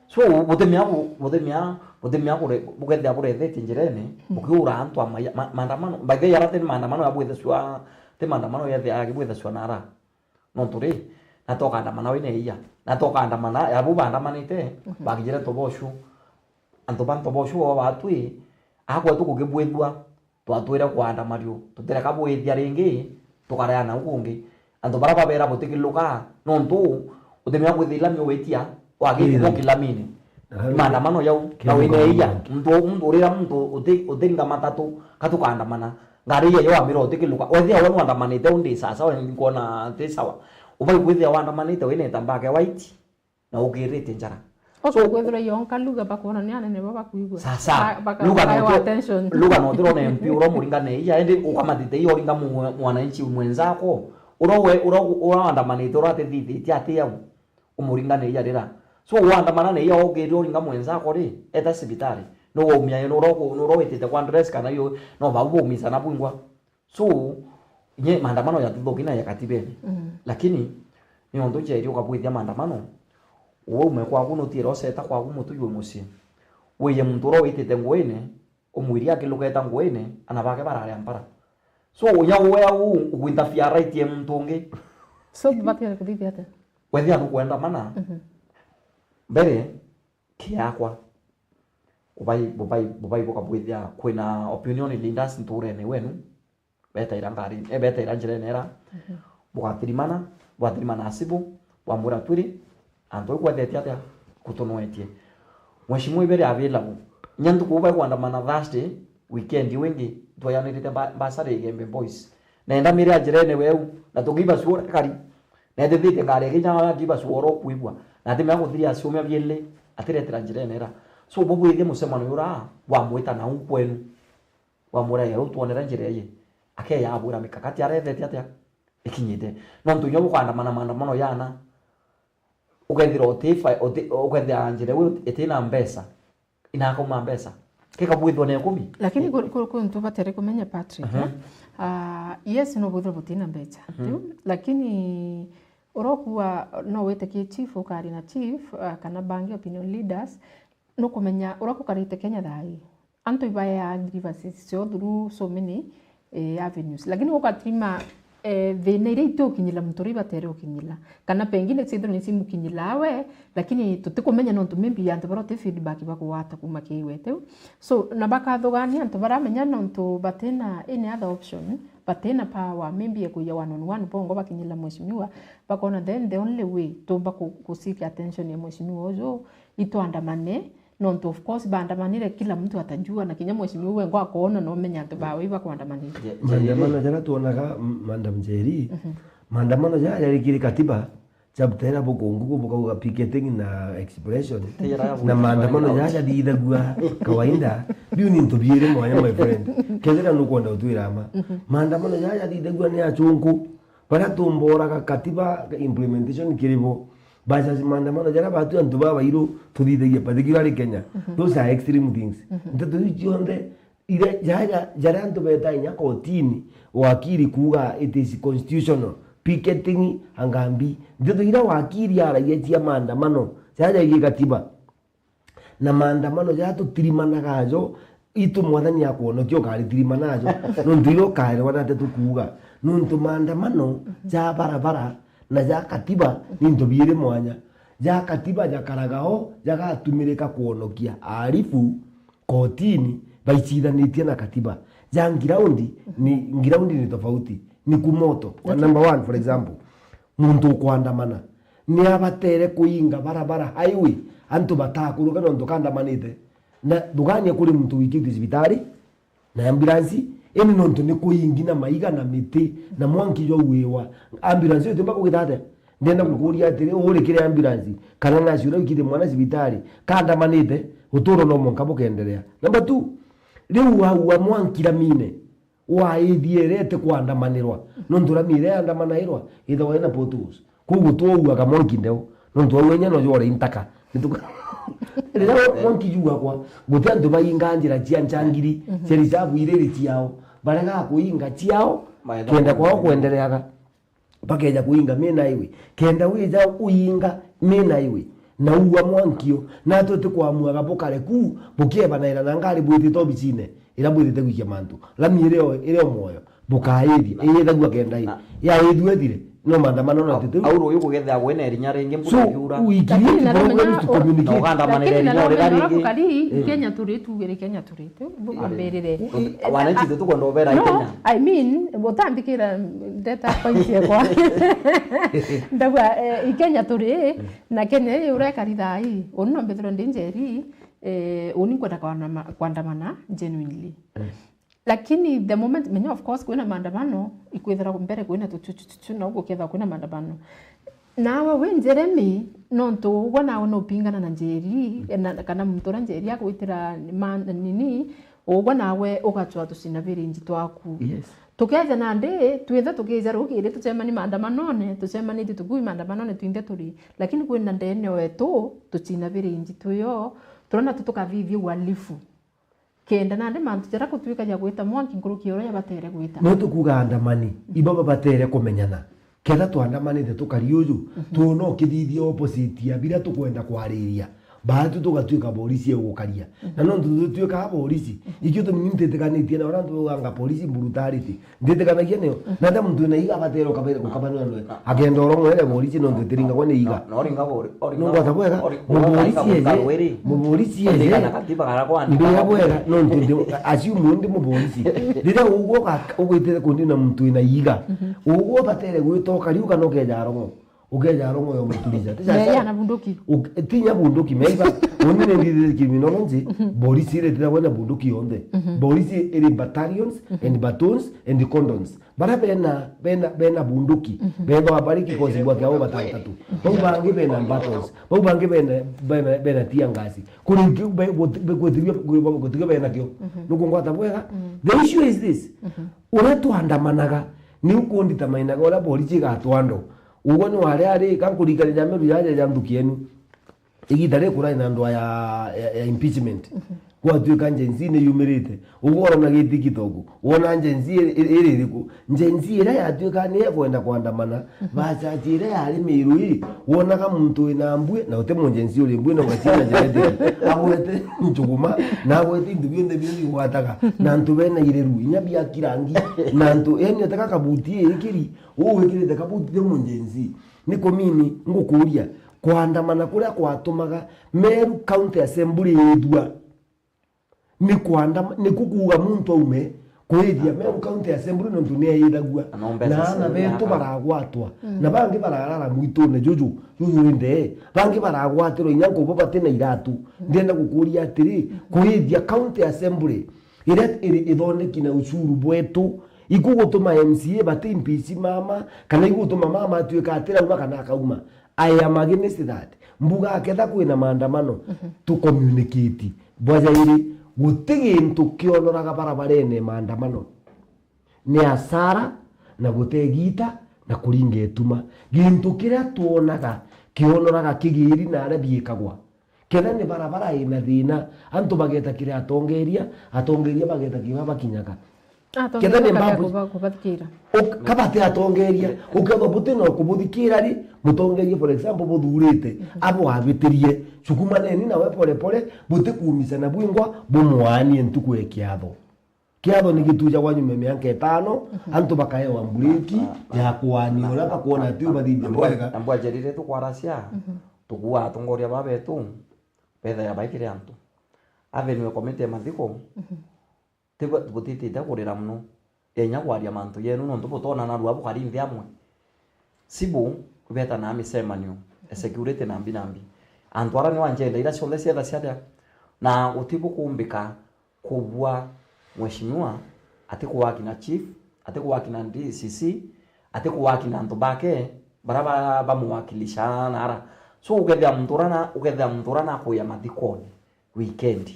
So, butimia bu-, butimia, butimia kure-, bukethia burethetie njirene, bukiura antu a maya-, ma-, maandamano. By the way, ara ti maandamano ya bwithacua, ti maandamano yethia ya bwithacua nara. Nontu ri, na tukaandamana wina iya. Na tukaandamana, ya bu baandamanite, bakijire Ntobocu. Antu ba Ntobocu bo batwi, akwetu kukibwithua. Twatwire kwandama riu, tutireka bwithia ringi, tukareana u kungi. Antu baria babera butikiluka, nontu utimenya kwithia ilami witia, wagiti guki lamini. Maandamano jau, na wina iya, muntu, muntu urira muntu uti-, utiringa matatu, ka tukaandamana. Ngari iya yo amira utikiluka. Wethia we nwandamanite undi sawa sawa, nkwona ti sawa. Ubai kwithia wandamanite wina itambaa kia white. Na ugirite njara. Okay, so, kwithirwa yonka lugha bakwona ni anene bo bakwigua. Sasa, ba-, baka-, lugha no tiro-, attention. Lugha no tirona M P uria umuringane iya, indi ukamatite iya uringa mu-, mwananchi mwenzako. Uria we, uria, uria wandamanite, uria atithithitie ati au. Umuringane iya rira. So, wandamana na iya ugirire uringa mwenzako ri, eta cibitari. No waumia, no uria uku-, no uria witite kwa dress kana iyo, no bau baumicana bwingwa. So, nye maandamano yatithuki na ya katibene. Lakini, ni untu Njeri ukabwithia maandamano, we ume kwaku nutiire uceta kwaku mutu jwi mucii. Wiye muntu uria witite nguine, umwirie akiluketa nguine, ana bake barare ampara. So, unya uwe au ukwinterfere right ya muntu ungi. So, bubatiga kuthithia atia? Wethia nukwenda mana. Mbere, kiakwa. Bubai, bubai, bubai bukabwithia kwina opinion leaders nturene wenu. Betaira ngari, eh, betaira njirene era. Bugatirimana, bwatirimana asibu, bwamwira twiri, antu au kwethete atia? Kutunoetie. Mheshimiwa Ibere available. Nya ntuku bai kwandamana Thursday, weekend iu ingi, twayanirite ba-, basari Igembe Boys. Nenda mire njirene weu, na tukiba cuora kari. Netithite ngari ikinya akiba cuora kwigua. Na atimenya kuthiria ciumia bieli, atiretera njirene era. So, bubwithie mucemano ura, bwamwita na u kwenu. Wamwira, "Yau twonere njira ii." Akeya abwira mikakati arethete atia ikinyite. Nontu inya bukandamana maandamano yana, ukethira utifa-, uti-, ukethira njira iu itina mbeca, inakuma mbeca. Kikabwithwa na ikumi. Lakini ku-, ku-, kuntu batere kumenya, Patrick, aha, eh? Ah, yes, no bwithirwe butina mbeca. Mhm. Tiu, lakini urokuwa no wite ki chief, ukari na chief, ah, kana bangi opinion leaders, nukumenya uria kukarite Kenya thaa ii. Antu ibaeaa grievances cio through so many, eh, avenues. Lakini gugatirima, eh, thina iria itiukinyila muntu uria ibatere ukinyila. Kana pengine ciithirwa nicimukinyilaa we, lakini tutikumenya nontu maybe antu baria uti feedback bakugwata kuma ki iwe tiu. So, na bakathugania antu baramenya nontu batina any other option, batina power, maybe ya kuija one on one bongo bakinyila mheshimiwa, bakona then the only way tumba ku-, ku seek attention ya mheshimiwa uju, itwandamane, nontu of course baandamanire, kila mtu atajua, na kinya mheshimiwa wengwa akoona na umenya antu bawe ibakwandamanirie. Je-, Maandamano Njeri. Jaria twonaga, m-, Madam Njeri, mhm, maandamano jaria jari kiri katiba, chapter iria bukungu ku bukauga picketing na expression. Tira ya na maandamano bukungu jaria jathithagua kawaida, biu ni into biiri mwanya, my friend. Kethira nukwenda utwira ma. Mhm. Maandamano jaria jathithagua ni achunku, baria tumboraga katiba implementation kiri bo. Versus maandamano jaria batu antu babairu tuthithagia, particularly Kenya. Mhm. Those are extreme things. Mhm. Nteto iu cionthe, ire, jaja, jaria antu beta inya kotini, wakiri kuuga it is constitutional, picketing, angambi. Nteto iria wakiri aragia cia maandamano, jaja igi katiba. Na maandamano jaria tutirimanaga ajo, itu Mwathani akwonokia ukaritirimana ajo, nontu iria ukaerewa nate tukuuga. Nontu maandamano ja barabara na ja katiba ni into biiri mwanya. Ja katiba jakaraga o, jagatumirika kwonokia aarifu kotini baicithanitie na katiba. Ja ngiraundi ni, ngiraundi ni tofauti. Ni kumoto. Number one, for example, muntu ukwandamana ni abatere kuinga barabara, highway, antu batakuruka nontu kandamanite. Na nduganie kuri muntu wikitue cibitari na ambulance, ini nontu ni kuingi na maiga na miti na mwanki jwa uiwa. Ambulance iyo itiumba kugita atia? Ndenda gukuria atiri, uri kiri ambulance, kana nasi uria wikite mwana cibitari, kandamanite, uturo no mwanka bukenderea. Number two, riu waua mwanki ramine, waithierete kwandamanirwa, nontu rami iria yandamanairwa ithagwa ina potholes. Kwou gutwauaga mwanki ndeu, nontu au inya no jwore intaka. Nituka-, riria mwanki juagwa, guti antu mainga njira cia ncangiri, mhm, cia risabu iriri ciao, baregaa kuinga ciao, maetha kenda kwao kwendereaga. Bakeja kuinga main highway. Kenda wija uinga main highway, na uua mwankio, natwe tukwamuaga bukare ku, bukiebanaira na ngari bwitite obicine, ira bwitite gwikia mantu. Lami irio, irio mwoyo, bukaithia, iyithagua kenda i. Na yaithua ithire, no maandamano na au, tutu. Au ruyu kugethagwa ina irinya ringi, so, mbura ikiura. Uikirie. Lakini programs to communicate. Na ugandamanira irinya urira ringi. Kari, eh, Kenya turi, tugere Kenya turi. Mbirire. Wananchi tukwenda ubera Kenya. No, I mean, utambikira ndeta point yakwa. Ndauga, eh, i Kenya turi, na Kenya ii urekari thaa ii. Uni no mbithirwe ndi njeri, eh, uni nkwenda kwandama-, kwandamana genuinely. Lakini the moment, menya of course kwina maandamano, ikwithira mbere kwina tuchuchuchu na uguo kethira kwina maandamano. Nawe wi Jeremy, nontu ugwe nawe nupingana na Njeri, na, kana muntu uria Njeri agwitira ma-, nini, ugwe nawe ugacwa tucina virinji twaku. Yes. Tukeja nandi, twinthe tukija rukiri, tucemani maandamanone, tucemanitie tukui maandamanone twinthe turi. Lakini kwina ndene wetu, tucina virinji twio, turona tu tukathithia uhalifu. Kenda nandi mantu jaria gutwika ja gwita mwanki nkuruki ya uria jabatere gwita. No tukuuga andamani, ibo babatere kumenyana. Ketha twandamanite tukari uju, mhm, twona ukithithia opposite ya biria tukwenda kwariria, baatu tugatwika borisi egukaria. Mhm. Na nontu tutwikaga borisi, mhm, ikio tumi ni ntitikanitie na uria antu bauganga borisi brutality. Nditikanagia niyo. Mhm. Na ta muntu wina iga abatere ukabere, ukabanua nwe. Akenda orong'o ere borisi nontu itiringagwa ni iga. No, no, oringa bori-, oringa. Nungwata bwega, ori-, muborisi oringa eje, muborisi eje. Oringa na katiba gara kwandika. Mbia bwega, nontu ndi, assume ndi muborisi. Riria ugwo uga-, ugwitire kundi na muntu wina iga. Mhm. Ugwo batere gwita ukariu kana ukeja arong'o. Ukeja arong'o yo muturija. Ti sasa. Yeye ana bunduki. Uk-, tinya bunduki, meiba. Uni ni ndithire criminology, mhm, borisi iri tira wena bunduki yonthe. Mhm. Borisi iri battalions, mhm, and batons and cordons. Baria bena, bena, bena bunduki, mhm, bethagwa bari kikosi gwa kiao batantatu. Bau bangi bena batons, bau bangi bena, bena, bena tear gas. Kuri ingi be-, guti-, be-, gutirio, gutirio bena kio. Mhm. Nukungwata bwega? Mhm. The issue is this. Mhm. Uria twandamanaga, ni ukunditamainaga uria borisi igatwando. Uguo ni waria ari, ka nkurikania ja Meru jaja ja nthuki yenu. Igita ri kurari na ndwa ya, ya, ya impeachment. Gwatuika Gen Z ni yumirite. Uguo urona giti gitogu. Wona Gen Z iri, iri, iri iriku? Gen Z iria yatuika ni ekwenda kwandamana, bachachi iria yari Miru ii, wonaga muntu wina mbui, na uti mu Gen Z uri mbui, no gaciina genetic, agwete njuguma, na agwete into bionthe biria bigwataga, na antu bena ireru, inya bia kirangi, na antu, yani, utaka kabuti ii ikiri, uu wikirite kabuti ti mu Gen Z. Ni kumini, ngukuria, kwandamana kuria kwatumaga Meru County Assembly ithua, ni kwandama-, ni kukuuga muntu aume kwithia Meru County Assembly nontu ni aithagua. Na no mbeca na ana cia betu miaka. Baragwatwa. Mm. Na bangi bararara mwitune juju, juju inde. Bangi baragwatirwa inya nkubo bati na iratu. Mm. Ndienda gukuria atiri, kwithia County Assembly iria iri ithondeki na ushuru bwetu, ikugutuma M C A bati impeach mama, kana igutuma mama atuika atirauma kana akauma. I am against that. Mbuga aketha kwina maandamano, mhm, tu communicate. Bwa jairi, guti gintu kionoraga barabarene maandamano. Ni asara, na gute igita, na kuringa ituma. Gintu kiria twonaga kionoraga kigiri na aria biikagwa. Ketha ni barabara ina thina, antu bageta kiri atongeria, atongeria bageta kiri babakinyaga. Atongeria ketha ni bakambia mbabu-, kuba-, kubathikira. Uk-, kabati atongeria, ukethwa buti na kubuthikira ri, mutongeria, for example, buthurite, mhm, abwabitirie, cukumaneni nawe pole pole, buti kuumicana bwingwa, bumwaanie ntuku ya kiatho. Kiatho ni gitujagwa nyuma ya mianka itano, mhm, antu bakaewa mbureki ya kuania uria bakwona ati ubathithia bwega. Na mbwajerire tukwaracia, mhm, tukuuga atongoria ba betu, bethaira baikire antu. Avenue committee ya mathiko, mhm, tibu-, butitite kurira muno. Enya kwaria mantu yenu, nontu butona narua bukari nthi amwe. Sibu, beta na micemanio, e security na mbi na mbi. Antu ara ni anjenda ira cionthe cietha ciaria, na guti bukumbika kubua mheshimiwa, ati kuwaki na chief, ati kuwaki na D C C, ati kuwaki na antu bake, bara ba-, bamuwakilisha na ara. So, ukethia muntu ura na, ukethia muntu ura na kuya mathikoni weekend.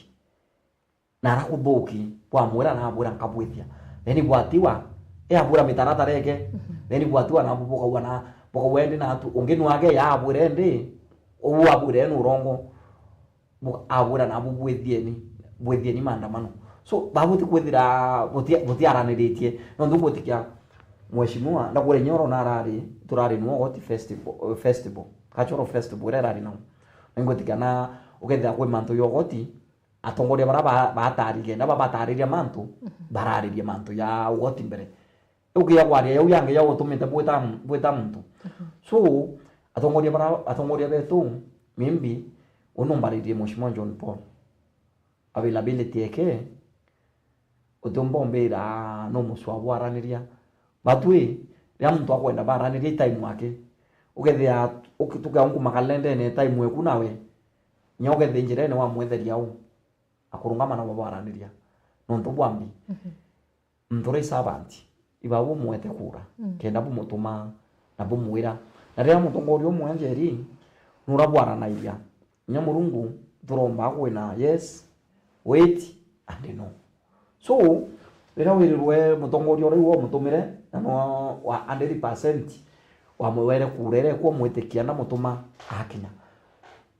Na ara kuthuki, bwamwira na abwira nkabwithia. Then bwatiwa, e abwira mitaratara eke. Mhm. Then bwatiwa na bukauga na, bukauga endi na atu, ungi nwage ya abwira endi, uu abwira enu urongo. Bu-, abwira na bu bwithieni, bwithieni maandamano. So, babuti kwithira, buti-, butiaraniritie. Nontu ngwitikia, mheshimiwa, ndakure nyoro na arari, turari nwo Ogoti festival, eh, festival, cultural festival, ira irari nao. Na ngwitikia na, ukethira kwi mantu ya Ogoti, atongoria bara ba-, batarire, na babatariria mantu, mhm, bararirie mantu ya Ogoti mbere. Ukiya kwaria yau yangi ya utumite bwita m-, bwita muntu. Mhm. So, atongoria bara, atongoria betu, maybe, unu mbaririe Mheshimiwa John Paul. Availability eke, utiumba umbira no mucwa bwaraniria. Batwi, riria muntu akwenda baraniria i time yake. Ukethia, uki-, tukea unkumaga lendene time eku nawe. Inya ukethia njirene wamwetheria u. Akurungama nabo baraniria. Nontu bwa mbi. Mhm. Muntu uria i servant, iba bumwete kura, mm, kenda bumutuma na bumwira. Na riria mutongoria umwe njeri, nura bwaranairia. Inya Murungu turomba kwina yes, wait, and no. So, riria wirirwe mutongoria uria iwe umutumire, na no wa hundred percent wamwere kura iria ikwomwitikia na mutuma akinya.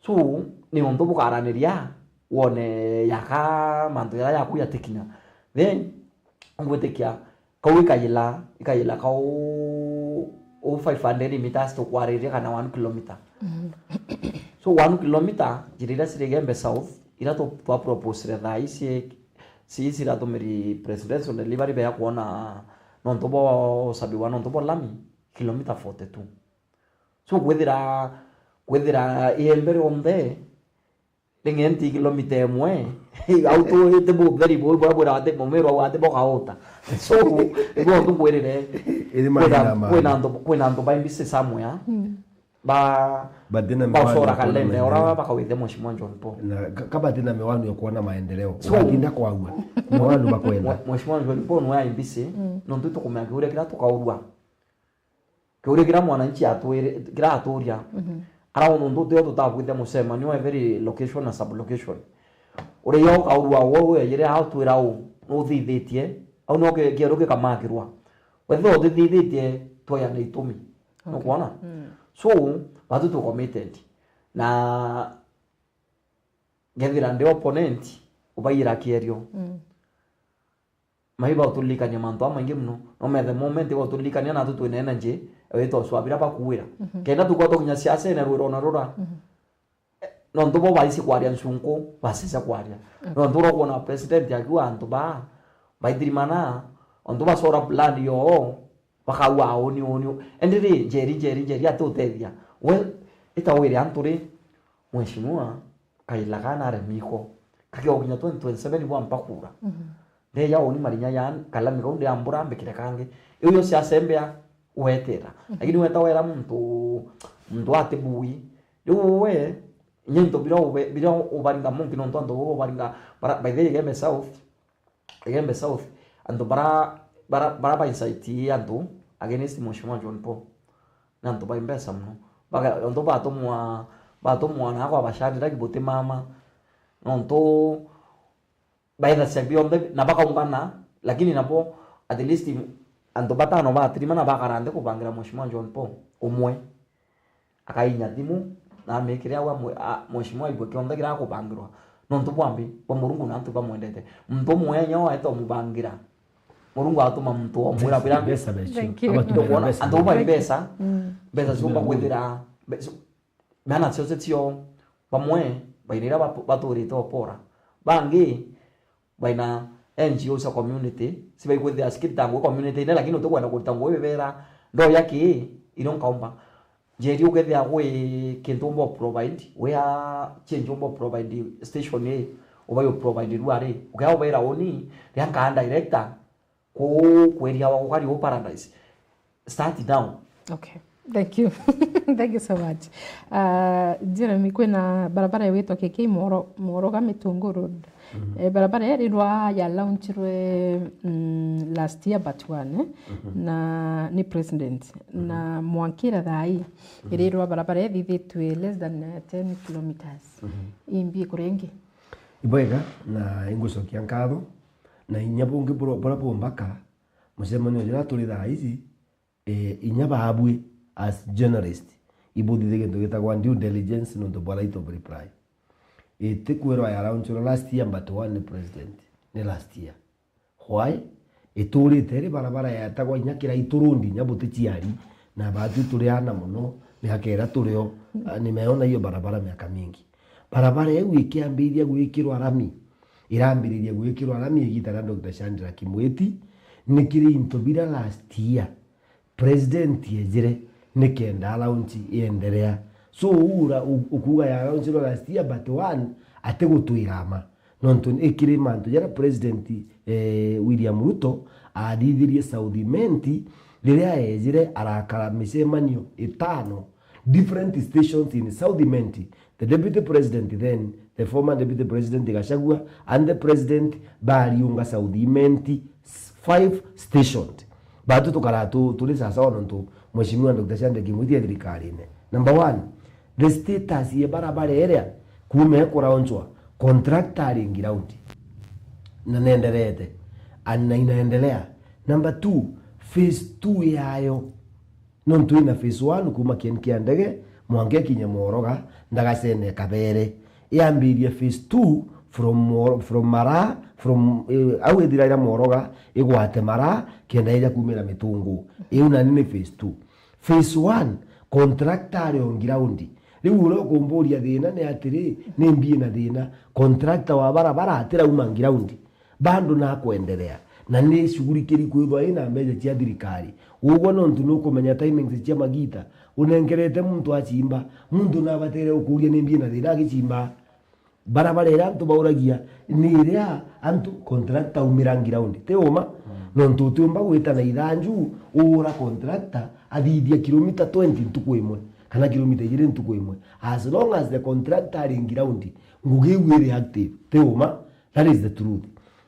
So, ni untu bukaraniria, wone yaka mantu jaria jaku jatikinya. Then, ngwitikia, kau ikayila, ikayila kau u five hundred meters tukwariria kana one kilometer. Mhm. So, one kilometer, njira iria ciri Igembe South, iria tu-, twa proposire thaa ii cie-, ci-, ciratumiri presidential delivery bea kwona nontu bwa usabiwa nontu bwa lami, kilometer forty-two. So, kwithira, kwithira Igembe rionthe, ring'enti kilomita imwe, au tu iti butheri buu bwa bwira ati mumiru au ati bokaota. So, ibo ntu ngwirire, iri kwina, mathina ma kwina antu, kwina antu ba M B C somewhere, mm, ba, batina ba miwani ucora ya kuona kalenda, maendeleo. Ora bakawithia Mheshimiwa John Paul. Na ka-, ka batina miwani ya kuona maendeleo. So, ugatinda kwagua. Miwani bakwenda. Mwe-, Mheshimiwa John Paul nwe M B C, mm, nontu tukumenya kiuria kira tukaurua. Kiuria kira mwananchi atwire, kira aturia, mhm, ara untu utio tutabwithia mucemanio every location na sub location. Uria yo kaurua wo we yire au twira u, nuthithitie, au no ke-, kieru gikamakirwa. Wethira utithithitie, twaya na itumi. Nukwona? Mm. So, batu tu committed. Na ngethira ndi opponent, ubaira kierio. Mm. Maiba uturirikania mantu amaingi muno. No methe moment ba uturirikania natu twina energy, witwa ucwa bira bakuwira. Mhm. Kenda tukwa tukinya siasene rwirona rura. Mhm. Nontu bo baisi kwaria ncunku, basisa kwaria. Okay. Nontu urakwona president akiuga antu baa, baithirimana, ontu bacora plan yoo, bakaua uni, uni. Endi ri, Njeri, Njeri, Njeri, ati utethia. We, ita wire antu ri, mheshimiwa, kaila kana aremiko. Kakiokinya twenty twenty-seven bwampa kura. Mhm. Ndeja uni marinya ya kalami kau ndiambura mbikire kangi. Iu yo siasembea wetera. Mhm. Lakini weta wera muntu, muntu ati bui. Riu we, inya into bira ube-, bira ubaringa munki nontu antu bo ubaringa, bara, by the way, Igembe South, Igembe South, antu bara, bara, bara ba incite antu against Mheshimiwa John Paul. Na antu ba imbesa muno. Baga, antu batumwa, batumwa na kwa bashandira kibuti mama. Nontu baithacia bionthe na bakaungana, lakini nabo at least antu batano batirima na bakara nthi kubangira Mheshimiwa John Paul. Umwe akainya thimu na amikire au amwe, a, Mheshimiwa aigue kionthe kirakubangirwa. Nontu bwambi bwa Murungu na antu bamwendete. Muntu umwe enya oete omubangira. Murungu atuma muntu omwira bira. Mbeca, mbeca. Thank you. Aba tu Ndio kuona mbeca. Antu ba mbeca. Mm. Mbeca ciumba kwithira. Mbe-, Mbeca nacio cio bamwe baina iria batu-, baturite opora. Bangi baina N G Os cia community, cibaigwithia cikirita ngugi community-ine, lakini utikwenda kurita ngugi bibera, ndoya ki, ino nkaumba. Njeri ukethia gwi kintu umba provide, wea change umba provide station i, ubai provide rua ri, ukea ubaira uni, ria nkaa director, Ku-, kweria wa gukari u paradise. Start now. Okay. Thank you. Thank you so much. Uh, Jeremy, kwina barabara iwitwa K K Moro-, Moroga Mitungu Road. Mhm. Eh, barabara iri rwa ya launchirwe, mm, last year but one, eh? Mhm. Na ni president. Mhm. Na mwankira thaa ii, mhm, iri rwa barabara ithithitwe less than, uh, ten kilometers. Mhm. Imbi kurengi. Ibwega, na ingucokia nkatho. Na inya bungi bura-, bura bumbaka, mucemanio jura turi thaa ici, eh, inya baabui as journalist, ibuthithie gintu gitagwa due diligence nontu bwa right of reply. Itikwirwa ya launchirwe last year, but one ni president, ni last year. Why? Iturite iri barabara yetagwa inya Kiraitu Road, inya buti ciari, na baatu turi ana muno, miaka iria turio, ah, nimeona hiyo barabara miaka mingi. Barabara iu ikiambiriria gwikirwa rami, irambiriria gwikirwa rami igita ria Doctor Chandra Kimwiti, ni kiri into bira last year president ejire nikenda launch iendelea. So ura u-, ukuga ya launch ro last year, but one, atigutwira ma. Nontu ikiri mantu jaria president, eh, William Ruto athithirie South Imenti riria ejire arakara micemanio itano different stations in South Imenti. The deputy president then, the former deputy president Gachagua and the president bariunga South Imenti s-, five stations. Batu tukara tu-, turi sawasawa nontu Mheshimiwa Doctor Chandra Kimwiti e thirikarine. Number one, the status ye barabara iria kuma ikuraunchwa, contractor ari ground na nenderete, and na inaendelea. Number two, phase two yayo. Nontu ina phase one kuma kieni kia ndege, mwanka ikinye Moroga, ndagacene Kabere. Yambirie phase two from Moro-, from Mara, from, eh, au ithiraira Moroga, igwate Mara, kenda ija kumira Mitungu. Iu nani ni phase two. Phase one, contractor ari on ground. Riu uria ukumburia thina ni atiri, ni mbi ina thina. Contractor wa barabara atirauma ground. Bado nakwenderea, na ni shughuli kiri kwithwa ina mbeca cia thirikari. Ugwe nontu nukumenya timings cia magita, unengerete muntu achimba, muntu nabatere ukuria ni mbi na thina agichimba. Barabara iria antu bauragia ni iria antu contractor aumira ground. Ti uma? Mm. Nontu utiumba gwita na ithanju, ura contractor athithia kilomita twenty ntuku imwe, kana kilomita ijiri ntuku imwe. As long as the contractor ari ground, ngugi iu iri active. Ti uma? That is the truth.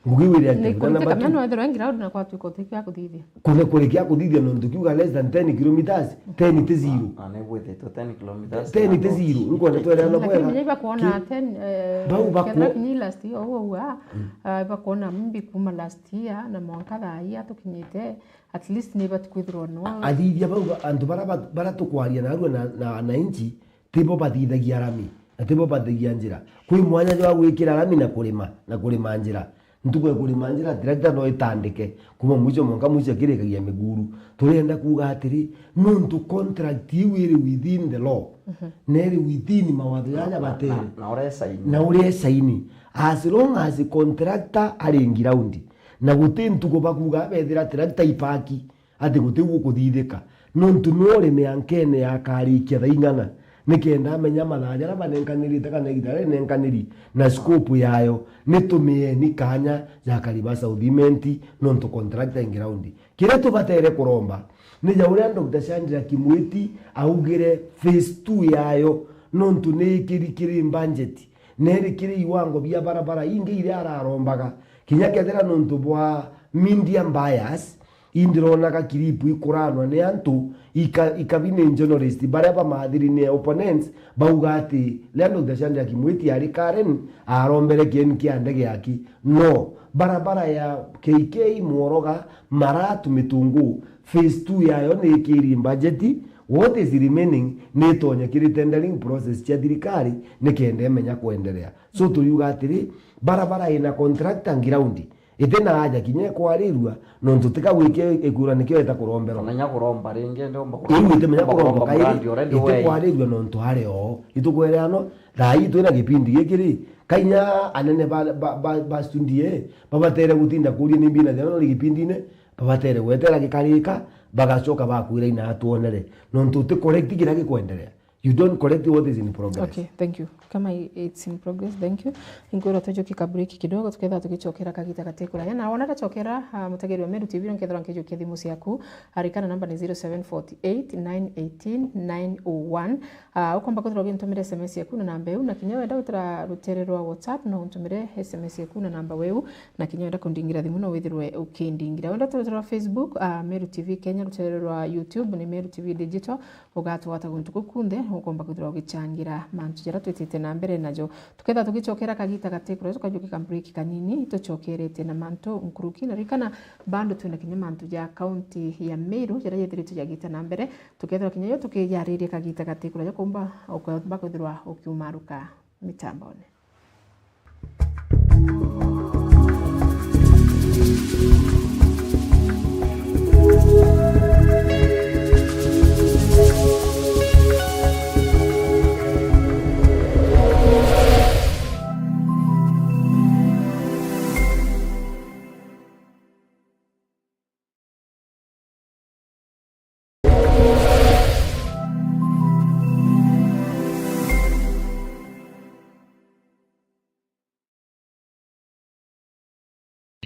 Ngugi wire atia? Ni na kuritika namba mea two, no ethirwa ground na kwatuika uti kia kuthithia. Kune kuri kia kuthithia nontu kiuga less than ten kilometers, ten ti zero. Ah, ni gwithitwe ten kilometers. Ten ti zero. Nkwenda twere ana. Lakini bwega. Menya ibakwona ki-, ten, eh, bau bakwo-, kethira kinyi last year, uguo uga, ah, ibakwona mbi kuma last year, na mwanka thaa ii atukinyite, at least ni batukwithirwa no. A-, athithia bau ba-, antu bara ba-, bara tukwaria narua na, na wananchi, tibo bathithagia rami, na tibo bathagia njira. Kwi mwanya jwa gwikira rami na kurima, na kurima njira. Ntuku ya kurima njira, tractor no itandike kuma mwisho mwanka mwisho, akirikagia miguru. Turienda kuuga atiri, nontu contract iu iri within the law, mhm, na iri within mawatho jaja batere, na, na uria esaini, as long as contractor ari ground, na guti ntuku bakuuga bethira tractor ipaki, ati guti gukuthithika, nontu no urime ankene ya karikia thaa ing'ana, nikenda amenya mathaa jaria banenkanirite kana igita riria inenkaniri na scope yayo, nitumieni kanya ja Karibasa Cement, nontu contractor i ground. Kiria tubatere kuromba ni ja uria Doctor Chandra Kimwiti augire phase two yayo, nontu ni ikiri kiri budget, na iri kiri iwango bia barabara ingi iria ararombaga, kinya kethira nontu bwa media bias, Indiroonaga kiripu ikuranwa ni antu, ika-, ikabi ni journalist, baria bamathiri ni opponents, bauga ati riria Doctor Chandra Kimwiti ari Karen, arombere kieni kia ndege aki. No, barabara ya K K Mworoga, Maratu, Mitungu, phase two yayo ni ikiri budget, what is remaining ni itonye kiri tendering process cia thirikari nikenda imenya kwenderea. So, turiuga atiri, barabara ina contractor ground, iti na aja kinya ikwarirua, nontu tika gwike ikura nikio ita kuromberwa. Tumenya kuromba ringi, ndiomba kuromba. Iu itimenya kuromba, kuromba kai murandi already iti we. Kwarirua nontu ari o. Itukwere ano, thaa ii twina gipindi giki ri, kainya anene ba, ba, ba, ba studio ii, babatere gutinda kuria ni mbina thina no gipindine, babatere gwetera gikarika, bagacoka bakwira ina atwonere. Nontu uti correct kiria gikwenderea. You don't correct what is in progress. Okay, thank you. Kama i-, it's in progress, thank you. Inkwira tujukie ka break kidogo, tukethira tugicokera kagita gati kuraya. Na wona ndacokera, ah, mutegeri wa Meru T V, nkethira nkijukia thimu ciaku, arikana namba ni zero seven forty eight nine eighteen nine oh one. Ah, ukomba kwithirwa ugintumira S M S yaku na namba iu, na kinya wenda gwitira rutere rwa WhatsApp, no untumire S M S yaku na namba weu, na kinya wenda kundingira thimu, no withirwe ukindingira. Wenda rutere rwa Facebook, ah, Meru T V Kenya, rutere rwa YouTube ni Meru T V Digital, ugatugwata guntu kuu kunthe, ukomba kwithirwa ugichangira mantu jaria twitite na mbere najo. Tukethira tugicokera kagita gati kuraya, tukajukia ka break kanini, tucokerete na mantu nkuruki. Na ririkana, bado twina kinya mantu ja kaunti ya Meru, jaria jethiritwe jagita na mbere. Tukethirwa kinya jo tukijariria kagita gati kuraya, ukomba, ukomba kwithirwa ukiumaruka mitambone.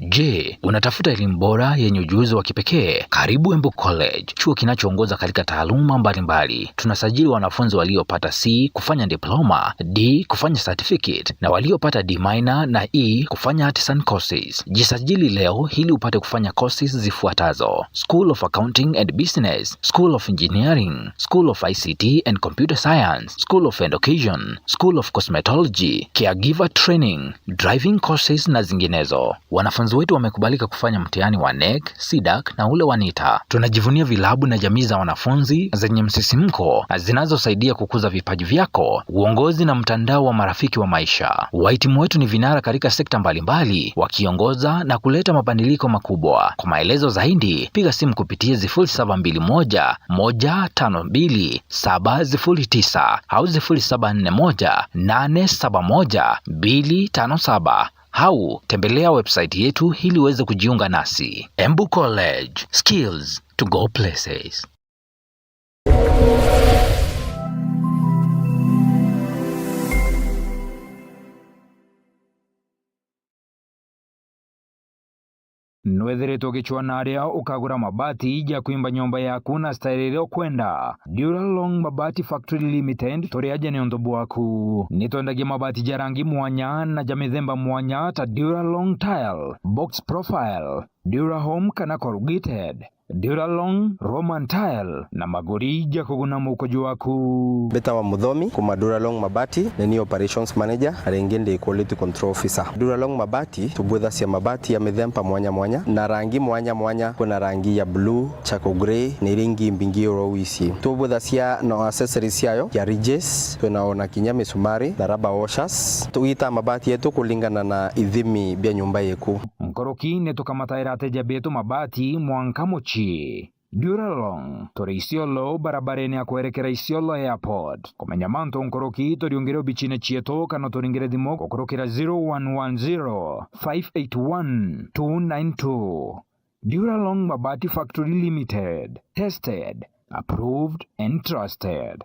Je, unatafuta elimu bora yenye ujuzi wa kipekee? Karibu Embu College, chuo kinachoongoza katika taaluma mbalimbali. Tunasajili wanafunzi waliopata C kufanya diploma, D kufanya certificate, na waliopata D minor na E kufanya artisan courses. Jisajili leo ili upate kufanya courses zifuatazo: School of Accounting and Business, School of Engineering, School of I C T and Computer Science, School of Education, School of Cosmetology, Caregiver Training, Driving Courses na zinginezo. Wanafunzi wetu wamekubalika kufanya mtihani wa NEC, CDAC na ule wa NITA. Tunajivunia vilabu na jamii za wanafunzi zenye msisimko na zinazosaidia kukuza vipaji vyako, uongozi na mtandao wa marafiki wa maisha. Wahitimu wetu ni vinara katika sekta mbalimbali, wakiongoza na kuleta mabadiliko makubwa. Kwa maelezo zaidi, piga simu kupitia sifuri saba mbili moja, moja tano mbili, saba sifuri tisa au sifuri saba nne moja, nane saba moja, mbili tano saba. Au tembelea website yetu ili uweze kujiunga nasi. Embu College, skills to go places. Nwethiritwe ugicwaa na aria ukagura mabati ja kwimba nyomba yaku na style iria ukwenda. Duralong Mabati Factory Limited, turi aja niuntu bwaku. Ni twendagia mabati ja rangi mwanya na ja mithemba mwanya ta Duralong Tile, Box Profile, Durahome kana Corrugated, Duralong, Roman Tile na maguri ja kuguna mukuju waku. Mbitawa Muthomi, kuma Duralong Mabati, ni ni operations manager, na ringi ndi quality control officer. Duralong Mabati, tubwithacia mabati ya mithemba mwanya mwanya, na rangi mwanya mwanya. Kwina rangi ya blue, charcoal grey, na iria ingi mbingi oro wisi. Tubwithacia na accessories ciayo, ya ridges, twina ona kinya misumari, na rubber washers. Tugitaa mabati yetu kulingana na ithimi bia nyumba yeku. Nkuruki ni tukamataira ateja betu mabati mwanka mucii. Duralong, turi Isiolo, barabarene ya kwerekera Isiolo Airport. Kumenya mantu nkuruki, turiungire obicine cietu kana turingire thimu gukurukira zero one one zero, five eight one, two nine two. Duralong Mabati Factory Limited. Tested, approved and trusted.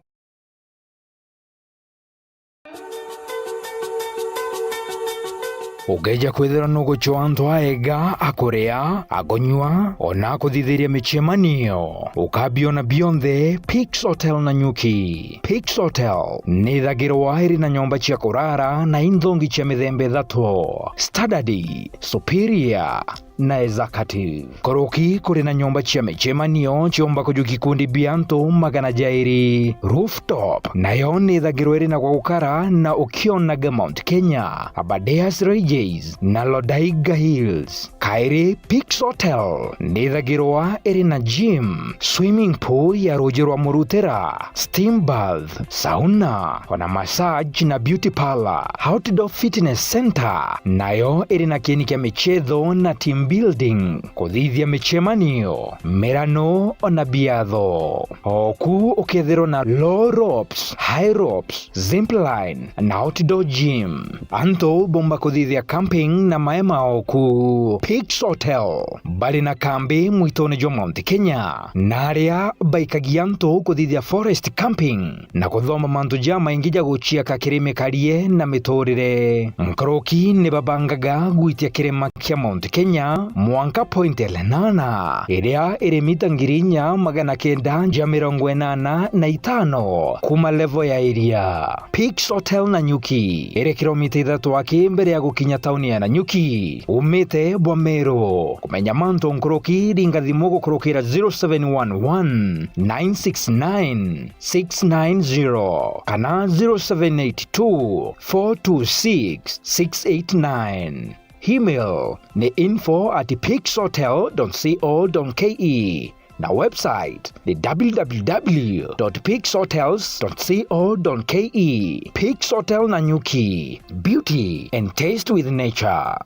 Ukeeja kwithirwa nugucwaa antu aega, a kuria, a kunyua, ona a kuthithiria micemanio, ukabiona bionthe Peaks Hotel Nanyuki. Peaks Hotel ni ithagirwa iri na nyomba cia kurara na inthongi cia mithemba ithatu: Standard, Superior, na executive. Nkuruki kuri na nyomba cia micemanio ciumba kuju gikundi bia antu magana jairi. Rooftop nayo ni ithagirwa iri na gwa gukara na ukionaga Mount Kenya, Aberdares Ranges na Lodaiga Hills. Kairi, Peaks Hotel ni ithagirwa iri na gym, swimming pool ya ruuji rwa murutira, steam bath, sauna, ona massage na beauty parlour. Outdoor Fitness Center nayo iri na kieni kia michetho na team building, kuthithia micemanio, mirano, ona biatho. Oku ukethirwa na low ropes, high ropes, zipline na outdoor gym. Antu bomba kuthithia camping na maema oku. Peaks Hotel bari na kambi mwitone jwa Mount Kenya, na aria baikagia antu kuthithia forest camping na kuthoma mantu jamaingi ja guciaka kiri mikarie na miturire. Nkuruki ni babangaga gwitia kirima kia Mount Kenya mwanka Point Lenana, iria iri mita ngiri inya magana kenda ja mirongo inana na itano kuma level ya iria. Peaks Hotel Nanyuki iri kilomita ithatu aki mbere ya gukinya tauni ya Nanyuki, umite bwa Meru. Kumenya mantu nkuruki, ringa thimu gukurukira zero seven one one, nine six nine, six nine zero kana zero seven eight two, four two six, six eight nine. Email ni info at peaks hotel dot co dot ke. Na website ni w w w dot peaks hotels dot co dot ke. Peaks Hotel Nanyuki, beauty and taste with nature.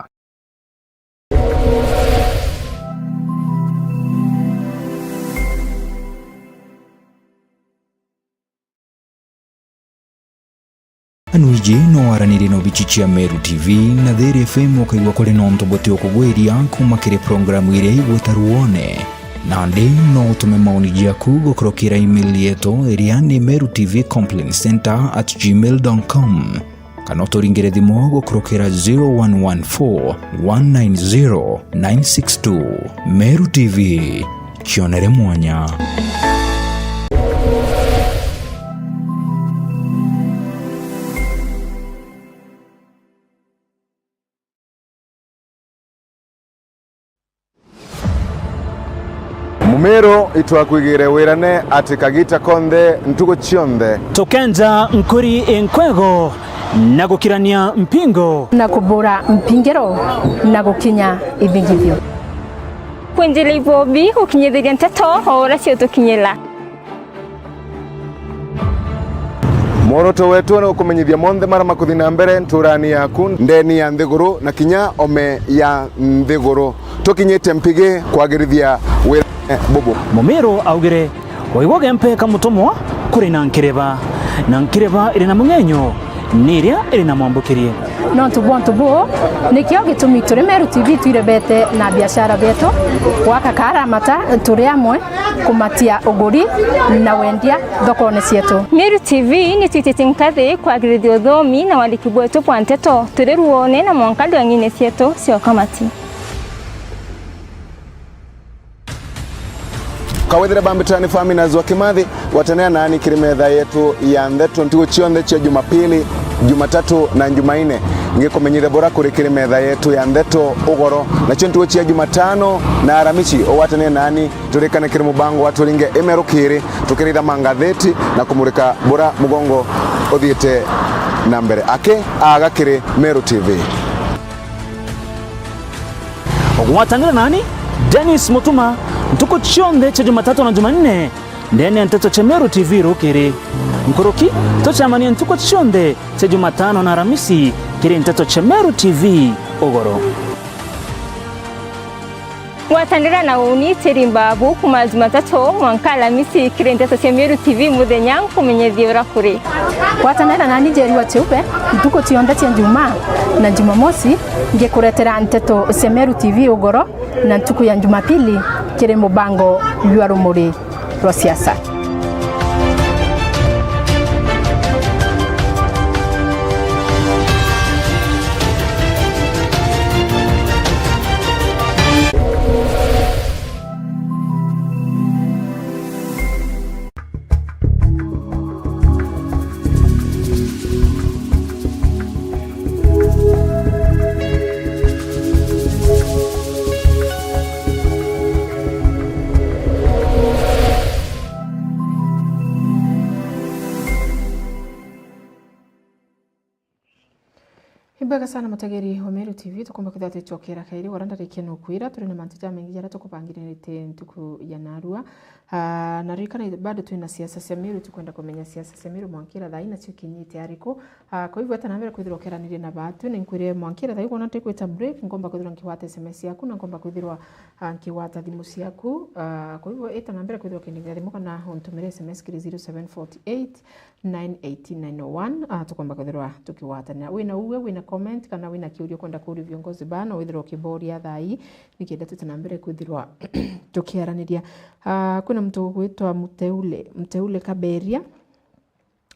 Anu iji no waranirie na obici cia Meru T V na Thiri F M, ukaigua kuri na untu buti ukugwiria kuma kiri programu iria igwita Ruone. Nandi no utume maoni jaku gukurukira email yetu iria ni meru T V complaint center at gmail dot com, kana uturingire thimu gukurukira zero one one four, one nine zero, nine six two. Meru T V, kionere mwanya. Mumiru, itwakwigire wirane ati kagita konthe, ntugu cionthe. Tukenja nkuri inkwego na gukirania mpingo. Na kubura mpingiro na gukinya ithingithio. Kwinjira ibobi gukinyithiria nteto o uria ciutukinyira. Mworoto wetu ni gukumenyithia monthe maria makuthi na mbere nturani yaku, ndeni ya nthiguru, na kinya ome ya nthiguru. Tukinyite mpigi kwagirithia wira bubu. Mumiru augire, waigua gempe ka mutumwa kuri na nkireba, na nkireba iri na mung'enyo, ni iria iri na mwambukirie. Nontu bwa untu buu, nikio gitumi turi Meru T V twirebete na biashara bietu, gwaka karamata turi amwe, kumatia uguri na wendia thokone cietu. Meru T V ni twititie nkathi kwagirithia uthomi na wandiki bwetu bwa nteto turi ruone na mwanka ndwang'ine cietu cia ukamati. Kawethire bambitani Faminas wa Kimathi, gwatanira nani kiri metha yetu ya ndeto ntuku cionthe cia Jumapili, Jumatatu na Jumaine. Ngikumenyithia bura kuri kiri metha yetu ya ndeto ugoro, nacio ntuku cia Jumatano na Aramisi, ugwatanire nani turikane kiri mubango wa Turinge Imeru Kiri, tukiritha mangatheti na kumurika bura mugongo uthiite na mbere. Aki aga kiri Meru T V. Ugwatanire nani, Dennis Mutuma, ntuku cionthe cia Jumatatu na Jumanne, ndene ya nteto cia Meru T V rukiri. Nkuruki, tucemanie ntuku cionthe cia Jumatano na Aramisi kiri nteto cia Meru T V ugoro. Gwatanira na uni Teri Mbabu kuma Jumatatu mwanka Alamisi kiri nteto cia Meru T V muthenya nkumenyethie uria kuri. Gwatanira nani Njeri wa Chiupe ntuku cionthe cia Njumaa na Jumamosi ngikuretera nteto cia Meru T V ugoro na ntuku ya Jumapili kiri mubango jwa rumuri rwa siasa. Ibwega sana mutegeri wa Meru T V, tukumba kwithirwa twicokera kairi wara ndarikia nukwira, turi na mantu jamaingi jaria tukubangirite ntuku ya narua. Ah, na ririkana bado twina siasa cia Meru, tukwenda kumenya siasa cia Meru mwankira thaa ina cio kinyite ariku. Ah, kwa hivyo eta na mbere kwithirwa ukeraniria na batu, ni nkwire mwankira thaa ina kwona tukwita break, ngomba kwithirwa nkigwata S M S yaku, na ngomba kwithirwa, ah, nkigwata thimu ciaku. Ah, kwa hivyo eta na mbere kwithirwa ukindigira thimu kana untumire S M S kiri zero seven forty eight, nine eighteen nine oh one, ah, tukomba kwithirwa tukigwatanira. Wina uwe, wina comment, kana wina kiuria ukwenda kuuria viongozi baa, no withirwa ukiboria thaa ii, nikenda twite na mbere kwithirwa tukiaraniria. Ah, kwina muntu ugwitwa Muteule, Muteule Kaberia.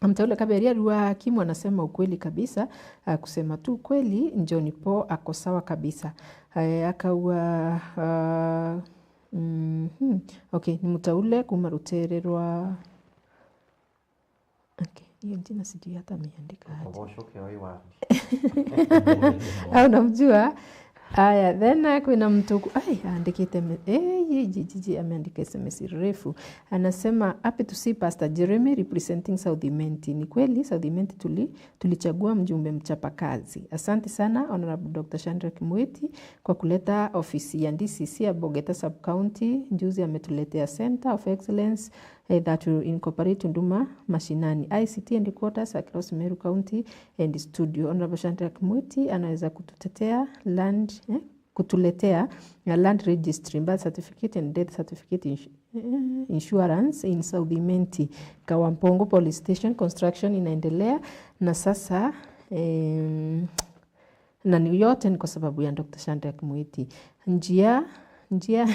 Muteule Kaberia, Arua Hakimu anasema ukweli kabisa, ah, kusema tu ukweli, John Paul ako sawa kabisa. Eh, akauga, ah, mhm. Okay, ni Muteule kuma rutere rwa Okay, hiyo jina sijui hata ameandika aje. Ubocoke oi wapi? Au namjua. Aya, then, ah, kwina mtu ku-, ai, aandikite me-, eh, ye, ji, ji, ji, ameandika S M S refu. Anasema, "Happy to see Pastor Jeremy representing South Imenti." Ni kweli, South Imenti tuli-, tulichagua mjumbe mchapakazi. Asante sana, Honorable Doctor Shadrack Mwiti, kwa kuleta ofisi ya D C C ya Bogeta Sub-County. Juzi ametuletea Center of Excellence eh, that will incorporate Huduma Mashinani, I C T headquarters across Meru County and studio. Honorable Shadrack Mwiti anaweza kututetea land, eh, kutuletea na land registry, birth certificate and death certificate insu-, eh, insurance in South Imenti. Kawampongo Police Station construction inaendelea na sasa, em, Na ni yote ni kwa sababu ya Doctor Shadrack Mwiti. Njia, njia,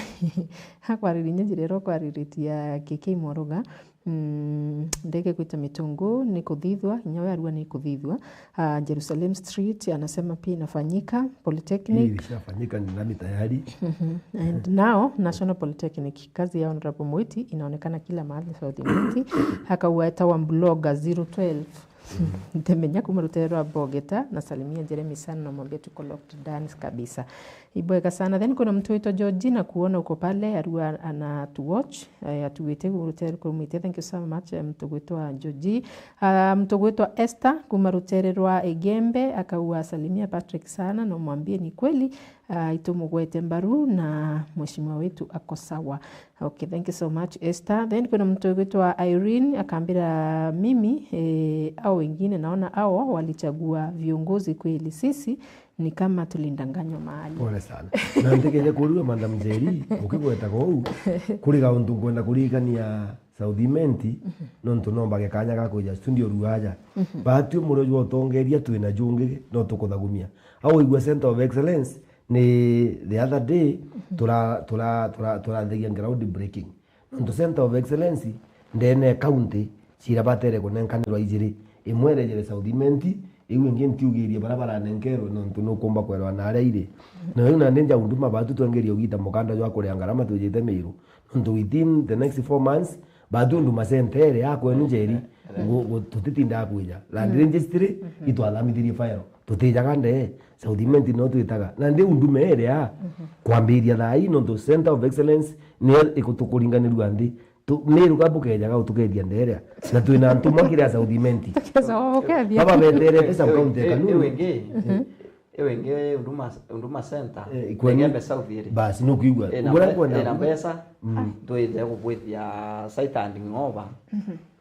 akwariria inya njira iria ukwariritie ya K K Moroga. Mm, ndege gwita Mitungu ni kuthithua, inya we Arua ni kuthithua. Ah, Jerusalem Street anasema pia inafanyika, Polytechnic. Hii ilishafanyika, ni lami tayari. Mhm. And now, National Polytechnic, kazi ya Honorable Mwiti inaonekana kila mahali South Imenti. Akauga etawa blogger zero twelve. Ntemenya kuma rutere rwa Bogeta, na salimia Jeremy sana, namwambia tuko locked down kabisa. Ibwega sana. Then kuna mtu wetu Georgina, kuona uko pale, Arua ana to watch. Eh, atuwite rutere kurumite. Thank you so much, eh, mtu gwitwa Georgie. Ah, mtu gwitwa Esther, kuma rutere rwa Igembe, akauga salimia Patrick sana, na umwambie ni kweli, ah, itumugwete mbaru na mheshimiwa wetu ako sawa. Okay, thank you so much, Esther. Then kuna mtu gwitwa Irene akambira mimi, eh, au wengine naona ao walichagua viongozi kweli, sisi ni kama tulidanganywa mahali. Pole sana. Na ndikeje kuria Madam Njeri, ukigwetaga uu, kuri gauntu nkwenda kuririkania South Imenti, nontu nombage kanya ga kwija studio ruaja. Batwi murio jwa utongeria twina jungi no tukuthagumia. Au igua Center of Excellence, ni the other day, tura-, tura-, tura-, turathegia ground breaking. Nontu Center of Excellence ndene ya county cira batere kunenkanirwa ijiri, imwe irejere South Imenti, Iu ingi ntiugirie baria baranenkerwe, nontu nukumba kwerwa na aria iri. Na riu nandi nja Huduma batu twengerie ugita mukanda jwa kuria ngarama twijite Miru. Nontu within the next four months, batu Huduma Center iria ya kwenu Njeri, gu-, gu-, tutitindaga kwija. Land Registry, itwathamithirie file. Tutijaga ndee, South Imenti no twitaga. Nandi Huduma iria, kwambiria thaa ii, nontu Center of Excellence niyo ikutukuringanirua nthi. Tu-, Miru ka bukejaga utukeethia nderia. Na twina ntumwa kiria South Imenti. Tukeja gukethia. Baba beterete sub county ya Kanunu. Iu ingi, iu ingi Huduma, Huduma Center, eh, kwenu Igembe South iri. Basi, nukwigua. Ina mbe-, nkwenda ina kuuga mbeca, twithe kubwithia site handing over.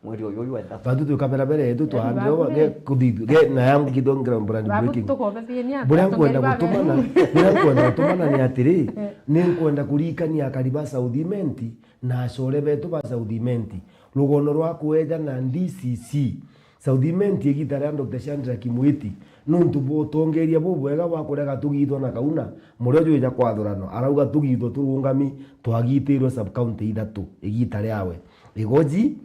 Mweri uyu uyu wa ithatu. Batu twikabera bere yetu twaandire ge kuthithua. Ge na yangu kidogo ngira brand breaking. Buria nkwenda gutumana, buria nkwenda gutumana ni atiri, ni nkwenda kurikania akari ba South Imenti na acore betu ba South Imenti, rugono rwa kweja na D C C South Imenti igita ria Doctor Shadrack Mwiti, nuntu bwa utongeria bubwega bwa kurega tugithwa na Kauna, murio jwija kwathuranwa, arauga tugithwe turungami, twagitirwe sub county ithatu igita riawe, Igoji,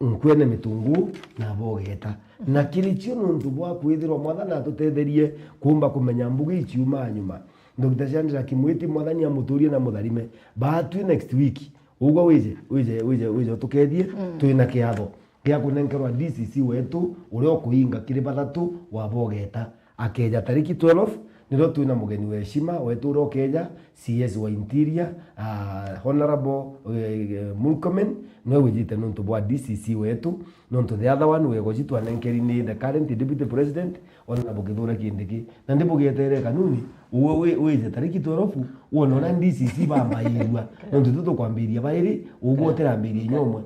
Nkwene Mitungu na Bogeta. Na kiri cio nuntu bwa kwithirwa Mwathani atutetherie kuumba kumenya mbugi iciumaa nyuma. Doctor Shadrack Mwiti, Mwathani amuturie na mutharime. Batwi next week. Ugwe wije, wije, wije, wije utukethie, twina kiatho gia kunenkerwa D C C wetu uria ukuinga kiri bathatu wa Bogeta. Akeja tariki twelve, nirio twina mugeni wa heshima wetu uria ukeja, C S wa Interior, ah, Honorable, eh, eh, Murkomen, niwe wijite nontu bwa D C C wetu, nontu the other one wa Igoji twanenkeri ni the current Deputy President, Honorable Kithure Kindiki. Na ndibugetere Kanuni, uwe wi-, wije tariki twelve, wone uria D C C bambairua, nontu tu tukwambiria bairi, ugwe utirambiria inya umwe.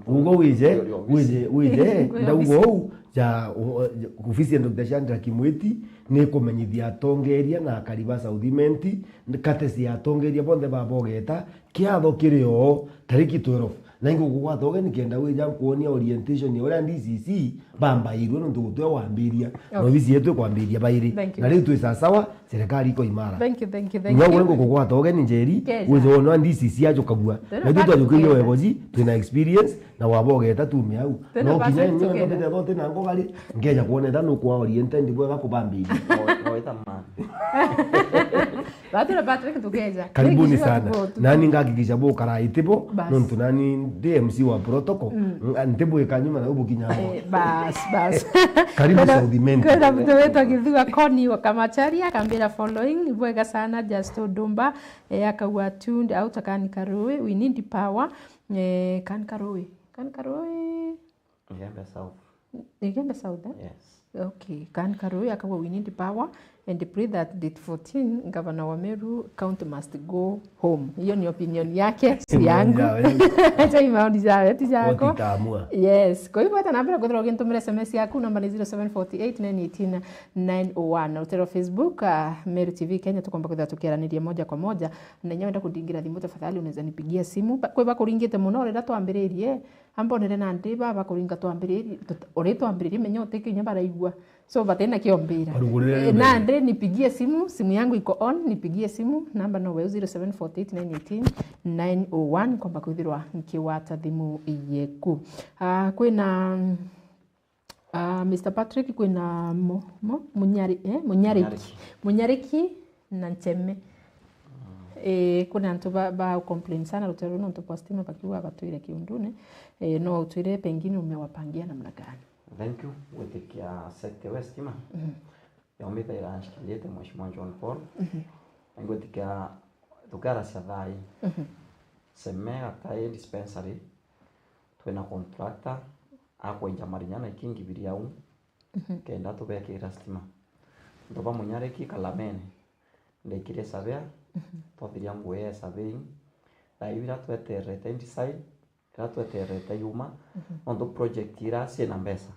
Ugwe wije, wije, wije, ndauga uu, ja, o-, o-, ja, ofisi ya Doctor Shadrack Mwiti ni kumenyithia atongeria na akari ba South Imenti, katesi ya atongeria bonthe ba Bogeta, kiatho kiri oo tariki twelve. Na ingukugwata ugeni kenda wija nkuonia orientation ya uria D C C bambairue nontu gutwe wambiria. Na ofisi yetu ikwambiria bairi. Na riu twi sasawa, serikali iko imara. Thank you, thank you, thank you. Nyo ngukugwata ugeni Njeri, wije wona D C C ajukagua. Na ithu twajukirie wa Igoji, twina experience, na wa Bogeta tume au. No kinya nyo ndete thote na ngogari, ngeja kuoneta nukwa oriented bwega kubambiria. No, no, ita man. Batwira Patrick tukeja. Karibuni sana. Nani ngahakikisha bo karai tibo, nontu nani ndi M C wa protocol. Ntibu ikanyuma na ubu kinya. Eh, bas, bas. Karibu South Imenti. Kwina mtu wetwa Githua Koni wa Kamacharia, akambira following, bwega sana, just Odumba, eh, akauga tunde, au takani karui, we need power, eh, kan karui, kan karui. Igembe South. Igembe South, eh? Yes. Okay, kan karui akauga we need power and pray that date fourteen, Governor wa Meru County must go home. Hiyo ni opinion yake, si yangu. Acha maoni jawe, ti jako. Yes. Kwa hivyo hata nambira kwithirwa ugintumira S M S yaku, namba ni zero seven forty eight nine eighteen nine oh one. Na utero Facebook, ah, Meru T V Kenya, tukomba kwithirwa tukiaraniria moja kwa moja. Na inya wenda kundingira thimu, tafadhali unaweza nipigia simu. Ba-, kwi bakuringite muno, urenda twambiririe, ambonere nandi ba bakuringa twambiririe, tut-, uri twambiririe, menya uti kinya baraigua. So, batena kiombira. Barugurire. Eh, nandi nipigie simu, simu yangu iko on, nipigie simu, namba no weu zero seven forty eight nine eighteen nine oh one, komba kwithirwa nkigwata thimu yeku. Ah, kwina, ah, Mister Patrick, kwina mo-, mo-, Munyari-, eh, Munyariki. Munyariki. Munyariki na Ncheme. Eh, kuna antu ba, ba complain sana rutero nontu bwa stima bakiuga batwire kiundune. Eh, no utwire pengine umewapangia namna gani? Thank you. Gwitikia sector wa stima. Yaumite iranshikirite Mheshimiwa John Paul. Na ngwitikia tukaracia thai. Seme gatai dispensary. Twina contractor akwenja marinya na ikingi biri au. Kenda tubekira stima. Ntoba Munyariki Kalamene. Ndekire surveyor. Twathiria nguo ya surveying. Thai ira tweterete design. Ira tweterete yuma, nontu project ira ciina mbeca.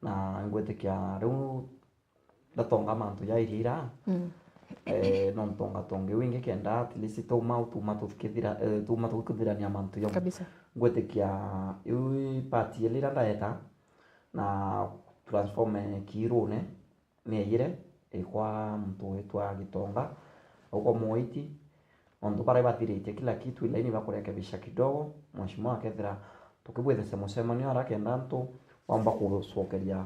Na ngwitikia riu ndatonga mantu ja iria ira, eh, no ntonga tongi wingi kenda at least tuma, tuma tukithira, eh, tuma tukithirania mantu jau. Kabisa. Ngwitikia iu part iria ndaeta na transform kiirune, nieyire ikwa muntu witwa Gitonga, au kwa Mwaiti, nontu baria bathiritie kila kitu, ilaini bakurekebisha kidogo, mheshimiwa akethira tukibwithise mucemanio ara kenda antu baumba kucokeria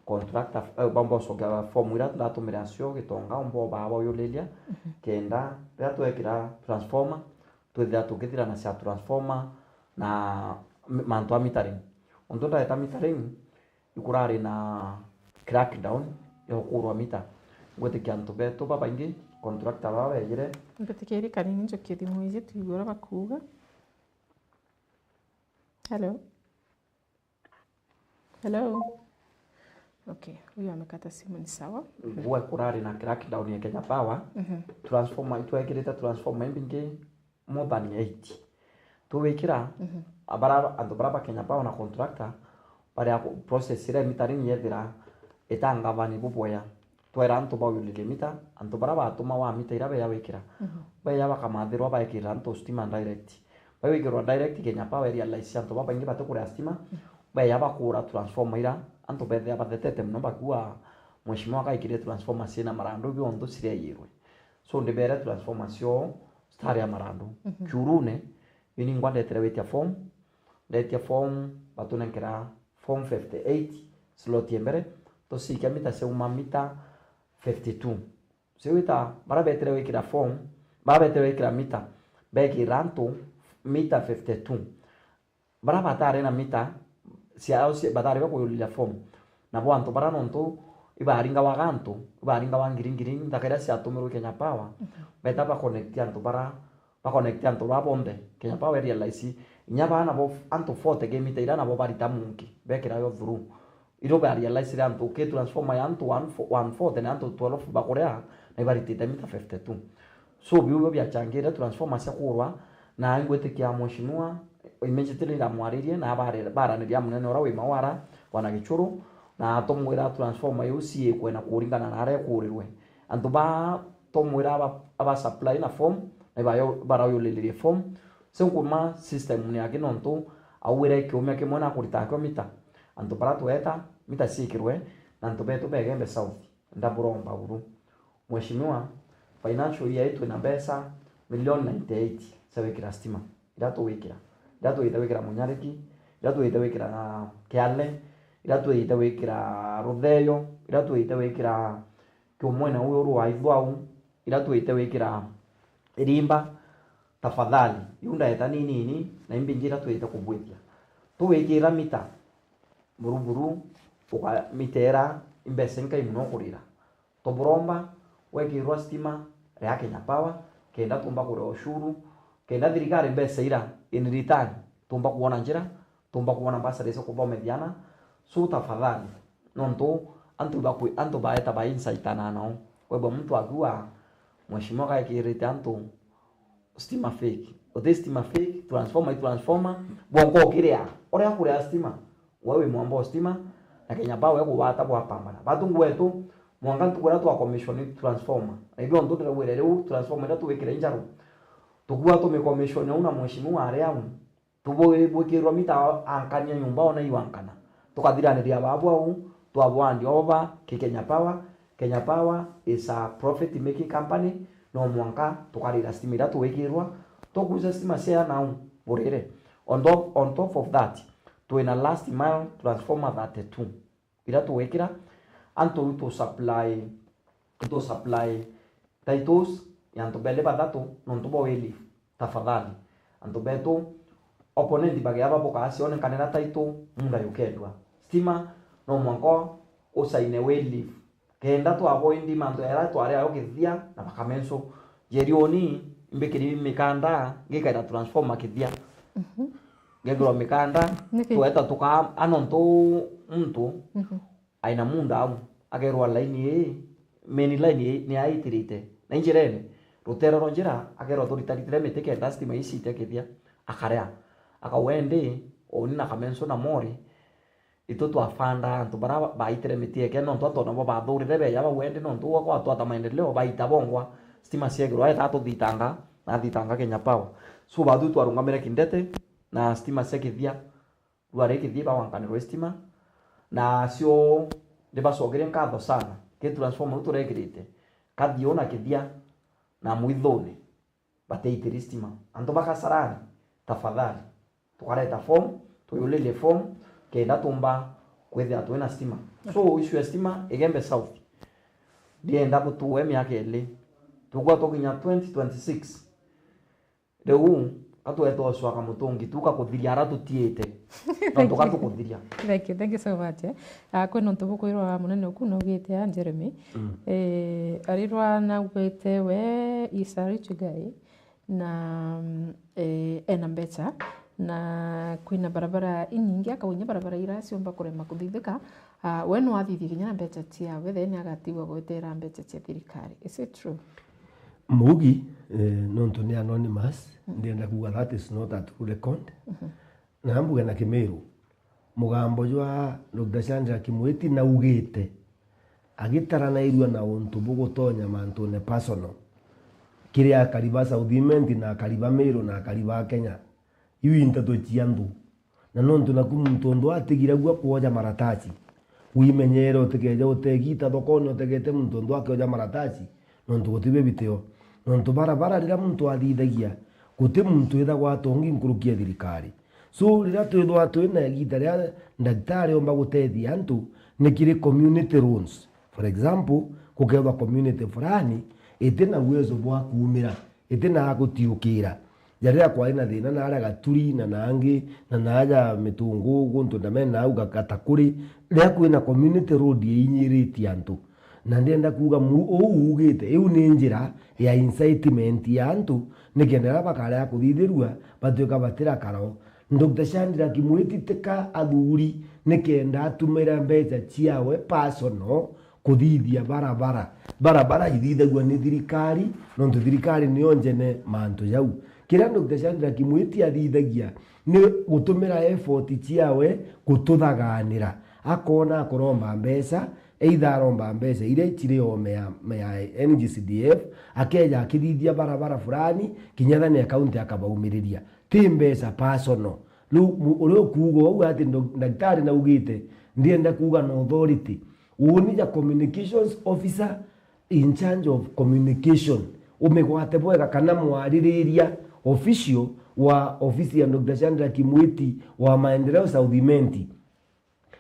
contractor, eh, baumba gucokia form iria ndatumire acio Gitonga, umba ubaa bauyuriria, kenda riria twekira transformer, twithira tukithirana cia transformer na m-, mantu a metering. Untu ndaeta metering, ikurari na crackdown ya ukurwa mita. Ngwitikia antu betu babaingi, contractor baba bejire. Mbitikirie kanini njokie thimu iji, twigue uria bakuuga. Hello? Hello? Okay, huyu amekata simu, ni sawa. Gwe kurari na crackdown ya Kenya Power, transformer, itwekirite transformer imbingi more than eight. Tuwikira, abara, antu bara ba Kenya Power na contractor, baria ku-, process iria metering yethira itangavani bubwea. Twera antu bauyuririe mita, antu bara batuma wa mita iria beya wikira. Beya bakamathirwa baikirira antu stima direct. Bawikirwa direct, Kenya Power realize antu babaingi batikuria stima, beya bakura transformer ira antu bethia bathetete mono, bakua mheshimiwa akaikire transformer ciina marandu bionthe cireyirwe. So ndibere transformer cio stari ya marandu. Kiurune, ini ngwa ndetire witia form, ndetia form, batunenkera form fifty-eight, slot ya mbere, tucikia mita ciauma mita fifty-two. Ciu ita, bara betire wikira form, bara betire wikira mita, bekira antu mita fifty-two. Bara batari na mita ciao cia, batari bakuyuriria form. Nabo antu bara nontu ibaringawaga antu, ibaringawa ngiri ngiri, nthaka iria ciatumirwe Kenya Power, beta ba connect antu bara, ba connect antu bara bonthe. Kenya Power realize, inya baa nabo antu forty ki mita iria nabo barita munki, bekira yo through. Irio ba realize antu ki transformer ya antu one fo-, one forty na antu twelve bakuria, na ibaritite mita fifty-two. So, biu bio biachangire transformer cia kurwa, na ingwitikia mheshimiwa, immediately iramwaririe, na bare-, baraniria munene uria wi Mawara, bwana Gichuru, na atumwira transformer iu ciikwe na kuringana na aria ikurirwe. Antu ba tumwira aba, aba supply na form, na ibayo-, barauyuriririe form. Cio nkuma system ni aki nontu augire kiumia kimwe na kurita akio mita. Antu bara tweta, mita ciikirwe, na antu betu ba Igembe South, ndaburomba uru. Mheshimiwa, financial year ii twina mbeca milioni ninety-eight cia gwikira stima, iria tugwikira, iria twite gwikira Munyariki, iria twite gwikira Kiale, iria twite gwikira Rutheyo, iria twite gwikira Kiumwene uu uru wa Ithwau, iria twite gwikira Irimba. Tafadhali, iu ndaeta ni nini, na imbingi iria twite kubwithia. Tugwikira mita, buruburu, ukamitera imbeca inkai mono ukurira. Tuburomba wekirwa stima ria Kenya Power, kenda tumba kuria ushuru, kenda thirikari mbeca ira in return tumba kuona njira, tumba kuona bursaries cia kuthomethia ana. So tafadhali, nontu antu bakwi-, antu baeta ba insaitana nao. Kwethwa muntu akiuga mheshimiwa gaikirite antu stima fake. Uti stima fake, transformer i transformer, bwonka ukiria. Uria kuria stima, we wi mwamba o stima, na Kenya Power ekugwata bwapambana. Batu ngwetu, mwanka ntuku iria twa commission transformer. Na ithuo ntu ndiragwire riu transformer iria tugwikire njaru. Tukua tumicommission au na mheshimiwa ari au. Tubwikirwa mita ankania nyomba ona iwankana. Tukathiraniria babu au, twabwandi over ki Kenya Power. Kenya Power is a profit making company, no mwanka tukarira stima iria tugwikirwa, tukuuza stima cia nau burire. On top, on top of that, twina last mile transformer thirty-two. Iria tugwikira, antu riu tu supply, tu supply titles ya antu beli bathatu nontu bwa wili. Tafadhali, antu betu, opponent bagia baboka acionekanira title, munda yukendwa. Stima, no mwanka usaine wili. Kenda twavoindi mantu yaria twari ayo kithia na bakamenso. Jerioni, imbikiri mikanda, ngikaira transformer kithia. Ngekirwa mikanda, niki? Tweta tukaa, anontu muntu aina munda au, akerwa line ii, main line ii ni aitirite. Na injirene, rutere rwa njira, akerwa turitaritire miti kenda stima icite kithia. Akarea. Akauga indi, uni na Kamenso na Mori, itu twafanda antu bara baitire miti eke, nontu antu nabo bathurire beya bau indi, nontu ugwa kwatwata maendeleo, baita bongwa, stima ciekirwa, eta tuthitanga, na athitanga Kenya Power. So, bathu twarungamire kindete, na stima cia kithia, rwari kithia bawankanirwe stima, na cio ndibacokerie nkatho sana. Ki transformer riu turekirite, kathio na kithia, na mwithuni, bateitiri stima. Antu ba Kasarani, tafadhali, tukareta form, tuyuririe form, kenda tumba kwithira twina stima. So, issue ya stima, Igembe South, ndienda butue miaka ili. Tukwaa tukinya twenty twenty-six. Riu, ka twetwa ucwaka mutungi tu ka kuthiria ara tutiite. Nontu ka tukuthiria. Thank you, thank you so much, eh. Ah, kwina untu bukwirwa munene uku naugite a Jeremy. Mm. Eh, arirwa naugite we is a rich guy na, mm, eh, ena mbeca, na kwina barabara inyingi, akaunya barabara ira ciumba kurema kuthithika. Ah, we no athithie kinya na mbeca ciawe, then agatigwa gwetera mbeca cia thirikari. Is it true? Mugi, eh, nontu ni anonymous, mm, ndienda kuuga that is not a true record. Mhm. Na mbuge na Kimiru, mugambo jwa Doctor Shadrack Mwiti naugite, agitaranairua na untu bugutonya mantune personal, kiri akari ba South Imenti na akari ba Miru na akari ba Kenya. Iu i nteto cia nthu. Na nontu naku muntu undu atigiragua kwoja maratasi, wimenyere utikeje utegita thokone utegete muntu undu akeoja maratasi, nontu gutibe bitio. Nontu barabara riria muntu athithagia, guti muntu withagwa atongi nkuruki ya thirikari. So, riria twithwa twina igita ria ndagitari omba gutethia antu, ni kiri community loans. For example, gukethwa community fulani itina uwezo bwa kuumira, itina agutiukira. Ja riria kwari na thina na aria Gaturi, na nangi, na naja Mitungu, guntu ndamena au ga-, Gatakuri, riria kwina community road iinyiritie antu. Na ndienda kuuga mu-, uu ugite, iu ni njira ya incitement ya antu, nikenda riria bakarega kuthithirua, batuika batirakara o. Doctor Shadrack Mwiti tika athuri, nikenda atumira mbeca ciawe personal, kuthithia barabara. Barabara ithithagua ni thirikari, nontu thirikari niyo njene mantu jau. Kiria Doctor Shadrack Mwiti athithagia ni gutumira effort ciawe gututhaganira. Akona akuromba mbeca, either aromba mbeca iria ciri o mea, mea N G C D F, akeja akithithia barabara fulani, kinya thani ya county akabaumiriria. Ti mbeca personal. Riu mu-, uria ukuuga uu ati ndo-, ndagitari naugite, ndienda kuuga na authority. Uuni ja communications officer in charge of communication. Umigwate bwega kana mwaririria official wa ofisi ya Doctor Shadrack Mwiti wa Maendeleo South Imenti.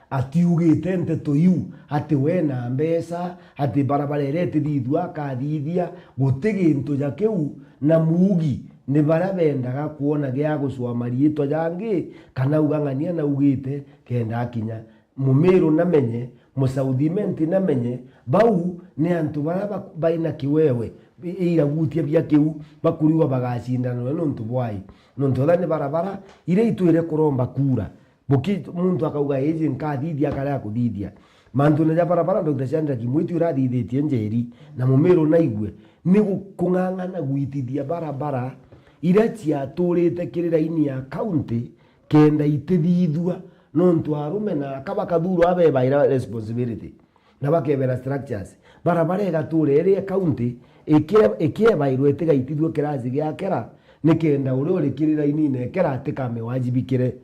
Atiugite nteto iu, ati we na mbeca, ati barabara iria itithithua akathithia, guti gintu ja kiu, na muugi ni baria bendaga kwona gia gucwama riitwa jangi, kana uga ng'ania naugite kenda akinya. Mumiru namenye, Musouth Imenti namenye, bau ni antu baria ba-, baina kiwewe, i-, iragutia bia kiu, bakuriuga bagacindanwa nontu bwai. Nontu otha ni barabara, iria itwire kuromba kura. Buki muntu akauga, "Iji nkathithia akaria kuthithia." Mantune ja barabara, Doctor Shadrack Mwiti urathithitie Njeri, na Mumiru naigue, ni gu-, kung'ang'ana gwitithia barabara iria ciaturite kiri raini ya county, kenda itithithua, nontu arume na aka bakathurwa abebaira responsibility, na bakebera structures. Barabara igatura iri ya county, ikie-, ikiebairwa itigaitithua kirasi gia kera, nikenda uria uri kiri rainine kera atikamiwajibikire.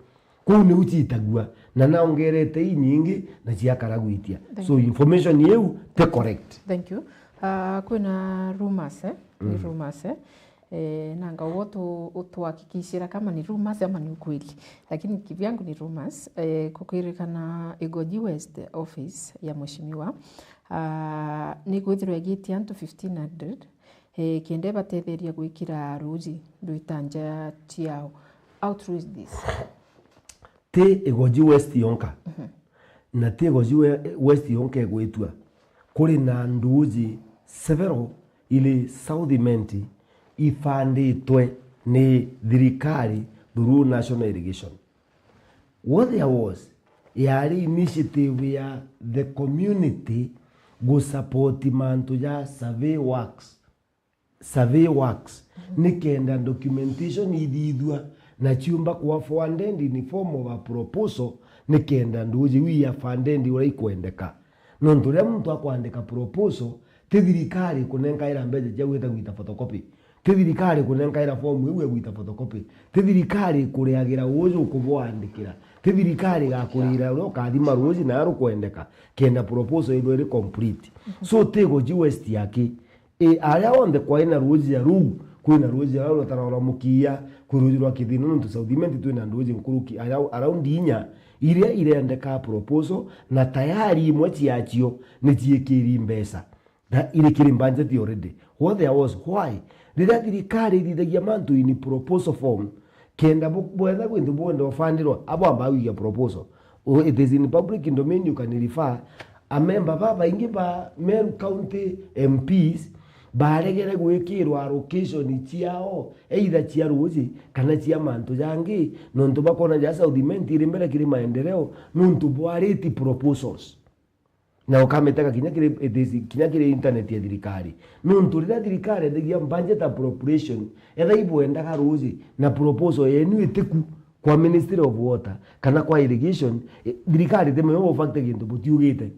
Kuu niu ciitagua, na naongerete inyingi na ciakara gwitia. Thank So, you. Information iu ti correct. Thank you. Ah, kwina rumors, eh? Ni Mm. rumors, eh? Eh, nanga ugo tu-, utuhakikishira kama ni rumors ama ni ukweli. Lakini kivyangu ni rumors. Eh, kukwirikana Igoji West office ya mheshimiwa, ah, ni kwithirwa igitie antu fifteen hundred, eh, kenda ibatetheria gwikira ruuji rwita nja ciao. How true is this? Ti Igoji West yonka. Mhm. Na ti Igoji we-, West yonka igwitua. Kuri na nduuji several iri South Imenti ifanditwe ni thirikari through National Irrigation. What there was, yari initiative ya the community gusupport mantu ja survey works. Survey works, nikenda documentation ithithua na ciumba kuwa funded in form of a proposal, nikenda nduuji iu iya funded uria ikwendeka. Nontu riria muntu akwandika proposal, ti thirikari ikunenkaira mbeca cia gwita gwita photocopy, ti thirikari ikunenkaira form iu ya gwita photocopy, ti thirikari ikuriagira uuji ukubwandikira, ti thirikari igakurira uria ukathima ruuji na rukwendeka, kenda proposal ithwe iri complete. So, ti Igoji West yaki. Ii, aria onthe kwai na ruuji ja ruu, kwina ruuji ja ruu rutara rwa Mukiia, kwi ruuji rwa Kithina, nontu South Imenti twina nduuji nkuruki, aria, around inya, iria irendeka proposal, na tayari imwe ciacio ni ciikiri mbeca. Na iri kiri budget already. What there was, why? Riria thirikari ithithagia mantu in proposal form, kenda bu-, bwetha gwintu bwenda ufandirwa, abo ambaa gwikia proposal. O, it is in public domain, you can refer. Amemba babaingi ba Meru County M Ps baregere gwikirwa allocation ciao, either cia ruuji kana cia mantu jangi, nontu bakona ja South Imenti iri mbere kiri maendeleo, nontu bwa late proposals. Na ukamitega kinya kiri, it is, kinya kiri internet ya thirikari. Nontu riria thirikari endagia budget appropriation, etha ibwendaga ruuji na proposal yenu itiku kwa Ministry of Water kana kwa irrigation, eh, thirikari itimenye u affect gintu butiugite.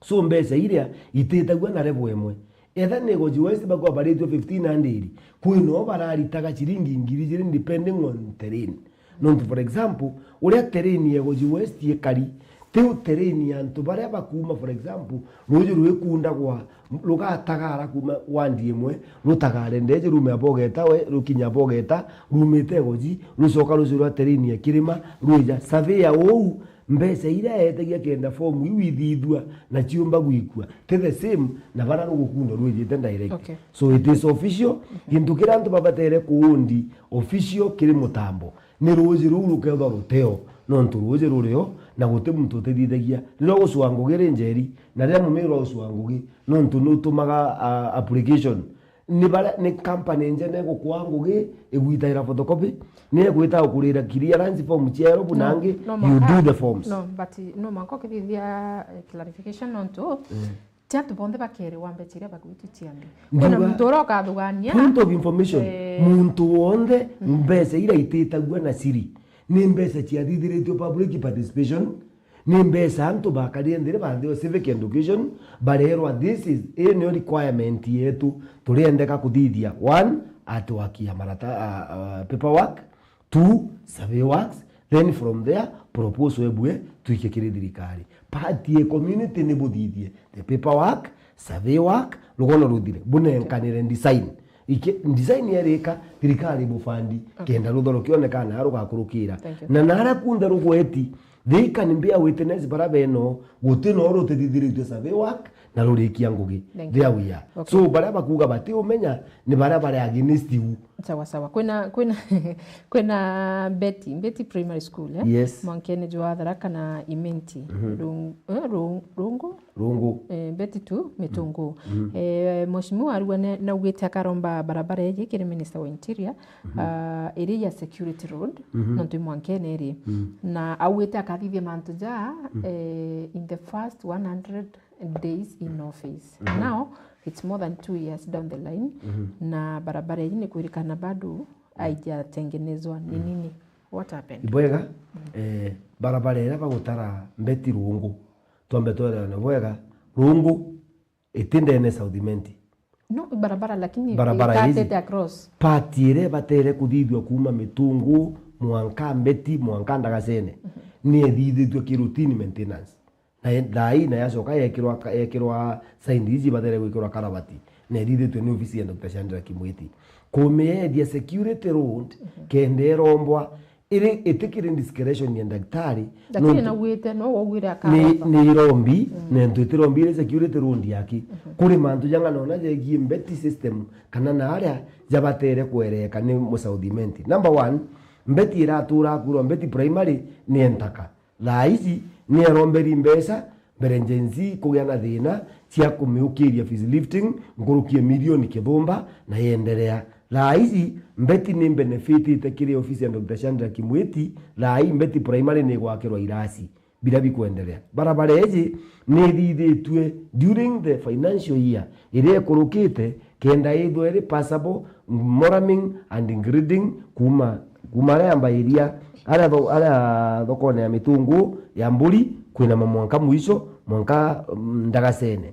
So mbeca iria ititagua na level imwe. Etha ni Goji West bakoragwa baritwe fifteen hundred, kwina o bararitaga ciringi ngiri ijiri depending on terrain. Nontu, for example, uria terrain ya Goji West ikari, tiu terrain ya antu baria bakuuma, for example, ruuji rwikundagwa, rugatagara kuuma wandi imwe, rutagare ndeje, ruume abogeta we, rukinya abogeta, ruumite Goji, rucoka rucio rwa terrain ya kirima, rwija. Surveyor uu, mbeca iria eetagia kenda fomu iu ithithua na ciumba gwikua, ti the same na baria rugukundwa rwijite direct. Okay. So it is official. Mhm. Gintu kiria antu babatere kuundi official kiri mutambo ni ruuji ruu rukethwa ruteo, nontu ruuji rurio na guti muntu utithithagia. Riria ugucua ngugi ri njeri, na riria mumiru ugucua ngugi, nontu nutumaga, ah, application. Ni baria, ni company njene igukua ngugi, igwitaira photocopy, ni igwita ukurira clearance form ciero, no, bunangi, no, you do the forms. No, but no mwanka ukithithia, eh, clarification nontu, mm, ti antu bonthe bakeriwa mbeca iria bagwitwa ciambi. Kwina muntu uria ukathugania. Point of information, eh, muntu wonthe, mm, mbeca iria ititagua na siri ni mbeca ciathithiritue public participation. Ni mbeca antu bakarire nthiri, banthio civic education, barerwa, "This is, ii niyo requirement yetu, turiendeka kuthithia, one, artwork ya marata, a, a, paperwork, two, survey works, then from there, proposal ebue, twike kiri thirikari." Part ya community ni buthithie the paperwork, survey work, rugono ruthire, bunenkanire design. Iki, design erika, thirikari bufandi, okay, kenda ruthoro kionekana rugakurukira. Thank you. Na naria kunthe rugweti, they can bear witness, baria beno, guti no rutithithiritue survey work, na rurikia ngugi. Thank you. There we are. Okay. So, baria bakuga batiumenya, ni baria bari against you. Sawa, sawa. Kwina, kwina, kwina Mbeti, Mbeti Primary School, eh? Yes. Mwankene jwa Tharaka na Imenti. Mhm. Rung-, eh, rung-, rungu? Rungu. Eh, Mbeti tu, Mitungu. Mhm. Eh, Mheshimiwa arua ne-, naugite akaromba barabara iji kiri Minister wa Interior, mhm, ah, iri ya security road, mhm, nontu i mwankene iri. Mhm. Na augite akathithia mantu ja, mhm, eh, in the first one hundred days in office. Mhm. Now, it's more than two years down the line, mhm, na barabara iji ni kwirikana bado, mhm, haijatengenezwa. Ni, mhm, nini? What happened? Ibwega, mhm, eh, barabara iria bagutara Mbeti Rungu. Twambe twerewane bwega, Rungu iti ndene South Imenti. No, barabara lakini barabara ikatete hizi across. Part iria ibatere kuthithua kuuma Mitungu, mwanka Mbeti, mwanka Ndagasene, mhm, ni ithithitue ki routine maintenance. Na ye-, thaa ii na yacoka yekirwa ka-, yekirwa sign ici ibatere gwikirwa karabati. Na ithithitue ni ofisi ya Doctor Chandra Kimwiti. Kumiethia security road, mhm, kenda irombwa, iri itikiri discretion ya daktari. Lakini nontu nauite, no waugire ni, akaromba. Ni irombi, mm, na ntu itirombi iri security road yaki. Mhm. Kuri mantu jang'ana ona jegie Mbeti system, kana na aria jabatere kwereka ni mu South Imenti. Number one, Mbeti iratura akurwa, Mbeti primary ni entaka. Thaa ici ni aromberi mbeca, mbere Gen Z kugia na thina cia kumiukiria fees lifting nkuruki ya milioni kithumba na yenderea. Thaa ici Mbeti ni benefitite kiri ofisi ya Doctor Chandra Kimwiti, thaa ii Mbeti primary ni igwakirwa irasi biria bikwenderea. Barabara iji ni ithithitue during the financial year iria ikurukite, kenda ithwe iri passable, mortarming and grading kuuma, kuuma aria yambairia, aria tho-, aria thokone ya Mitungu ya Mburi, kwinama mwanka mwisho, mwanka, mm, Ndagasene.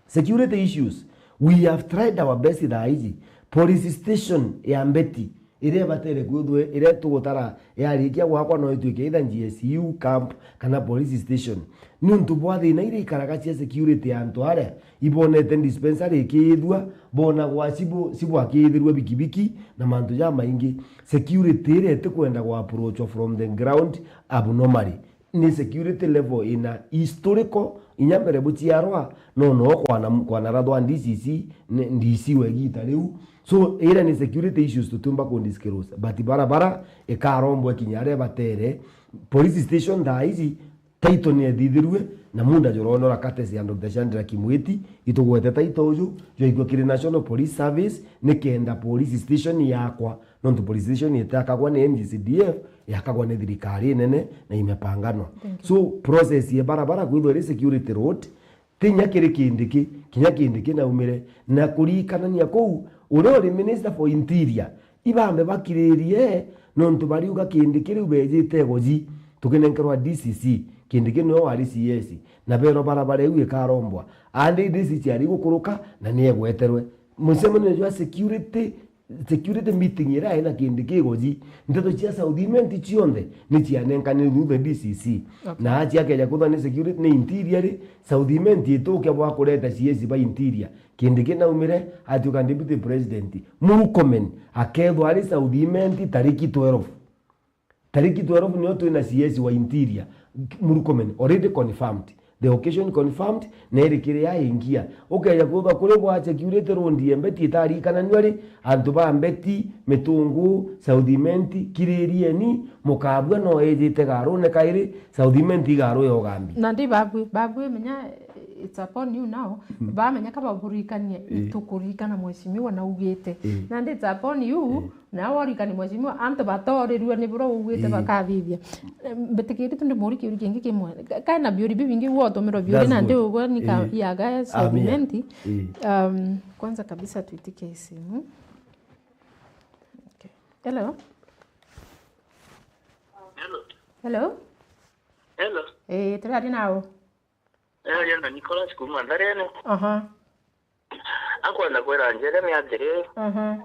Security issues. We have tried our best thaa ici. Police station ya Mbeti iria ibatere kwithwe, iria tugutara yarikia gwakwa no itwike either G S U camp kana police station. Niuntu bwa thina iria ikaraga cia security ya antu aria ibonete dispensary ikiithua, bonagwa cibu-, cibwakithirwe bikibiki na mantu jamaingi. Security iria itikwenda gwa approachwa from the ground abnormally. Ni security level ina historical, inya mbere buciarwa, no, no kwana, kwanarathwa D C C, ne, D C wa igita riu. So, ira ni security issues tutiumba ku disclose. But barabara ikarombwa ikinya aria batere. Police station thaa ici, title ni ethithirue, na munda juronora katesi ya Doctor Chandra Kimwiti, itugwete title uju, jwaigua kiri National Police Service, ni kenda police station yakwa, nontu police station itakagwa ni N G C D F, yakagwa ni thirikari nene na imepanganwa. Thank you. So, process ya barabara kwithwa iri security road, ti nya kiri Kindiki, kinya Kindiki naumire, na kurikanania kuu, uria uri Minister for Interior, ibambe bakiririe, nontu bariuga Kindiki riu bejite goji, tukinenkerwa D C C, Kindiki niwe wari C S, na bero barabara iu ikarombwa. Andi D C C ari gukuruka, na ni egweterwe. Mucemanio jwa security, security meeting iria ina Kindiki igoji, nteto cia South Imenti cionthe ni cianenkanirwe thutha D C C. Okay. Na aci akeja kwithwa ni security, ni interior ri, South Imenti ituke bwa kureta C S ba interior. Kindiki naumire, atuika deputy president. Murkomen akethwa ari South Imenti tariki twelve. Tariki twelve nio twina C S wa interior, Murkomen, already confirmed. The occasion confirmed, na iri kiri ya ingia. Ukeja kwithwa kuri bwa security road ya Mbeti itarikananua ri, antu ba Mbeti, Mitungu, South Imenti, kiririeni, mukabua no ejite garune kairi, South Imenti igaru ya ugambi. Nandi babui, babui menya, it's upon you now. Bamenya kaba burikanie, itukurikana mheshimiwa naugite. Nandi it's upon you, na warikani mheshimiwa, antu batorirue ni bura ugwite bakathithia. Mbitikiri tu ndimuri kiuri kingi kimwe. Ka-, kae na biuri bibingi, gwotumirwa biuri. That's na good. Ndi ugwe ni ka-, eh, yaga ya sedimenti. Eh. Um, kwanza kabisa tuitike simu. Okay. Hello? Hello? Hello? Hello? Eh, turaria nao. Eh, aria na Nicholas kuma Ntharene. Aha. Akwenda kwira njere ni atiri. Aha.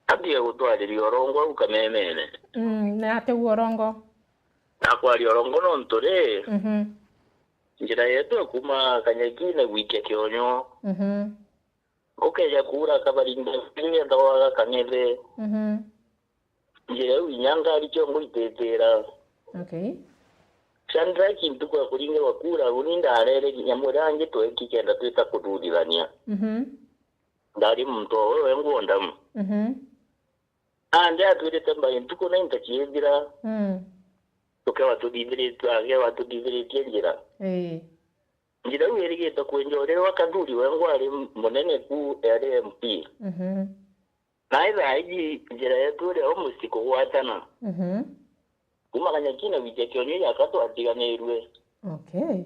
Ambie gutwariria urongo au kamemene. Mm, na ate urongo? Nakwaria urongo nontu ri, mhm, njira yetu ya kuma Kanyakine gwikia Kionyo, mhm, gukeja kuura kabarinda nginya gakang'ethe. Mhm. Njira iu inya ngari ciongo ititira. Okay. Shandra kintu kwa kuringirwa kuura, uni ndarere nyamu iria angi tweki kenda twita kuthurithania. Mhm. Ndari muntu o we wengwa ndamu. Mhm. Nandi atwirite mbai ntuku na inta ciithira. Mm. Tukewa tuthithiritie, akewa tuthithiritie njira. Ii. Njira iu irigite kwinjorerwa kathuri wengwa ari munene ku ari M P. Mhm. Na ithaa iji njira yetu iri almost kugwatana. Mhm. Kuma Kanyakine gwikia Kionyo yaka twatiganirue. Okay.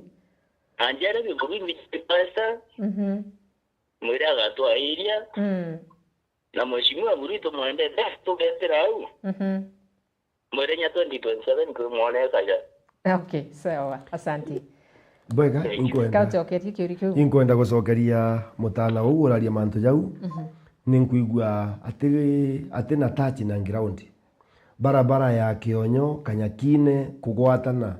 Anjere bikubimbi pasta. Mhm. Mwire agatwairia. Mm. Na mheshimiwa Murui tumwendete, tugetira au. Mhm. Mwire nya twenty twenty-seven twimwone kaja. Okay, sawa. Asante. Bwega, inkwenda. Kaucokerie kiuri kiu. Inkwenda gucokeria mutana uu uraria mantu jau. Mhm. Ninkwigua ati, ati na touch na ground. Barabara ya Kionyo, Kanyakine, kugwatana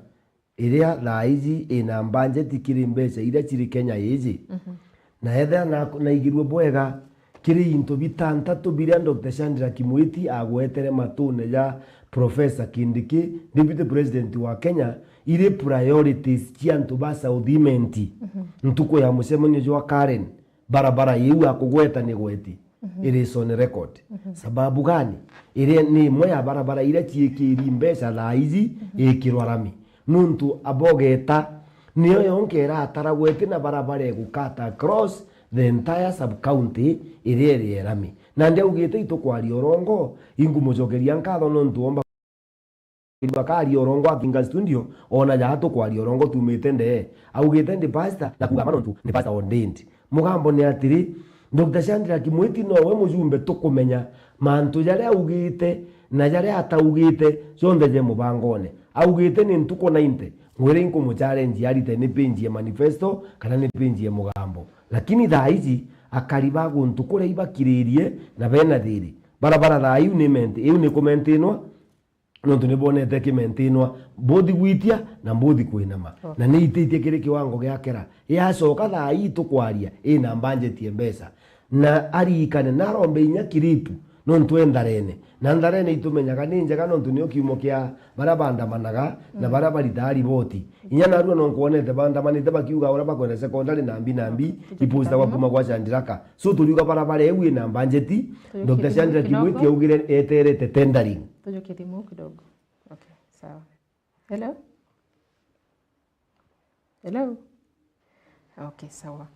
iria thaa iji ina mbanjeti kiri mbeca iria ciri Kenya iji. Mhm. Na ethira na, naigirue bwega, kiri into bitantatu biria Doctor Chandra Kimwiti agwetere matune ja Professor Kindiki, Deputy President wa Kenya, iri priorities cia antu ba South Imenti. Mhm. Ntuku ya mucemanio jwa Karen, barabara iu akugweta ni gweti. Mhm. It is on record. Mhm. Sababu gani? Iria ni imwe ya barabara iria ciikiri mbeca thaa iji, mhm, ikirwa rami. Nuntu abogeta niyo yonka irataragwa iti na barabara igucut across the entire sub-county iria iri ya rami. Na ndiaugite itukwaria urongo, ingumucokeria nkatho nontu omba bakaaria urongo akinga studio, ona jaa tukwaria urongo tumite ndee. Augite ndi pastor, na kuuga ma nontu ndi pastor ordained. Mugambo ni atiri, Doctor Chandra Kimwiti nowe mujumbe tukumenya mantu jaria augite na jaria ataugite, jonthe je mubangone. Augite ni ntuku ninety, mwire inkumuchallenge arite ni page ya manifesto kana ni page ya mugambo. Lakini thaa iji, akari ba guntu kuria ibakiririe na bena thiri, Barabara thaa iu ni maintain-, iu ni kumaintainwa, nontu ni bonete ikimaintainwa both gwitia na both kwinama. Okay. Na ni ititie kiri kiwango gia kera. Yacoka thaa ii tukwaria, ina budget ya mbeca. Na aririkane, narombe inya kiripu, nontu e ntharene. Na ntharene itumenyaga ni njega, nontu nio kiumo kia baria baandamanaga na baria baritaga riboti. Inya narua no nkwonete baandamanite bakiuga uria bakwenda secondary nambi nambi, iposta gwa kuma gwa Chandiraka. So turiuga barabara iu ina budget, Doctor Chandiraka Kimwiti augire eterete tendering. Tujukie thimu kidogo. Okay, sawa. Hello? Hello? Okay, sawa.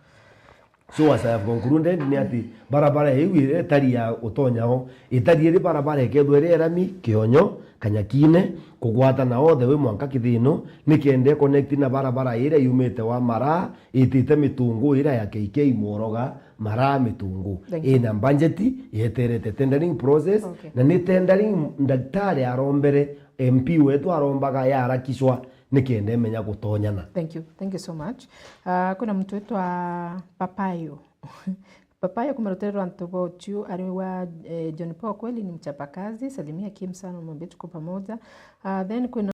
So as I have concluded, ni ati barabara iu iri itari ya utonya o, itari iri barabara ikethwa iri ya rami, Kionyo, Kanyakine, kugwatana othe wi mwanka Kithino, ni kenda connect na barabara iria yumite wa Maraa, itite Mitungu iria ya K K Mworoga, Maraa Mitungu. Thank you. Ina budget, yeterete tendering process, okay, na ni tendering ndagitari arombere, M P wetu arombaga yarakishwa, nikenda imenya gutonyana. Thank you. Thank you so much. Uh, kuna mtu wetu wa Papayo. Papayo kuma rutere rwa Ntobochu, ari wa, eh, John Paul, kweli ni mchapakazi, salimia Kim sana, mwambie tuko pamoja. Uh, then kuna